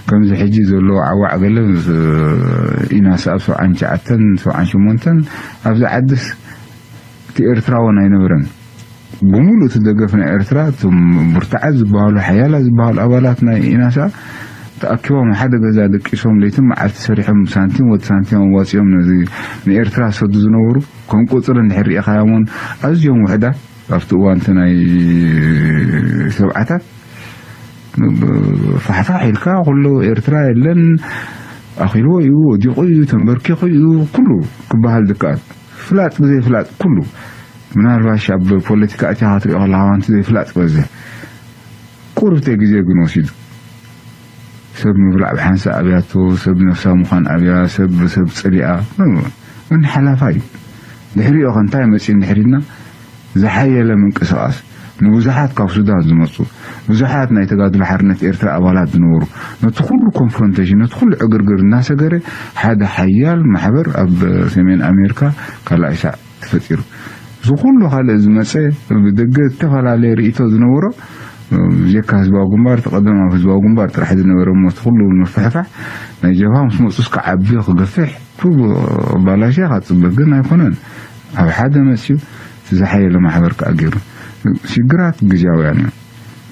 ከምዚ ሕጂ ዘሎ ዓዋዕ ገለ ኢናስ ኣብ ሰብዓን ትሽዓተን ሰብዓን ሸሞንተን ኣብዚ ዓድስ እቲ ኤርትራውን ኣይነበረን። ብምሉእ እቲ ደገፍ ናይ ኤርትራ እቶም ብርቱዓት ዝበሃሉ ሓያላት ዝበሃሉ ኣባላት ናይ ኢናሳ ተኣኪቦም ሓደ ገዛ ደቂሶም ለይትን መዓልቲ ሰሪሖም ሳንቲም ወዲ ሳንቲም ኣዋፂኦም ነዚ ንኤርትራ ዝሰዱ ዝነበሩ ከም ቁፅሪ እንድሕር ሪኢኻዮምን ኣዝዮም ውሕዳት ኣብቲ እዋን እቲ ናይ ሰብዓታት ፋሕፋሕ ኢልካ ኩሉ ኤርትራ የለን ኣኺልዎ እዩ ወዲቑ እዩ ተንበርኪኹ እዩ ኩሉ ክበሃል ዝከኣል ፍላጥ ብዘይ ፍላጥ ኩሉ ምናልባሽ ኣብ ፖለቲካ እቲኻ ክትሪኦ ከለኻ ዋንቲ ዘይፍላጥ በዝሕ ቁርብተይ ግዜ ግን ወሲዱ ሰብ ምብላዕ ብሓንሳእ ኣብያቶ፣ ሰብ ነፍሳ ምዃን ኣብያ፣ ሰብ ሰብ ጸሊኣ፣ እ፣ ግን ሓላፋ እዩ። ድሕሪኡ ኸ እንታይ መጺኡ እንድሕር ኢልና፣ ዝሓየለ ምንቅስቓስ፣ ንብዙሓት ካብ ሱዳን ዝመጹ፣ ብዙሓት ናይ ተጋድሎ ሓርነት ኤርትራ ኣባላት ዝነበሩ፣ ነቲ ኩሉ ኮንፍሮንቴሽን፣ ነቲ ኩሉ ዕግርግር እናሰገረ፣ ሓደ ሓያል ማሕበር ኣብ ሰሜን ኣሜሪካ ካልኣይ ሳዕ ተፈጢሩ። እዚ ኩሉ ካልእ ዝመጸ፣ ብደገ ዝተፈላለየ ርእይቶ ዝነበሮ፣ ብጀካ ህዝባዊ ግንባር፣ እቲ ቀደም ኣብ ህዝባዊ ግንባር ጥራሕ ዝነበረ እሞ፣ እቲ ኩሉ ምፍሕፋሕ ናይ ጀብሃ ምስ መጹስ ክዓቢ፣ ክገፍሕ፣ ክባላሸ ኢኻ ትጽበ፣ ግን ኣይኮነን። ኣብ ሓደ መጺኡ እቲ ዝሓየለ ማሕበር ከኣ ገይሩ። ሽግራት ግዝያውያን እዮም።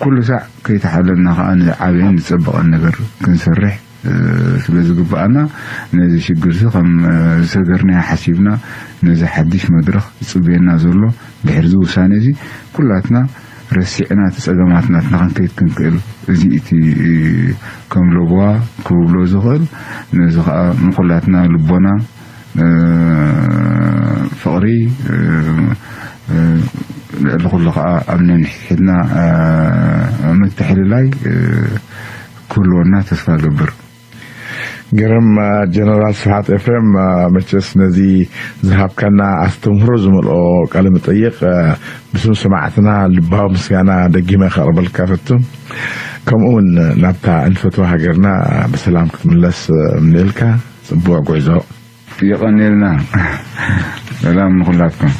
ኩሉ ሳዕ ከይተሓለልና ከኣ ንዓበየን ዝጸበቐን ነገር ክንሰርሕ፣ እ፣ ስለ ዝግብኣና፣ ነዚ ሽግር እዚ ከም፣ እ፣ ዝሰገርናዮ ሓሲብና፣ ነዚ ሓድሽ መድረኽ ዝጽበየና ዘሎ፣ ድሕሪ እዚ ውሳነ እዚ ኩላትና ረሲዕና እቲ ጸገማት ናትና ክንከይድ ክንክእል፣ እዚ እቲ፣ እ፣ ከም ለበዋ ክብሎ ዝኽእል፣ ነዚ ከኣ ንኹላትና ልቦና፣ እ፣ ፍቕሪ፣ እ፣ እ፣ ልዕሊ ኩሉ ከኣ ኣብ ነንሕድሕድና፣ እ፣ ምትሕልላይ፣ እ፣ ክህልወና ተስፋ እገብር። ግርም፣ ጀነራል ስብሓት ኤፍሬም፣ መቸስ ነዚ ዝሃብካና ኣስተምህሮ ዝመልኦ ቃለ መጠይቕ፣ ብስም ሰማዕትና ልባዊ ምስጋና ደጊመ ከቕርበልካ ፈቱ። ከምኡ እውን ናብታ እንፈትዋ ሃገርና ብሰላም ክትምለስ እምነልካ። ጽቡቕ ጉዕዞ። የቐንየልና። ሰላም ንኹላትኩም።